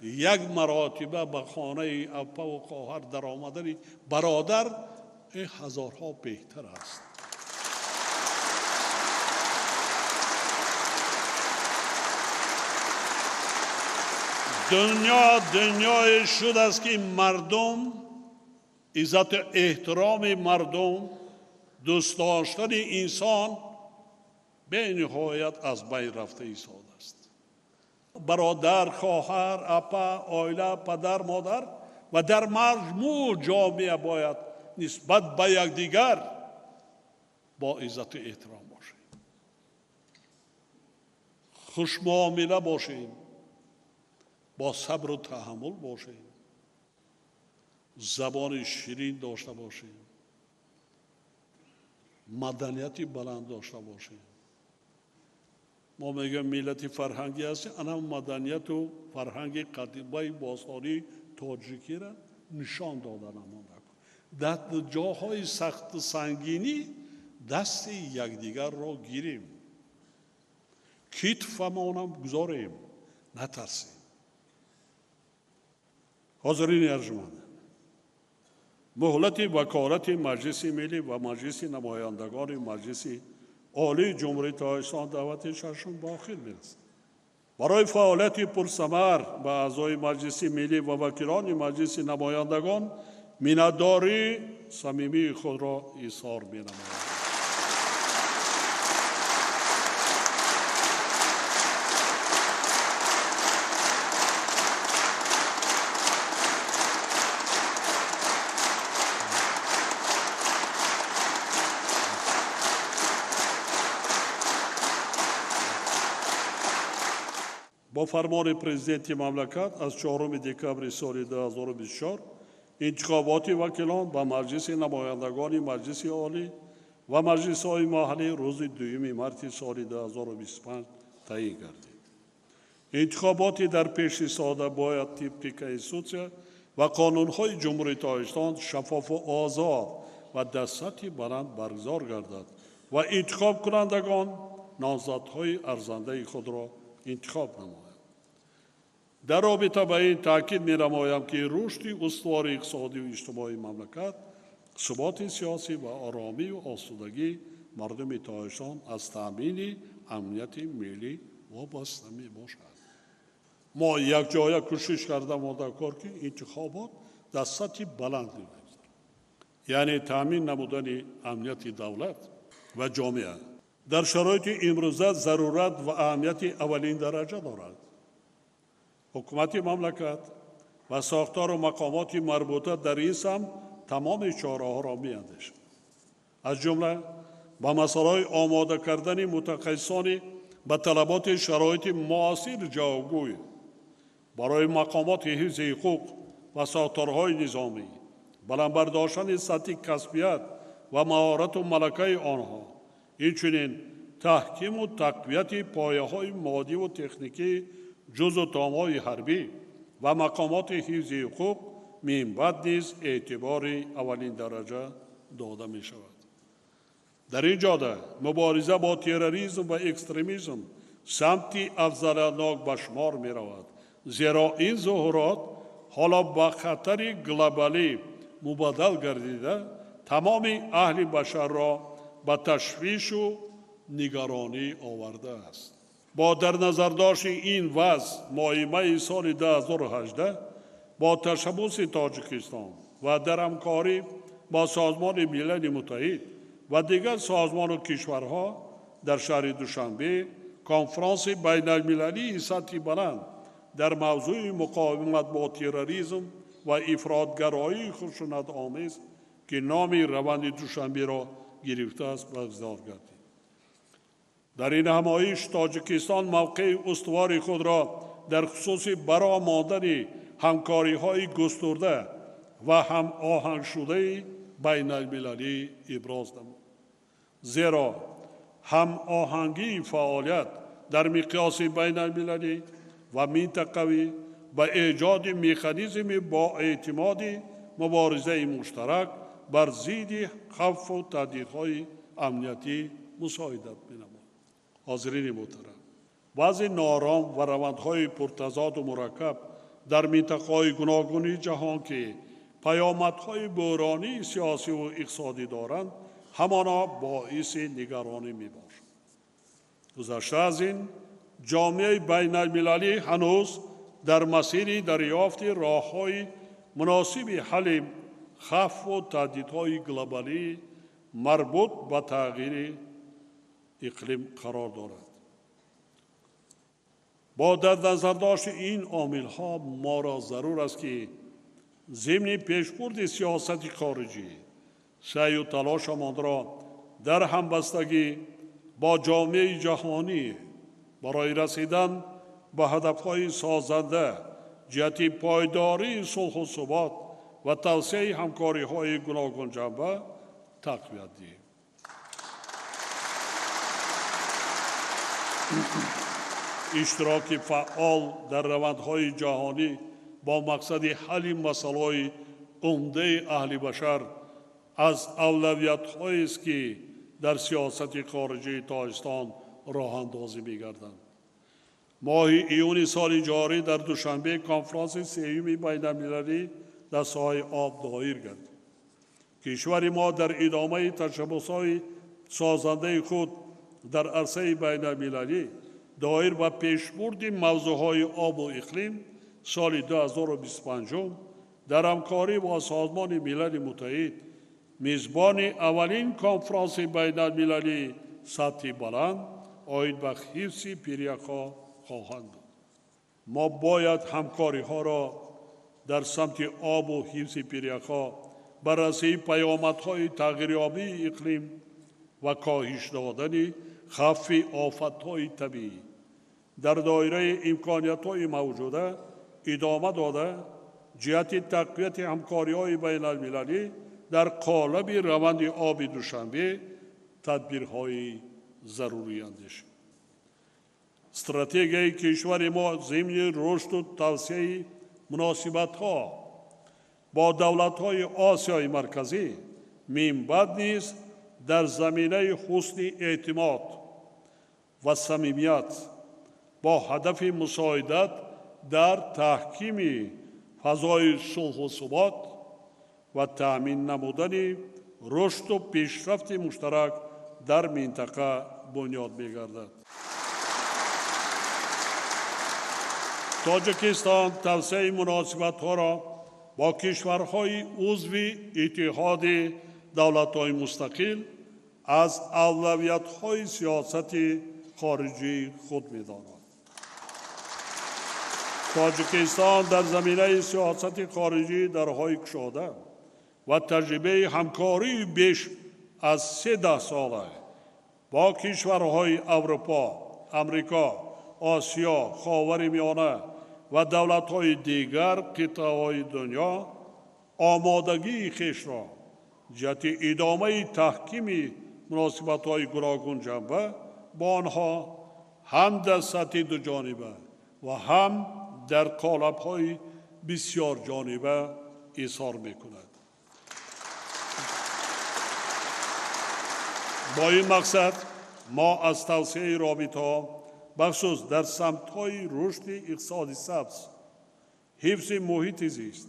як маротиба ба хонаи апаву хоҳар даромадани бародар ҳазорҳо беҳтар аст. Дунё дунёе шудааст ки мардум, иззату эҳтироми мардум, дӯст доштани инсон бениҳоят аз байн рафта истодааст. Бародар, хоҳар, апа, оила, падар, модар ва дар маҷмӯъ ҷомеа бояд нисбат ба якдигар бо иззату эҳтиром бошем, хушмуомила бошем, бо сабру таҳаммул бошем, забони ширин дошта бошем, маданияти баланд дошта бошем. Мо мегӯем миллати фарҳангӣ ҳастем, ана маданияту фарҳанги қадимаи бостонии тоҷикиро нишон дода намонда. Дар ҷоҳои сахту сангинӣ дасти якдигарро гирем, китфамонам гузорем, натарсем. Ҳозирини арҷманд, муҳлати ваколати Маҷлиси Миллӣ ва Маҷлиси намояндагони Маҷлиси Олии Ҷумҳурии Тоҷикистон даъвати шашум ба охир мерасад. Барои фаъолияти пурсамар ба аъзои Маҷлиси Миллӣ ва вакилони Маҷлиси намояндагон миннатдории самимии худро изҳор менамоям. Бо фармони президенти мамлакат аз 4 декабри соли 2024 интихоботи вакилон ба Маҷлиси намояндагони Маҷлиси Олӣ ва маҷлисҳои маҳаллӣ рӯзи 2 марти соли 2025 таъин гардид. Интихоботи дар пеш истода бояд тибқи Конститутсия ва қонунҳои Ҷумҳурии Тоҷикистон шаффофу озод ва дар сатҳи баланд баргузор гардад ва интихобкунандагон номзадҳои арзандаи худро интихоб намоянд. Дар робита ба ин таъкид менамоям, ки рушди устувори иқтисодию иҷтимоии мамлакат, суботи сиёсӣ ва оромию осудагии мардуми Тоҷикистон аз таъмини амнияти миллӣ вобаста мебошад. Мо якҷоя кӯшиш карда модакор, ки интихобот дар сатҳи баланд мегузарад, яъне таъмин намудани амнияти давлат ва ҷомеа дар шароити имрӯза зарурат ва аҳамияти аввалин дараҷа дорад. Ҳукумати мамлакат ва сохтору мақомоти марбута дар ин самт тамоми чораҳоро меандешад, аз ҷумла ба масъалаҳои омода кардани мутахассисони ба талаботи шароити муосир ҷавобгӯй барои мақомоти ҳифзи ҳуқуқ ва сохторҳои низомӣ, баланд бардоштани сатҳи касбият ва маҳорату малакаи онҳо, инчунин таҳкиму тақвияти пояҳои моддиву техникии ҷузъу томҳои ҳарбӣ ва мақомоти ҳифзи ҳуқуқ минбаъд низ эътибори аввалин дараҷа дода мешавад. Дар ин ҷода мубориза бо терроризм ва экстремизм самти афзалиятнок ба шумор меравад, зеро ин зуҳурот ҳоло ба хатари глобалӣ мубаддал гардида тамоми аҳли башарро ба ташвишу нигаронӣ овардааст. Бо дар назардошти ин вазъ моҳи майи соли 2018 бо ташаббуси Тоҷикистон ва дар ҳамкорӣ бо Созмони Милали Муттаҳид ва дигар созмону кишварҳо дар шаҳри Душанбе конфронси байналмилалии сатҳи баланд дар мавзӯи муқовимат бо терроризм ва ифротгароии хушунатомез, ки номи раванди Душанберо гирифтааст, баргузор гардид. Дар ин ҳамоиш Тоҷикистон мавқеи устувори худро дар хусуси бароҳ мондани ҳамкориҳои густурда ва ҳамоҳангшудаи байналмилалӣ иброз намуд, зеро ҳамоҳангии фаъолият дар миқёси байналмилалӣ ва минтақавӣ ба эҷоди механизми боэътимоди муборизаи муштарак бар зидди хавфу таҳдидҳои амниятӣ мусоидат менамояд. Ҳозирини муҳтарам, вазъи ноором ва равандҳои пуртазоду мураккаб дар минтақаҳои гуногуни ҷаҳон, ки паёмадҳои бӯҳронии сиёсиву иқтисодӣ доранд, ҳамоно боиси нигаронӣ мебошад. Гузашта аз ин, ҷомеаи байналмилалӣ ҳанӯз дар масири дарёфти роҳҳои муносиби ҳалли хавфу таҳдидҳои глобалӣ марбут ба тағйири иқлим қарор дорад. Бо дар назардошти ин омилҳо моро зарур аст, ки зимни пешбурди сиёсати хориҷӣ саъю талошамонро дар ҳамбастагӣ бо ҷомеаи ҷаҳонӣ барои расидан ба ҳадафҳои созанда ҷиҳати пойдории сулҳу субот ва тавсеаи ҳамкориҳои гуногунҷанба тақвият диҳем. Иштироки фаъол дар равандҳои ҷаҳонӣ бо мақсади ҳалли масъалаҳои умдаи аҳли башар аз авлавиятҳоест, ки дар сиёсати хориҷии Тоҷикистон роҳандозӣ мегарданд. Моҳи июни соли ҷорӣ дар Душанбе конфронси сеюми байналмилалӣ дар соҳаи об доир гардид. Кишвари мо дар идомаи ташаббусҳои созандаи худ дар арсаи байналмилалӣ доир ба пешбурди мавзӯъҳои обу иқлим соли 2025 дар ҳамкорӣ бо Созмони Милали Муттаҳид мизбони аввалин конфронси байналмилалии сатҳи баланд оид ба ҳифзи пиряхҳо хоҳанд буд. Мо бояд ҳамкориҳоро дар самти обу ҳифзи пиряхҳо, баррасии паёмадҳои тағйирёбии иқлим ва коҳиш додани хавфи офатҳои табиӣ Дар доираи имкониятҳои мавҷуда идома дода, ҷиҳати тақвияти ҳамкориҳои байналмилалӣ дар қолаби раванди оби Душанбе тадбирҳои зарурӣ андешид. Стратегияи кишвари мо зимни рушду тавсеаи муносибатҳо бо давлатҳои Осиёи Марказӣ минбаъд низ дар заминаи ҳусни эътимод ва самимият бо ҳадафи мусоидат дар таҳкими фазои сулҳу субот ва таъмин намудани рушду пешрафти муштарак дар минтақа бунёд мегардад. Тоҷикистон тавсеаи муносибатҳоро бо кишварҳои узви Иттиҳоди давлатҳои мустақил аз авлавиятҳои сиёсати хориҷии худ медонад. Тоҷикистон дар заминаи сиёсати хориҷӣ дарҳои кушода ва таҷрибаи ҳамкории беш аз 30 сола бо кишварҳои Аврупо, Амрико, Осиё, Ховари Миёна ва давлатҳои дигар қитъаҳои дунё омодагии хешро ҷиҳати идомаи таҳкими муносибатҳои гуногунҷанба бо онҳо ҳам дар сатҳи дуҷониба ва ҳам дар қолабҳои бисёрҷониба изҳор мекунад. Бо ин мақсад мо аз тавсеаи робитаҳо бахусус дар самтҳои рушди иқтисоди сабз, ҳифзи муҳити зист,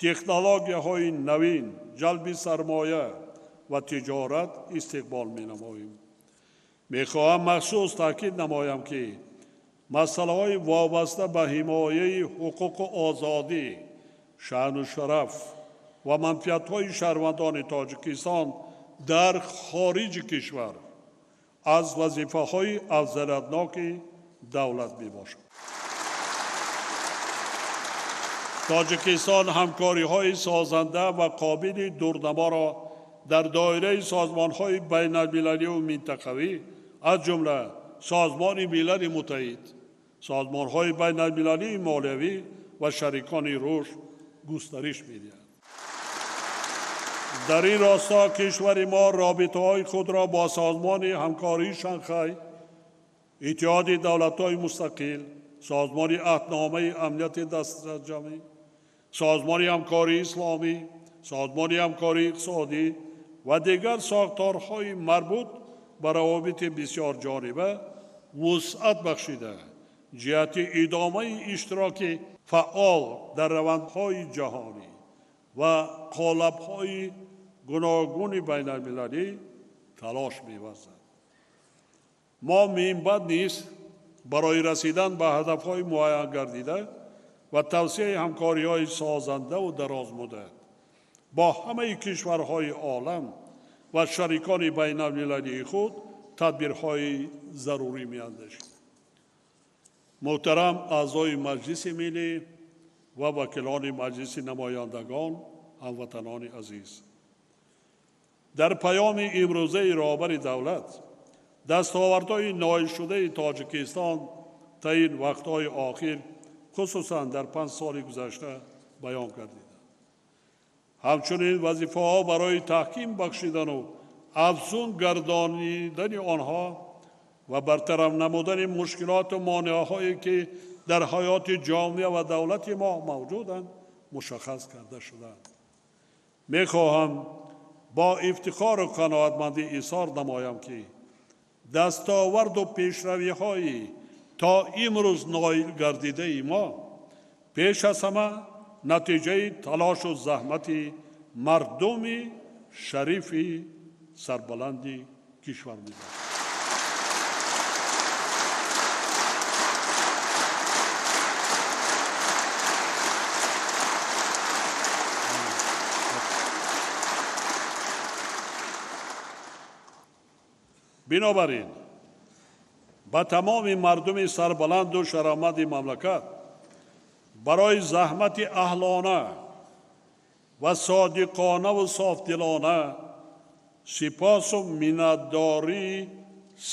технологияҳои навин, ҷалби сармоя ва тиҷорат истиқбол менамоем. Мехоҳам махсус таъкид намоям, ки масъалаҳои вобаста ба ҳимояи ҳуқуқу озодӣ, шаъну шараф ва манфиатҳои шаҳрвандони Тоҷикистон дар хориҷи кишвар аз вазифаҳои афзалиятноки давлат мебошад. Тоҷикистон ҳамкориҳои созанда ва қобили дурнаморо дар доираи созмонҳои байналмилалию минтақавӣ, аз ҷумла Созмони Милали Муттаҳид, созмонҳои байналмилалии молиявӣ ва шарикони рушд густариш медиҳад. Дар ин росто кишвари мо робитаҳои худро бо Созмони ҳамкории Шанхай, Иттиҳоди давлатҳои мустақил, Созмони аҳдномаи амнияти дастаҷамъӣ, Созмони ҳамкории исломӣ, Созмони ҳамкории иқтисодӣ ва дигар сохторҳои марбут ба равобити бисёрҷониба вусъат бахшида, ҷиҳати идомаи иштироки фаъол дар равандҳои ҷаҳонӣ ва қолабҳои гуногуни байналмилалӣ талош меварзад. Мо минбаъд низ барои расидан ба ҳадафҳои муайян гардида ва тавсеаи ҳамкориҳои созандаву дарозмуддат бо ҳамаи кишварҳои олам ва шарикони байналмилалии худ тадбирҳои зарурӣ меандешем. Муҳтарам аъзои Маҷлиси Миллӣ ва вакилони Маҷлиси намояндагон, ҳамватанони азиз, дар паёми имрӯзаи роҳбари давлат дастовардҳои ноилшудаи Тоҷикистон та ин вақтҳои охир, хусусан дар 5 соли гузашта баён гардиданд. Ҳамчунин вазифаҳо барои таҳким бахшидану афзун гардонидани онҳо ва бартараф намудани мушкилоту монеаҳое ки дар ҳаёти ҷомеа ва давлати мо мавҷуданд мушаххас карда шудаанд. Мехоҳам бо ифтихору қаноатмандӣ изҳор намоям, ки дастоварду пешравиҳои то имрӯз ноил гардидаи мо пеш аз ҳама натиҷаи талошу заҳмати мардуми шарифи сарбаланди кишвар мебошад. Бинобар ин ба тамоми мардуми сарбаланду шарамади мамлакат барои заҳмати аҳлона ва содиқонаву софдилона сипосу миннатдории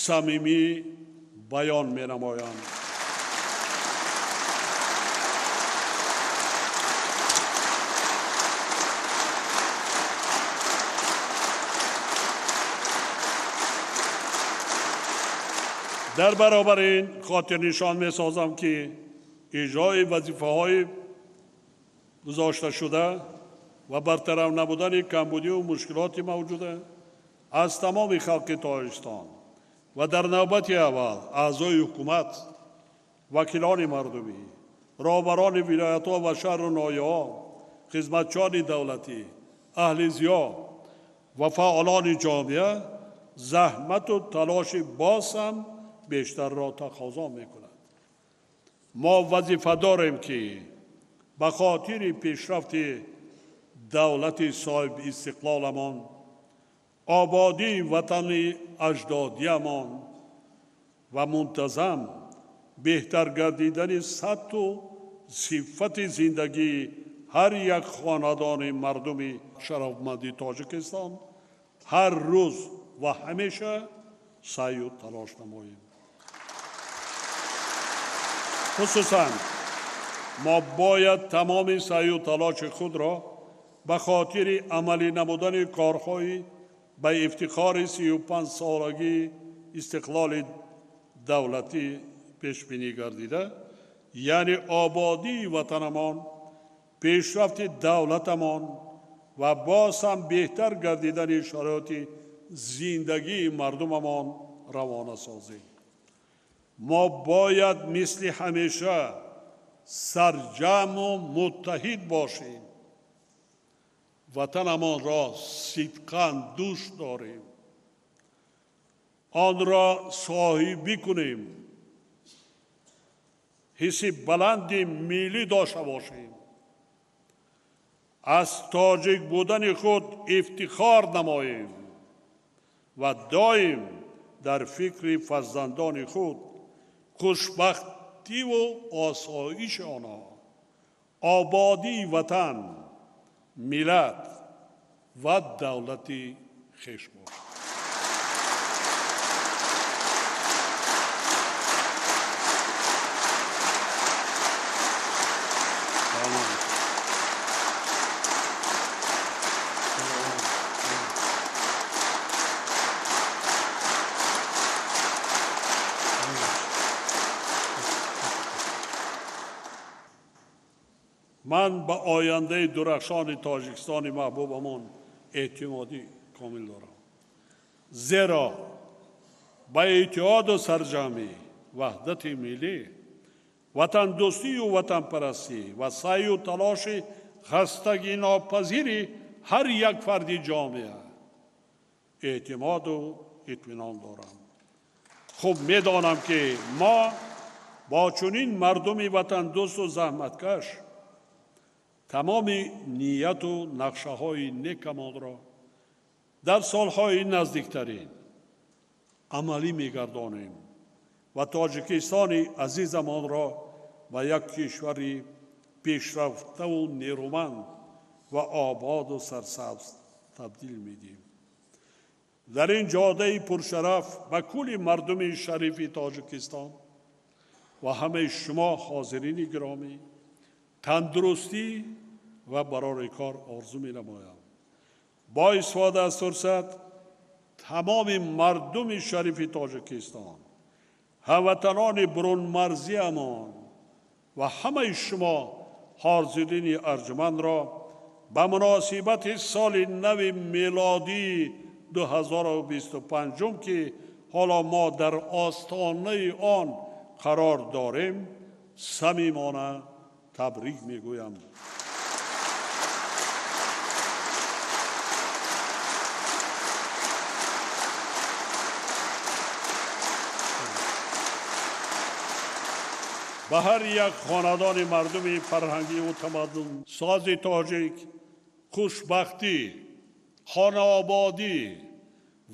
самимӣ баён менамоям. Дар баробари ин хотирнишон месозам, ки иҷрои вазифаҳои гузошташуда ва бартараф намудани камбудиву мушкилоти мавҷуда аз тамоми халқи Тоҷикистон ва дар навбати аввал аъзои ҳукумат, вакилони мардумӣ, роҳбарони вилоятҳо ва шаҳру ноҳияҳо, хизматчиёни давлатӣ, аҳли зиё ва фаъолони ҷомеа заҳмату талоши боз ҳам бештарро тақозо мекунад. Мо вазифа дорем, ки ба хотири пешрафти давлати соҳиби истиқлоламон, ободии ватани аҷдодиямон ва мунтазам беҳтар гардидани сатҳу сифати зиндагии ҳар як хонадони мардуми шарафманди Тоҷикистон ҳар рӯз ва ҳамеша саъю талош намоем. Хусусан мо бояд тамоми саъю талоши худро ба хотири амалӣ намудани корҳои ба ифтихори 35-солагии истиқлоли давлатӣ пешбинӣ гардида, яъне ободии ватанамон, пешрафти давлатамон ва боз ҳам беҳтар гардидани шароити зиндагии мардумамон равона созем. Мо бояд мисли ҳамеша сарҷамъу муттаҳид бошем, ватанамонро сидқан дӯст дорем, онро соҳибӣ кунем, ҳисси баланди миллӣ дошта бошем, аз тоҷик будани худ ифтихор намоем ва доим дар фикри фарзандони худ, хушбахтиву осоиши онҳо, ободии ватан, миллат ва давлати хеш бошем. Ман ба ояндаи дурахшони Тоҷикистони маҳбубамон эътимоди комил дорам, зеро ба иттиҳоду сарҷамъӣ, ваҳдати миллӣ, ватандӯстию ватанпарастӣ ва саъю талоши хастагинопазири ҳар як фарди ҷомеа эътимоду итминон дорам. Хуб медонам, ки мо бо чунин мардуми ватандӯсту заҳматкаш тамоми нияту нақшаҳои некамонро дар солҳои наздиктарин амалӣ мегардонем ва Тоҷикистони азизамонро ба як кишвари пешрафтаву нерӯманд ва ободу сарсабз табдил медиҳем. Дар ин ҷодаи пуршараф ба кулли мардуми шарифи Тоҷикистон ва ҳамаи шумо ҳозирини гиромӣ тандурустӣ ва барори кор орзу менамоям. Бо истифода аз фурсат тамоми мардуми шарифи Тоҷикистон, ҳамватанони бурунмарзиамон ва ҳамаи шумо ҳозирини арҷумандро ба муносибати соли нави мелодии 2025, ки ҳоло мо дар остонаи он қарор дорем, самимона табрик мегӯям. Ба ҳар як хонадони мардуми фарҳангиву тамаддунсози тоҷик хушбахтӣ, хонаободӣ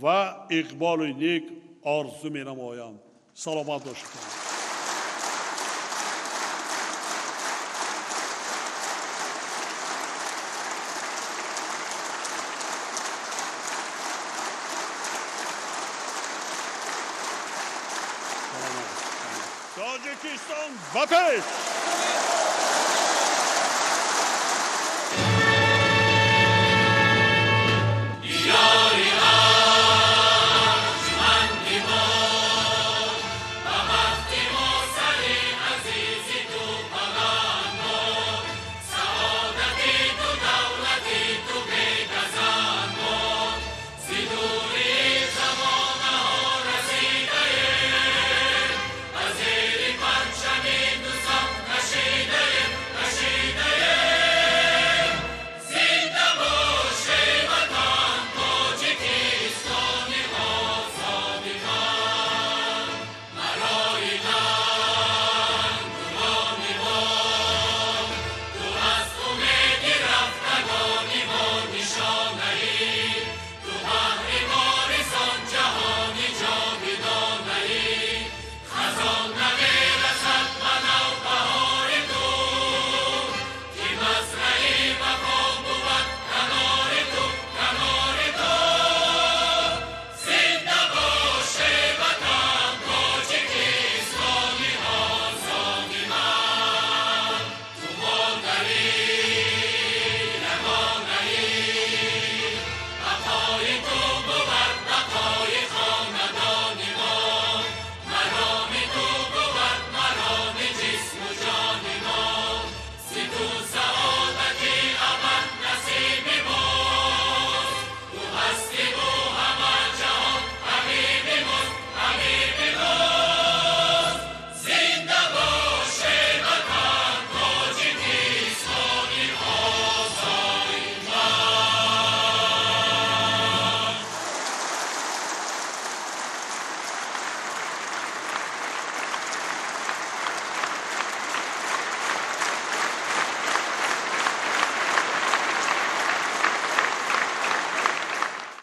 ва иқболи нек орзу менамоям. Саломат бошед. Тоҷикистон ба пеш!